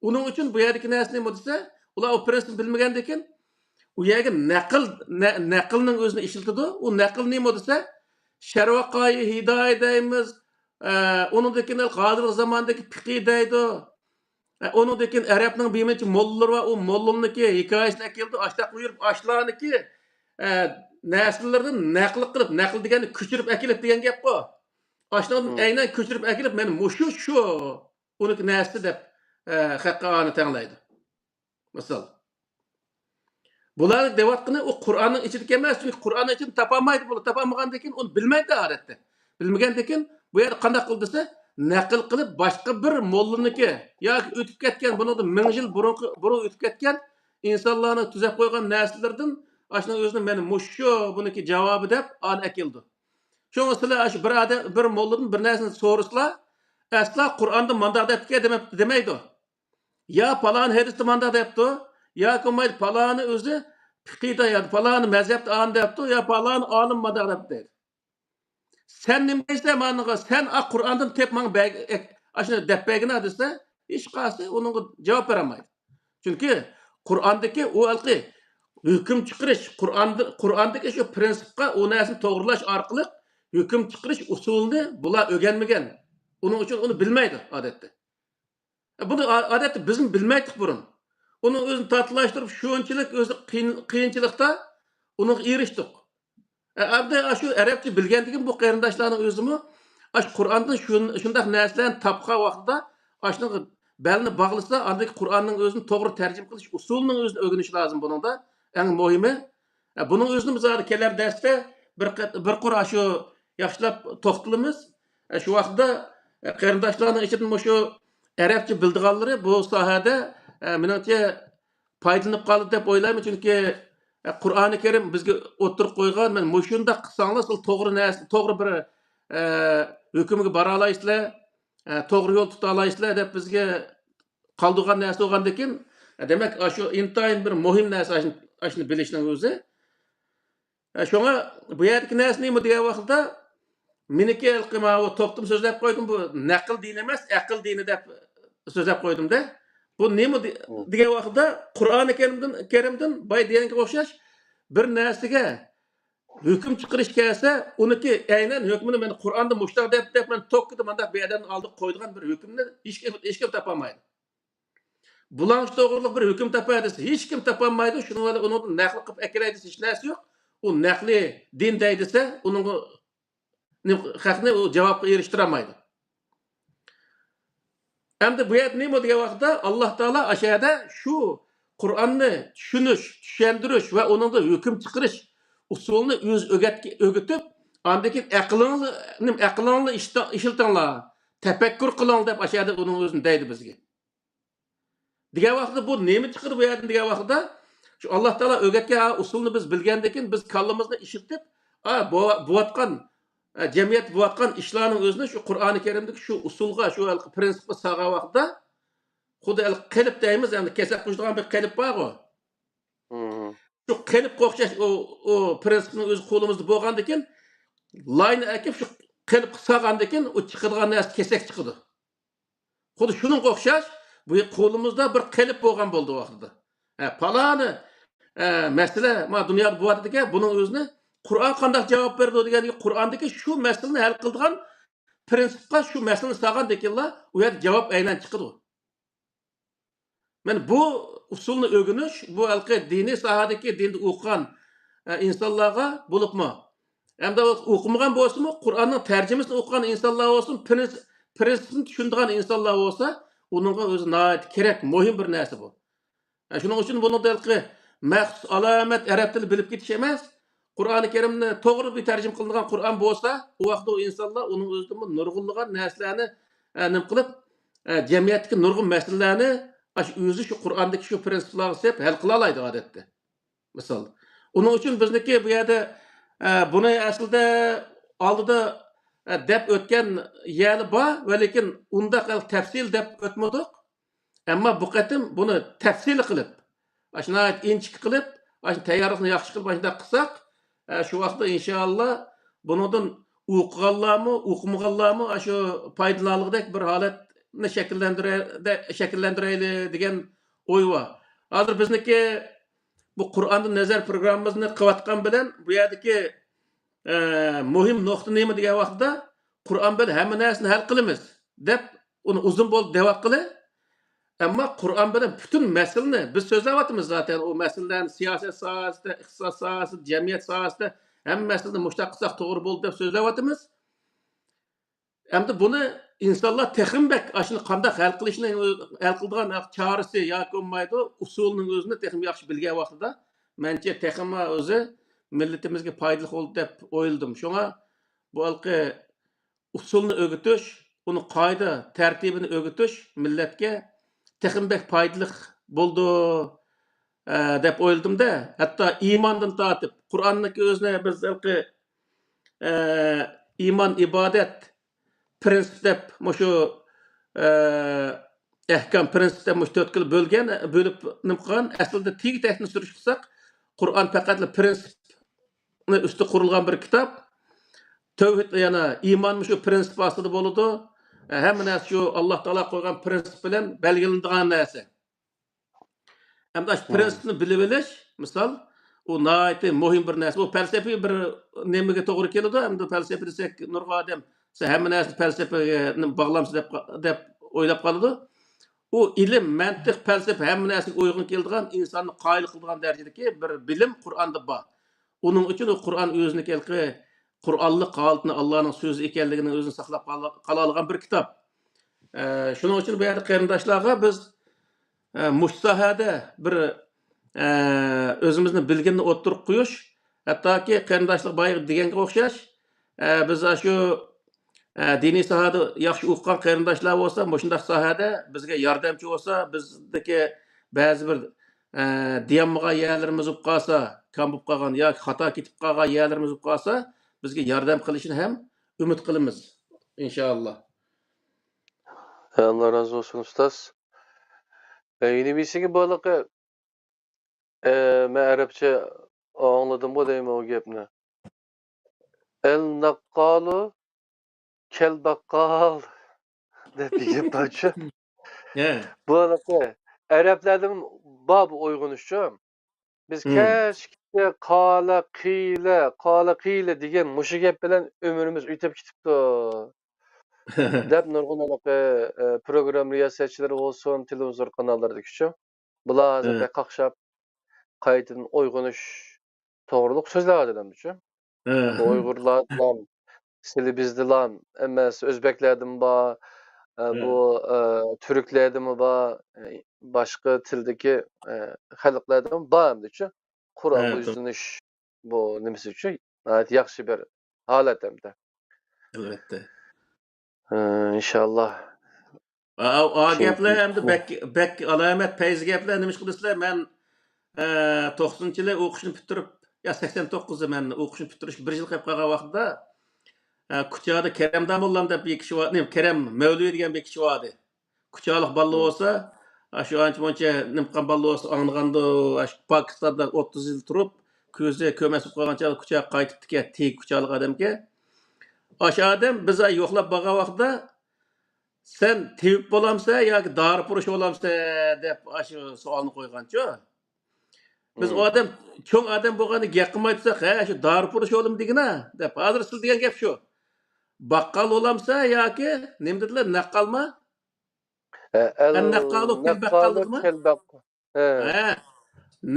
ئۇنىڭ ئۈچۈن بۇ يەردىكى نەرسە نېمە دېسە، ئۇلار ئۇ پرىنسىپنى بىلمىگەندىن كېيىن ئۇ يەرگە نەقىل، نە-، نەقىلنىڭ ئۆزىنى ئىشلىتىدۇ. ئۇ نەقىل نېمە دېسە، شەرۋەقائى ھىدايە دەيمىز، ئە، ئۇنىڭدىن كېيىن ھازىرقى زاماندىكى پىقى دەيدۇ. ئە، ئۇنىڭدىن كېيىن ئەرەبنىڭ بىر نەچچە موللىلىرى بار، ئۇ موللىنىڭكى ھېكايىسىنى ئەكېلىدۇ، ئاشۇنداق يۈرۈپ ئاشۇلارنىڭكى، ئە، نەرسىلىرىدىن نەقىل قىلىپ، نەقىل دېگەننى كۆچۈرۈپ ئەكېلىپ دېگەن گەپقۇ. ئاشۇنىڭدىن ئەينەن كۆچۈرۈپ ئەكېلىپ، مەن مۇشۇ شۇ ئۇنىڭكى نەرسىسى دەپ، ئە، خەققە ئانى تەڭلەيدۇ. مىسال. بۇلار دەۋاتقىنى ئۇ قۇرئاننىڭ ئىچىدىكى ئەمەس، چۈنكى قۇرئاننىڭ ئىچىدىن تاپالمايدۇ بۇلار، تاپالمىغاندىن كېيىن ئۇنى بىلمەيدۇ ئادەتتە. بىلمىگەندىن كېيىن بۇ يەردە قانداق قىل دېسە، نەقىل قىلىپ باشقا بىر موللىنىكى ياكى ئۆتۈپ كەتكەن، بۇنىڭدىن مىڭ يىل بۇرۇنقى، بۇرۇن ئۆتۈپ كەتكەن ئىنسانلارنىڭ تۈزەپ قويغان نەرسىلىرىدىن ئاشۇنىڭ ئۆزىنى مانا مۇشۇ بۇنىڭكى جاۋابى دەپ ئانى ئەكېلىدۇ. شۇڭا سىلەر ئاشۇ بىر ئادەم، بىر موللىدىن بىر نەرسىنى سورىسىلا، ئەسلا قۇرئاندا مانداق دەپتىكەن دېمەپتۇ، دېمەيدۇ. يا پالان ھەدىستە مانداق دەپتۇ، ياكى بولمايدۇ پالانى ئۆزى پىقىدا يا پالانى مەزھەپتە ئانى دەپتۇ، يا پالانى ئالىم مانداق دەپتۇ دەيدۇ. سەن نېمە دەيسەن مانىغا؟ سەن ئا قۇرئاندىن تېپ ماڭا بەگ-، ئەك-، ئاشۇنى دەپ بەرگىنە دېسە، ھېچقايسى ئۇنىڭغا جاۋاب بېرەلمەيدۇ. چۈنكى قۇرئاندىكى ئۇ ھېلىقى ھۆكۈم چىقىرىش، قۇرئاندا، قۇرئاندىكى شۇ پرىنسىپقا ئۇ نەرسىنى توغرىلاش ئارقىلىق ھۆكۈم چىقىرىش ئۇسۇلىنى بۇلار ئۆگەنمىگەن. ئۇنىڭ ئۈچۈن ئۇنى بىلمەيدۇ ئادەتتە. بۇنى ئا-، ئادەتتە بىزمۇ بىلمەيتتۇق بۇرۇن. ئۇنىڭ ئۆزىنى تاتلاشتۇرۇپ، شۇنچىلىك ئۆزى قىيىن، قىيىنچىلىقتا ئۇنىڭغا ئېرىشتۇق. ئە، ئەمدى ئاشۇ ئەرەبچە بىلگەندىكىن بۇ قېرىنداشلارنىڭ ئۆزىمۇ ئاشۇ قۇرئاندىن شۇن-، شۇنداق نەرسىلەرنى تاپقان ۋاقتىدا ئاشۇنىڭغا بەلنى باغلىسا، ئاندىن كېيىن قۇرئاننىڭ ئۆزىنى توغرا تەرجىمە قىلىش ئۇسۇلىنىڭ ئۆزىنى ئۆگىنىش لازىم بۇنىڭدا. ئەڭ مۇھىمى، ئە، بۇنىڭ ئۆزىنىمۇ زادى كېلەر دەرستە بىر قەت-، بىر قۇر ئاشۇ ياخشىلاپ توختىلىمىز. ئە، شۇ ۋاقىتتا، ئە، قېرىنداشلارنىڭ ئىچىدىن مۇشۇ ئەرەبچە بىلىدىغانلىرى بۇ ساھەدە، ئە، مېنىڭچە پايدىلىنىپ قالدى دەپ ئويلايمەن. چۈنكى، ئە، قۇرئانى كەرىم بىزگە ئوتتۇرىغا قويغان، مەن مۇشۇنداق قىلساڭلار سىلەر توغرا نەرسە، توغرا بىر، ئە، ھۆكۈمگە بارالايسىلەر، ئە، توغرا يول تۇتالايسىلەر دەپ بىزگە قالدۇرغان نەرسە بولغاندىكىن، ئە، دېمەك، ئاشۇ ئىنتايىن بىر مۇھىم نەرسە، ئاشۇنى، ئاشۇنى بىلىشنىڭ ئۆزى. ئە، شۇڭا بۇ يەردىكى نەرسە نېمە دېگەن ۋاقىتتا، مېنىڭكى ھېلىقى ماۋۇ توختىمۇ سۆزلەپ قويدۇم، بۇ نەقىل دىنى ئەمەس، ئەقىل دىنى دەپ سۆزلەپ قويدۇم-دە. بۇ نېمە دې-، دېگەن ۋاقىتتا، قۇرئانى كەرىمدىن، كەرىمدىن بايا دېگەنگە ئوخشاش بىر نەرسىگە ھۆكۈم چىقىرىش كەلسە، ئۇنىڭكى ئەينەن ھۆكمىنى مەن قۇرئاندا مۇشۇنداق دەپ، دەپ مەن توككىدا مانداق بىر ئادەمنىڭ ئالدىغا قويىدىغان بىر ھۆكۈمنى ھېچكىم، ھېچكىم تاپالمايدۇ. بۇلارنىڭ توغرىلىق بىر ھۆكۈم تاپاي دېسە، ھېچكىم تاپالمايدۇ. شۇنىڭ بىلەن ئۇنىڭدىن نەقىل قىلىپ ئەكىرەي دېسە، ھېچ نەرسە يوق. ئۇ نەقلى دىن دەي دېسە، ئۇنىڭغا نېمە، خەقنى ئۇ جاۋابقا ئېرىشتۈرەلمەيدۇ. ئەمدى بۇ يەردە نېمە دېگەن ۋاقىتتا، ئاللا تائالا ئاشۇ يەردە شۇ قۇرئاننى چۈشىنىش، چۈشەندۈرۈش ۋە ئۇنىڭدا ھۆكۈم چىقىرىش ئۇسۇلىنى ئۆزى ئۆگەتكە-، ئۆگىتىپ، ئاندىن كېيىن ئەقلىڭلار، نېمە، ئەقلىڭلارنى ئىشتا-، ئىشلىتىڭلار، تەپەككۇر قىلىڭلار دەپ ئاشۇ يەردە ئۇنىڭ ئۆزىنى دەيدۇ بىزگە. دېگەن ۋاقىتتا بۇ نېمە چىقىدۇ بۇ يەردىن دېگەن ۋاقىتتا، شۇ ئاللا تائالا ئۆگەتكەن ئۇسۇلنى بىز بىلگەندىن كېيىن، بىز كاللىمىزنى ئىشلىتىپ، ئا، بو-، بوۋاتقان، ئە، جەمئىيەت بوۋاتقان ئىشلارنىڭ ئۆزىنى شۇ قۇرئانى كەرىمدىكى شۇ ئۇسۇلغا، شۇ ھېلىقى پرىنسىپقا سالغان ۋاقىتتا، خۇددى ھېلىقى قېلىپ دەيمىز، ئەمدى كېسەك قوشىدىغان بىر قېلىپ بارغۇ. مم. شۇ قېلىپقا ئوخشاش ئۇ، ئۇ پرىنسىپنىڭ ئۆزى قولىمىزدا بولغاندىكىن، لاينى ئەكىپ شۇ قېلىپقا سالغاندىكىن، ئۇ چىقىدىغان نەرسە كېسەك چىقىدۇ. خۇددى شۇنىڭغا ئوخشاش، بۇ قولىمىزدا بىر قېلىپ بولغان بولدى ۋاقتىدا. ھە، پالانى، ئە، مەسىلە ما دۇنيادا بولۇۋاتىدىكەن، بۇنىڭ ئۆزىنى قۇرئان قانداق جاۋاب بېرىدۇ دېگەندىكى، قۇرئاندىكى شۇ مەسىلىنى ھەل قىلىدىغان پرىنسىپقا شۇ مەسىلىنى سالغاندىكىنلا، ئۇ يەردە جاۋاب ئەينەن چىقىدۇ. مانا بۇ ئۇسۇلنى ئۆگىنىش، بۇ ھېلىقى دىنىي ساھەدىكى دىندا ئوقۇغان، ئە، ئىنسانلارغا بولۇپمۇ، ھەمدە ئوقۇمىغان بولسىمۇ، قۇرئاننىڭ تەرجىمىسىنى ئوقۇغان ئىنسانلار بولسۇن، پرىنس-، پرىنسىپنى چۈشىنىدىغان ئىنسانلار بولسا، ئۇنىڭغا ئۆزى ناھايىتى كېرەك، مۇھىم بىر نەرسە بۇ. ئە، شۇنىڭ ئۈچۈن بۇنىڭدا ھېلىقى مەخسۇس ئالامەت ئەرەب تىلى بىلىپ كېتىش ئەمەس، قۇرئانى كەرىمنى توغرا بىر تەرجىمە قىلىنغان قۇرئان بولسا، ئۇ ۋاقىتتا ئۇ ئىنسانلار ئۇنىڭ ئۆزىدىنمۇ نۇرغۇنلىغان نەرسىلەرنى، ئە، نېمە قىلىپ، ئە، جەمئىيەتتىكى نۇرغۇن مەسىلىلەرنى ئاشۇ ئۆزى شۇ قۇرئاندىكى شۇ پرىنسىپلارغا سېلىپ ھەل قىلالايدۇ ئادەتتە. مىسال. ئۇنىڭ ئۈچۈن بىزنىڭكى بۇ يەردە، ئە، بۇنى ئەسلىدە ئالدىدا، ئە، دەپ ئۆتكەن يەرلەر بار، ۋە لېكىن ئۇنداق تەپسىل دەپ ئۆتمىدۇق. ئەمما بۇ قېتىم بۇنى تەپسىلىي قىلىپ، ئاشۇ ناھايىتى ئىنچىكە قىلىپ، ئاشۇ تەييارلىقنى ياخشى قىلىپ، ئاشۇنداق قىلساق، ئە، شۇ ۋاقىتتا ئىنشائاللا بۇنىڭدىن ئوقۇغانلارمۇ، ئوقۇمىغانلارمۇ ئاشۇ پايدىلىنالىغۇدەك بىر ھالەتنى شەكىللەندۈرە-، دە-، شەكىللەندۈرەيلى دېگەن ئوي بار. ھازىر بىزنىڭكى بۇ قۇرئاندىن نەزەر پروگراممىمىزنى قىلىۋاتقان بىلەن بۇ يەردىكى، ئە، مۇھىم نۇقتا نېمە دېگەن ۋاقىتتا، قۇرئان بىلەن ھەممە نەرسىنى ھەل قىلىمىز دەپ، ئۇنى ئۇزۇن بولدى دەۋاتقىلى. ئەمما قۇرئان بىلەن پۈتۈن مەسىلىنى بىز سۆزلەۋاتىمىز زاتەن. ئۇ مەسىلىلەرنى سىياسەت ساھەسىدە، ئىقتىساد ساھەسىدە، جەمئىيەت ساھەسىدە ھەممە مەسىلىنى مۇشۇنداق قىلساق توغرا بولدى دەپ سۆزلەۋاتىمىز. ئەمدى بۇنى ئىنسانلار تېخىمۇ بەك ئاشۇنى قانداق ھەل قىلىشنى، ھەل قىلىدىغان چارىسى ياكى بولمايدۇ، ئۇسۇلىنىڭ ئۆزىنى تېخىمۇ ياخشى بىلگەن ۋاقتىدا، مەنچە تېخىمۇ ئۆزى مىللىتىمىزگە پايدىلىق بولىدۇ دەپ ئويلىدىم. شۇڭا بۇ ھېلىقى ئۇسۇلنى ئۆگىتىش، ئۇنى قائىدە تەرتىبىنى ئۆگىتىش مىللەتكە تېخىمۇ بەك پايدىلىق بولىدۇ، ئە، دەپ ئويلىدىم-دە. ھەتتا ئىماندىن تارتىپ، قۇرئاننىڭكى ئۆزىنى بىز ھېلىقى، ئە، ئىمان، ئىبادەت، پرىنسىپ دەپ مۇشۇ، ئە، ئەھكام، پرىنسىپ دەپ مۇشۇ تۆت خىل بۆلگەن، بۆلۈپ نېمە قىلغان. ئەسلىدە تېگى تەكتىن سۈرۈش قىلساق، قۇرئان پەقەتلا پرىنسىپنى ئۈستى قۇرۇلغان بىر كىتاب. تەۋھىد، يەنى ئىمان مۇشۇ پرىنسىپ ئاستىدا بولىدۇ. ھەممە نەرسە شۇ ئاللا تائالا قويغان پرىنسىپ بىلەن بەلگىلىنىدىغان نەرسە. ئەمدى ئاشۇ پرىنسىپنى بىلىۋېلىش، مىسال، ئۇ ناھايىتى مۇھىم بىر نەرسە. ئۇ پەلسەپىي بىر نېمىگە توغرا كېلىدۇ. ئەمدى پەلسەپە دېسەك، نۇرغۇن ئادەم، سەن ھەممە نەرسىنى پەلسەپىگە باغلامسىز دەپ، دەپ ئويلاپ قالىدۇ. ئۇ ئىلىم، مەنتىق، پەلسەپە ھەممە نەرسىگە ئۇيغۇن كېلىدىغان، ئىنساننى قايىل قىلىدىغان دەرىجىدىكى بىر بىلىم قۇرئاندا بار. ئۇنىڭ ئۈچۈن ئۇ قۇرئان ئۆزىنىڭكى ھېلىقى قۇرئانلىق ھالىتىنى، ئاللانىڭ سۆزى ئېكەنلىكىنى ئۆزىنى ساقلاپ قالا-، قالالىغان بىر كىتاب. ئە، شۇنىڭ ئۈچۈن بۇ يەردە قېرىنداشلارغا بىز، ئە، مۇشۇ ساھەدە بىر، ئە، ئۆزىمىزنى بىلگىنىنى ئوتتۇرىغا قويۇش، ھەتتاكى قېرىنداشلار بايىقى دېگەنگە ئوخشاش، ئە، بىز ئاشۇ، ئە، دىنىي ساھەدە ياخشى ئوقۇغان قېرىنداشلار بولسا، مۇشۇنداق ساھەدە بىزگە ياردەمچى بولسا، بىزدىكى بەزى بىر، ئە، دېيەلمىگەن يەرلىرىمىز بولۇپ قالسا، كەم بولۇپ قالغان ياكى خاتا كېتىپ قالغان يەرلىرىمىز بولۇپ قالسا، بىزگە ياردەم قىلىشىنى ھەم ئۈمىد قىلىمىز، ئىنشائاللا. ئاللا رازى بولسۇن، ئۇستاز. ئە، يەنە بىرسىگە بولىقى، ئە، مەن ئەرەبچە ئاڭلىدىمغۇ دەيمەن ئۇ گەپنى. ئەل نەققالۇ كەل باققال دەپ بىر گەپ بارچۇ. ھە. بۇ ھېلىقى ئەرەبلەردىن بار بۇ ئويغىنىشچۇ. بىز كەچ كېچە قالە قىيلە، قالە قىيلە دېگەن مۇشۇ گەپ بىلەن ئۆمرىمىز ئۆتۈپ كېتىپتۇ. دەپ نۇرغۇن ھېلىقى، ئە، پروگرامما رىياسەتچىلىرى بولسۇن، تېلېۋىزور قاناللىرىدىكىچۇ. بۇلار ھازىر بەك قاقشاپ، قايتىدىن ئويغىنىش توغرۇلۇق سۆزلەۋاتىدۇ ئەمدىچۇ. ئۇيغۇرلارلا، سىلى بىزدىلا ئەمەس، ئۆزبەكلەردىمۇ بار، ئە، بۇ، ئە، تۈركلەردىمۇ بار، ئە، باشقا تىلدىكى، ئە، خەلقلەردىمۇ بار ئەمدىچۇ. قۇرئانغا يۈزلىنىش بۇ نېمىسىچۇ؟ ناھايىتى ياخشى بىر ھالەت ئەمدى. ئەلۋەتتە. ئىنشاللا. ئا، ئا گەپلەر ئەمدى بەك، بەك ئالامەت پەيزى گەپلەر. نېمىشقا دېسىلە، مەن، ئە، توقسىنىنچى يىلى ئوقۇشنى پۈتتۈرۈپ، يا، سەكسەن توققۇزدا مەن ئوقۇشنى پۈتتۈرۈشكە بىر يىل قېلىپ قالغان ۋاقتىدا، ئە، كۇچادا كەرەم داموللام دەپ بىر كىشى بار، نېمە، كەرەم مەۋلىۋى دېگەن بىر كىشى بار ئىدى. كۇچالىق بالىلار بولسا، ئاشۇ ئانچە مۇنچە نېمە قىلغان بالىلار بولسا ئاڭلىغاندۇ، ئاشۇ پاكىستاندا ئوتتۇز يىل تۇرۇپ، كۆزى كۆرمەس بولۇپ قالغان چاغدا كۇچاغا قايتىپتىكەن، تېگى كۇچالىق ئادەمكەن. ئاشۇ ئادەم بىز يوقلاپ بارغان ۋاقتىدا، سەن تېۋىپ بولامسەن ياكى دارىپۇرۇش بولامسەن دەپ ئاشۇ سوئالنى قويغانچۇ. بىز ئۇ ئادەم، چوڭ ئادەم بولغاندا گەپ قىلماي تۇرساق، ھە، شۇ دارىپۇرۇش بولىمۇ دېگىنە دەپ، ھازىر سىز دېگەن گەپ شۇ. باققال بولامسەن ياكى نېمە دېدىلەر، نەققالما؟ ھە، نەققالۇ كەلبەققال دېدىما؟ ھە.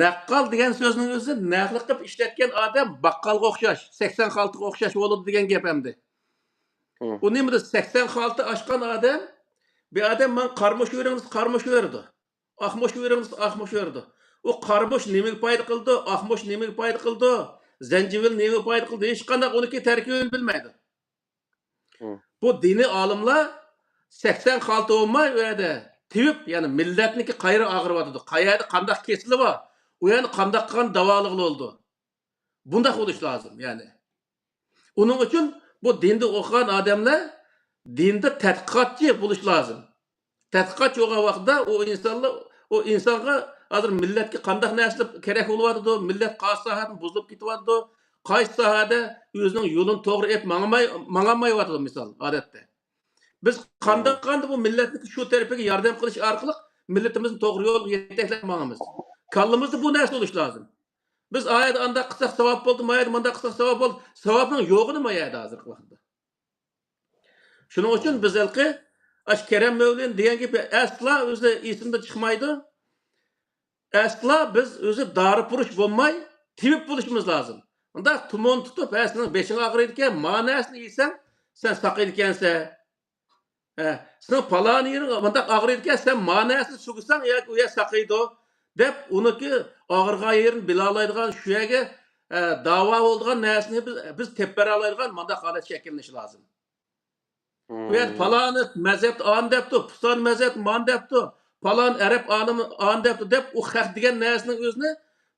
نەققال دېگەن سۆزنىڭ ئۆزى نەقلىق قىلىپ ئىشلەتكەن ئادەم باققالغا ئوخشاش، سەكسەن خالتىغا ئوخشاش بولىدۇ دېگەن گەپ ئەمدى. ئۇ نېمىدە سەكسەن خالتا ئاچقان ئادەم، بىر ئادەم ماڭا قارىمۇچ بېرىڭ دېسە، قارىمۇچ بېرىدۇ. ئاقمۇچ بېرىڭ دېسە، ئاقمۇچ بېرىدۇ. ئۇ قارىمۇچ نېمىگە پايدا قىلىدۇ، ئاقمۇچ نېمىگە پايدا قىلىدۇ، زەنجىۋىل نېمىگە پايدا قىلىدۇ، ھېچقانداق ئۇنىڭكى تەركىبىنى بىلمەيدۇ. بۇ دىنىي ئالىملار سەكسەن خالتا بولماي، ئۇ يەردە تېۋىپ، يەنى مىللەتنىكى قايرى ئاغرىۋاتىدۇ، قەيەردە قانداق كېسىلى بار، ئۇ يەرنى قانداق قىلغان داۋالىغىلى بولىدۇ. بۇنداق بولۇش لازىم، يەنى. ئۇنىڭ ئۈچۈن بۇ دىندا ئوقۇغان ئادەملەر دىندا تەتقىقاتچى بولۇش لازىم. تەتقىقاتچى بولغان ۋاقىتتا ئۇ ئىنسانلار، ئۇ ئىنسانغا ھازىر مىللەتكە قانداق نەرسىلەر كېرەك بولۇۋاتىدۇ، مىللەت قايسى ساھەدىن بۇزۇلۇپ كېتىۋاتىدۇ، قايسى ساھەدە ئۆزىنىڭ يولىنى توغرا ئېلىپ ماڭالماي، ماڭالمايۋاتىدۇ، مىسال، ئادەتتە. بىز قانداق قىلغاندا بۇ مىللەتنىڭ شۇ تەرىپىگە ياردەم قىلىش ئارقىلىق مىللىتىمىزنى توغرا يولغا يېتەكلەپ ماڭىمىز. كاللىمىزدا بۇ نەرسە بولۇش لازىم. بىز ئايەتتە ئانداق قىلساق ساۋاب بولدى، ما يەردە مۇنداق قىلساق ساۋاب بولدى. ساۋابنىڭ يوغىنى ما يەردە ھازىرقى ۋاقىتتا. شۇنىڭ ئۈچۈن بىز ھېلىقى ئاشۇ كېرەم مەۋلىنىڭ دېگەن گېپى ئەسلا ئۆزى ئېسىمدىن چىقمايدۇ. ئەسلا بىز ئۆزى دارىپۇرۇش بولماي، تېۋىپ بولۇشىمىز لازىم. ئۇنداق تۇمۇن تۇتۇپ، ھە، سېنىڭ بېشىڭ ئاغرىيدىكەن، ما نەرسىنى يېسەڭ، سەن ساقىيىدىكەنسەن، ئە، سېنىڭ پالان يېرىڭ مۇنداق ئاغرىيدىكەن، سەن ما نەرسىنى سۈرسەڭ ياكى ئۇ يەر ساقىيىدۇ، دەپ ئۇنىڭكى ئاغرىغان يېرىنى بىلالايدىغان، شۇ يەرگە، ئە، داۋا بولىدىغان نەرسىنى بىز، بىز تېپىپ بېرەلەيدىغان مۇنداق ھالەت شەكىللىنىشى لازىم. بۇ يەردە پالانى مەزھەپتە ئانى دەپتۇ، پۇستانى مەزھەپتە مانى دەپتۇ، پالان ئەرەب ئالىمى ئانى دەپتۇ دەپ، ئۇ خەق دېگەن نەرسىنىڭ ئۆزىنى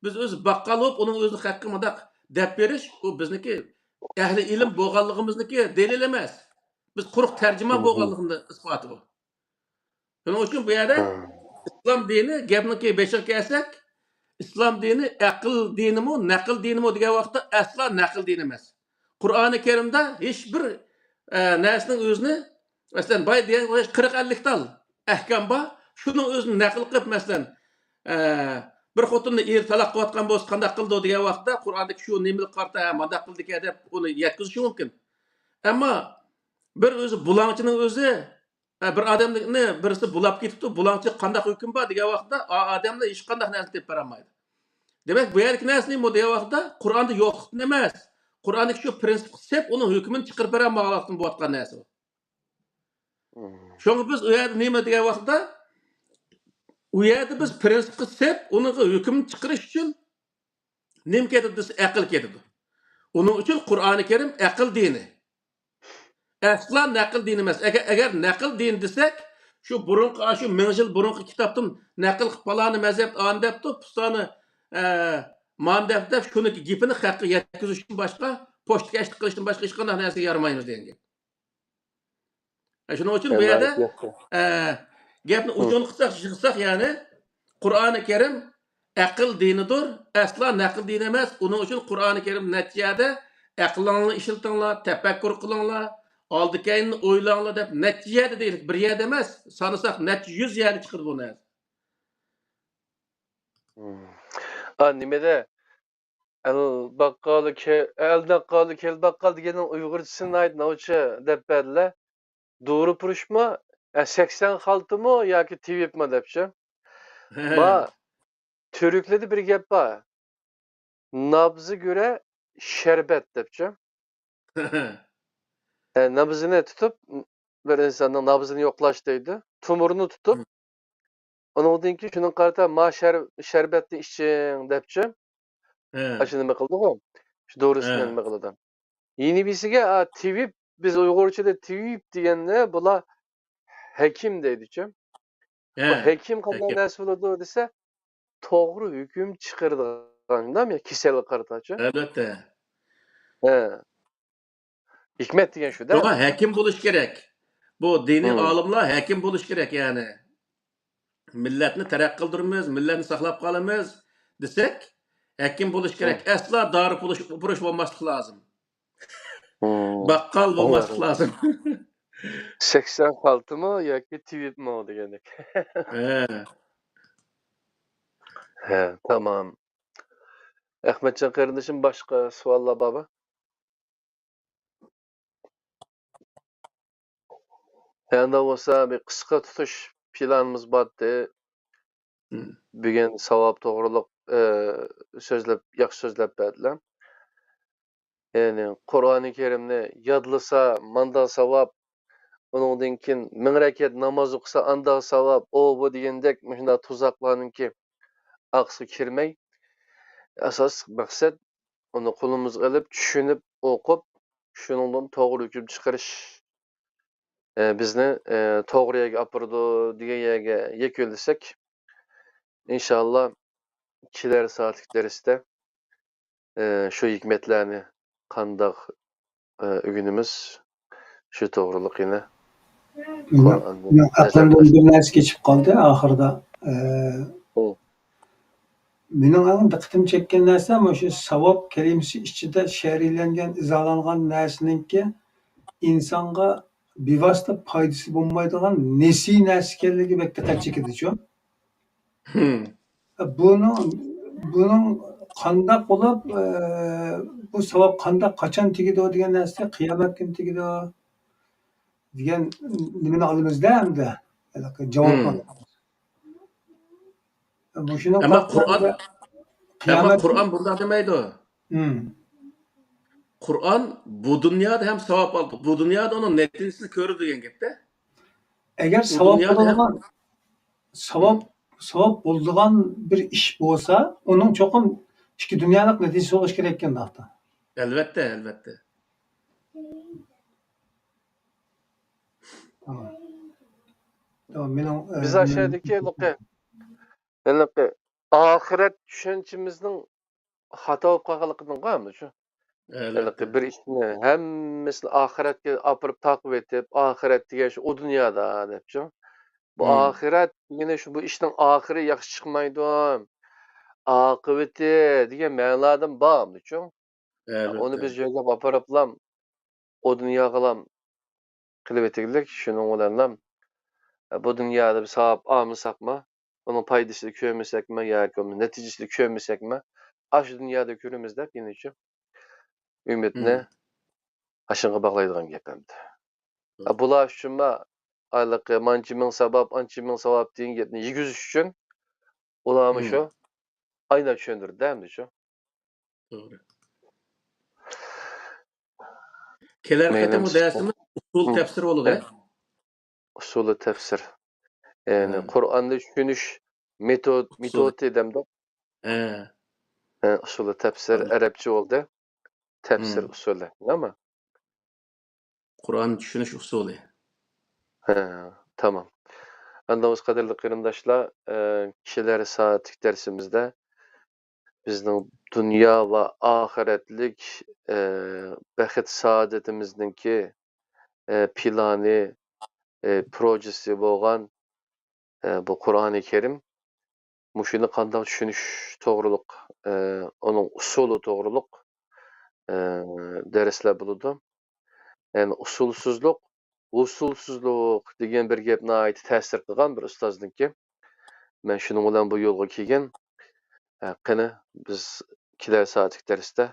بىز ئۆزى باققان بولۇپ، ئۇنىڭ ئۆزىنى خەققە مۇنداق دەپ بېرىش، ئۇ بىزنىڭكى ئەھلى ئىلىم بولغانلىقىمىزنىڭكى دەلىلى ئەمەس. بىز قۇرۇق تەرجىمان بولغانلىقىمىزنىڭ ئىسپاتى بۇ. شۇنىڭ ئۈچۈن بۇ يەردە ئىسلام دىنى، گەپنىڭكى بېشىغا كەلسەك، ئىسلام دىنى ئەقىل دىنىمۇ، نەقىل دىنىمۇ دېگەن ۋاقىتتا ئەسلا نەقىل دىنى ئەمەس. قۇرئانى كەرىمدە ھېچ بىر، ئە، نەرسىنىڭ ئۆزىنى، مەسىلەن، باي دېگەن قىرىق ئەللىك تال ئەھكام بار. شۇنىڭ ئۆزىنى نەقىل قىلىپ، مەسىلەن، ئە، بىر خوتۇننى ئېرى تالاق قىلىۋاتقان بولسا قانداق قىلىدۇ دېگەن ۋاقىتتا، قۇرئاندىكى شۇ نېمىلىك قارىتا، ھە، مانداق قىلدىكەن دەپ ئۇنى يەتكۈزۈشى مۇمكىن. ئەمما بىر ئۆزى بۇلاڭچىنىڭ ئۆزى، ھە، بىر ئادەمنى بىرسى بۇلاپ كېتىپتۇ، بۇلاڭچىغا قانداق ھۆكۈم بار دېگەن ۋاقىتتا، ئا ئادەملەر ھېچقانداق نەرسىنى تېپىپ بېرەلمەيدۇ. دېمەك، بۇ يەردىكى نەرسە نېمە دېگەن ۋاقىتتا، قۇرئاندا يوقلۇقتىن ئەمەس، قۇرئاندىكى شۇ پىرىنسىپقا سېپ ئۇنىڭ ھۆكمىنى چىقىرىپ بېرەلمىگەنلىكتىن بولۇۋاتقان نەرسە بۇ. شۇڭا بىز ئۇ يەردە نېمە دېگەن ۋاقىتتا، ئۇ يەردە بىز پىرىنسىپقا سېپ ئۇنىڭغا ھۆكۈم چىقىرىش ئۈچۈن نېمە كېتىدۇ دېسە، ئەقىل كېتىدۇ. ئۇنىڭ ئۈچۈن قۇرئانى كەرىم ئەقىل دىنى. ئەسلا نەقىل دىنى ئەمەس. ئەگەر، ئەگەر نەقىل دىنى دېسەك، شۇ بۇرۇنقى، ئاشۇ مىڭ يىل بۇرۇنقى كىتابتىن نەقىل قىلىپ، پالانى مەزھەپ ئانى دەپتۇ، پۇستانى، ئە، مانى دەپ، دەپ، شۇنىڭكى گېپىنى خەققە يەتكۈزۈشتىن باشقا، پوچتىكەشلىك قىلىشتىن باشقا ھېچقانداق نەرسىگە يارىمايمىز دېگەن گەپ. ئە، شۇنىڭ ئۈچۈن بۇ يەردە، ئە، گەپنى ئۇجۇن قىلساق، يىغساق، يەنى قۇرئانى كەرىم ئەقىل دىنىدۇر، ئەسلا نەقىل دىنى ئەمەس. ئۇنىڭ ئۈچۈن قۇرئانى كەرىم نەچچە يەردە «ئەقلىڭلارنى ئىشلىتىڭلار، تەپەككۇر قىلىڭلار، ئالدى كەينىنى ئويلاڭلار» دەپ نەچچە يەردە دېيىلىپ، بىر يەردە ئەمەس، سانىساق نەچچە يۈز يەردە چىقىدۇ بۇ نەرسە. ئا، نېمىدە؟ ئەل باققالى كە-، ئەل ناققالى كەل باققال دېگەننىڭ ئۇيغۇرچىسى ناھايىتى ناۋچە دەپ بەردىلە. دورا پۇرۇشمۇ؟ ئە، سەكسەن خالتىمۇ ياكى تېۋىپمۇ دەپچۇ؟ ما تۈركلەردە بىر گەپ بار. نابزى گۆرە شەربەت دەپچۇ. ئە، نابزىنى تۇتۇپ، بىر ئىنساننىڭ نابزىنى يوقلاش دەيدۇ. تومۇرنى تۇتۇپ، ئۇنىڭدىن كېيىن شۇنىڭغا قارىتا ما شەر-، شەربەتنى ئىچىڭ دەپچۇ. ئاشۇ نېمە قىلدىغۇ؟ شۇ دورىسىنى نېمە قىلىدۇ؟ يەنە بىرسىگە، ئا، تېۋىپ، بىز ئۇيغۇرچىدا تېۋىپ دېگەننى بۇلار ھەكىم دەيدىچۇ. بۇ ھەكىم قانداق نەرسە بولىدۇ دېسە، توغرا ھۆكۈم چىقىرىدىغان، شۇنداقمۇ؟ كېسەلگە قارىتاچۇ. ئەلۋەتتە. ھە. ھېكمەت دېگەن شۇ-دە. شۇڭا ھەكىم بولۇش كېرەك. بۇ دىنىي ئالىملار ھەكىم بولۇش كېرەك، يەنى. مىللەتنى تەرەققىي قىلدۇرىمىز، مىللەتنى ساقلاپ قالىمىز دېسەك، ھەكىم بولۇش كېرەك. ئەسلا دارى پۇرۇش، پۇرۇش بولماسلىق لازىم. باققال بولماسلىق لازىم. سەكسەن خالتىمۇ ياكى تېۋىپمۇ دېگەندەك. ھە. ھە، تامام. ئەخمەتجان قېرىندىشىم، باشقا سوئاللار بارمۇ؟ ئەندا بولسا بىر قىسقا تۇتۇش پىلانىمىز بارتى. بۈگۈن ساۋاب توغرۇلۇق، ئى، سۆزلەپ، ياخشى سۆزلەپ بەردىلەر. يەنى قۇرئانى كەرىمنى يادلىسا ماندا ساۋاب، ئۇنىڭدىن كېيىن مىڭ رەكەت ناماز ئوقۇسا ئاندا ساۋاب، ئۇ بۇ دېگەندەك مۇشۇنداق تۇزاقلارنىڭكى ئارقىسىغا كىرمەي، ئاساسلىق مەقسەت ئۇنى قولىمىزغا ئېلىپ، چۈشىنىپ، ئوقۇپ، شۇنىڭدىن توغرا ھۆكۈم چىقىرىش، ئە، بىزنى، ئە، توغرا يەرگە ئاپىرىدۇ دېگەن يەرگە يەكۈنلىسەك، ئىنشاللا كېلەر سائەتلىك دەرستە، ئە، شۇ ھېكمەتلەرنى قانداق، ئە، ئۆگىنىمىز، شۇ توغرۇلۇق يەنە قۇرئاندىن مېنىڭ ئەقلىمدىن بىر نەرسە كېچىپ قالدى ئاخىرىدا. ئە، مېنىڭ ئەڭ دىققىتىمنى چەككەن نەرسە مۇشۇ ساۋاب كەلىمىسى ئىچىدە شەرھلەنگەن، ئىزاھلانغان نەرسىنىڭكى ئىنسانغا بىۋاسىتە پايدىسى بولمايدىغان نېسى نەرسە ئىكەنلىكى بەك دىققەت چېكىدىچۇ. بۇنىڭ، بۇنىڭ قانداق بولۇپ، ئە، بۇ ساۋاب قانداق، قاچان تېگىدۇ دېگەن نەرسە، قىيامەت كۈنى تېگىدۇ دېگەن نېمىنى ئالىمىزدە ئەمدى. ھېلىقى جاۋابنى ئالىمىز. مۇشۇنىڭ ئەمما قۇرئان، ئەمما قۇرئان بۇنداق دېمەيدۇ. قۇرئان بۇ دۇنيادا ھەم ساۋاب ئالىدۇ، بۇ دۇنيادا ئۇنىڭ نەتىجىسىنى كۆرىدۇ دېگەن گەپتە. ئەگەر ساۋاب بولىدىغان، ساۋاب، ساۋاب بولىدىغان بىر ئىش بولسا، ئۇنىڭ چوقۇم ئىككى دۇنيالىق نەتىجىسى بولۇشى كېرەك ئىكەن، داختا. ئەلۋەتتە، ئەلۋەتتە. تامام. تامام، مېنىڭ، ئە، بىز ئاشۇ يەردىكى ھېلىقى، ھېلىقى ئاخىرەت چۈشەنچىمىزنىڭ خاتا بولۇپ قالغانلىقىدىن قالمىدى شۇ. ھېلىقى بىر ئىشنى ھەممىسىنى ئاخىرەتكە ئاپىرىپ تاقىۋېتىپ، ئاخىرەت دېگەن شۇ ئۇ دۇنيادا دەپچۇ. بۇ ئاخىرەت دېگىنى شۇ، بۇ ئىشنىڭ ئاخىرى ياخشى چىقمايدۇ، ئاقىۋىتى دېگەن مەنىدىن بارمىدىچۇ. ئۇنى بىز يۆگەپ ئاپىرىپلام ئۇ دۇنياغىلام قىلىۋېتىگلىك، شۇنىڭ بىلەنلا بۇ دۇنيادا بىر ساۋاب ئالمىساقمۇ، ئۇنىڭ پايدىسىنى كۆرمىسەكمۇ ياكى ئۇنىڭ نەتىجىسىنى كۆرمىسەكمۇ، ئاشۇ دۇنيادا كۆرىمىز دەپ يەنە شۇ ئۈمىدنى ئاشۇنىڭغا باغلايدىغان گەپ ئەمدى. بۇلار ئۈچۈنمۇ ھېلىقى مانچە مىڭ ساۋاب، ئانچە مىڭ ساۋاب دېگەن گەپنى يېگۈزۈش ئۈچۈن ئۇلارمۇ شۇ ئاينا چۈشەندۈردى ئەمدى شۇ. توغرا. كېلەر قېتىمقى دەرسىمىز ئۇسۇل تەپسىر بولىدۇ. ئۇسۇلى تەپسىر. يەنى قۇرئاننى چۈشىنىش مېتود، مېتودى دەمدۇق. ھە. ھە، ئۇسۇلى تەپسىر ئەرەبچە بولدى. تەپسىر ئۇسۇلى. نېمە؟ قۇرئان چۈشىنىش ئۇسۇلى. ھە، تامام. ئاندىن قەدىرلىك قېرىنداشلار، ئە، كېلەر سائەتلىك دەرسىمىزدە بىزنىڭ دۇنيا ۋە ئاخىرەتلىك، ئە، بەخت سائادىتىمىزنىڭكى، ئە، پىلانى، ئە، پروژىسى بولغان، ئە، بۇ قۇرئانى كەرىم، مۇشۇنى قانداق چۈشىنىش توغرۇلۇق، ئە، ئۇنىڭ ئۇسۇلى توغرۇلۇق، ئە، دەرسلەر بولىدۇ. يەنى ئۇسۇلسىزلىق، ۋۇسۇلسىزلىق دېگەن بىر گەپ ناھايىتى تەسىر قىلغان بىر ئۇستازنىڭكى. مەن شۇنىڭ بىلەن بۇ يولغا كەلگەن. ئە، قېنى، بىز كېلەر سائەتلىك دەرستە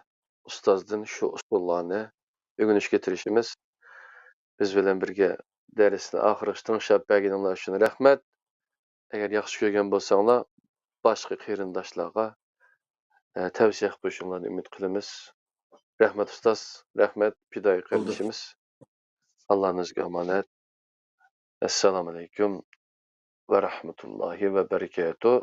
ئۇستازدىن شۇ ئۇسۇللارنى ئۆگىنىشكە تىرىشىمىز. بىز بىلەن بىرگە دەرسنى ئاخىرغىچە تىڭشاپ بەرگىنىڭلار ئۈچۈن رەھمەت. ئەگەر ياخشى كۆرگەن بولساڭلار، باشقا قېرىنداشلارغا، ئە، تەۋسىيە قىلىپ قويۇشۇڭلارنى ئۈمىد قىلىمىز. رەھمەت ئۇستاز، رەھمەت پىدائىي قېرىندىشىمىز. ئاللانىڭ ئۆزىگە ئامانەت. ئەسسالامۇئەلەيكۇم ۋە رەھمەتۇللاھى ۋە بەرىكاتۇھ.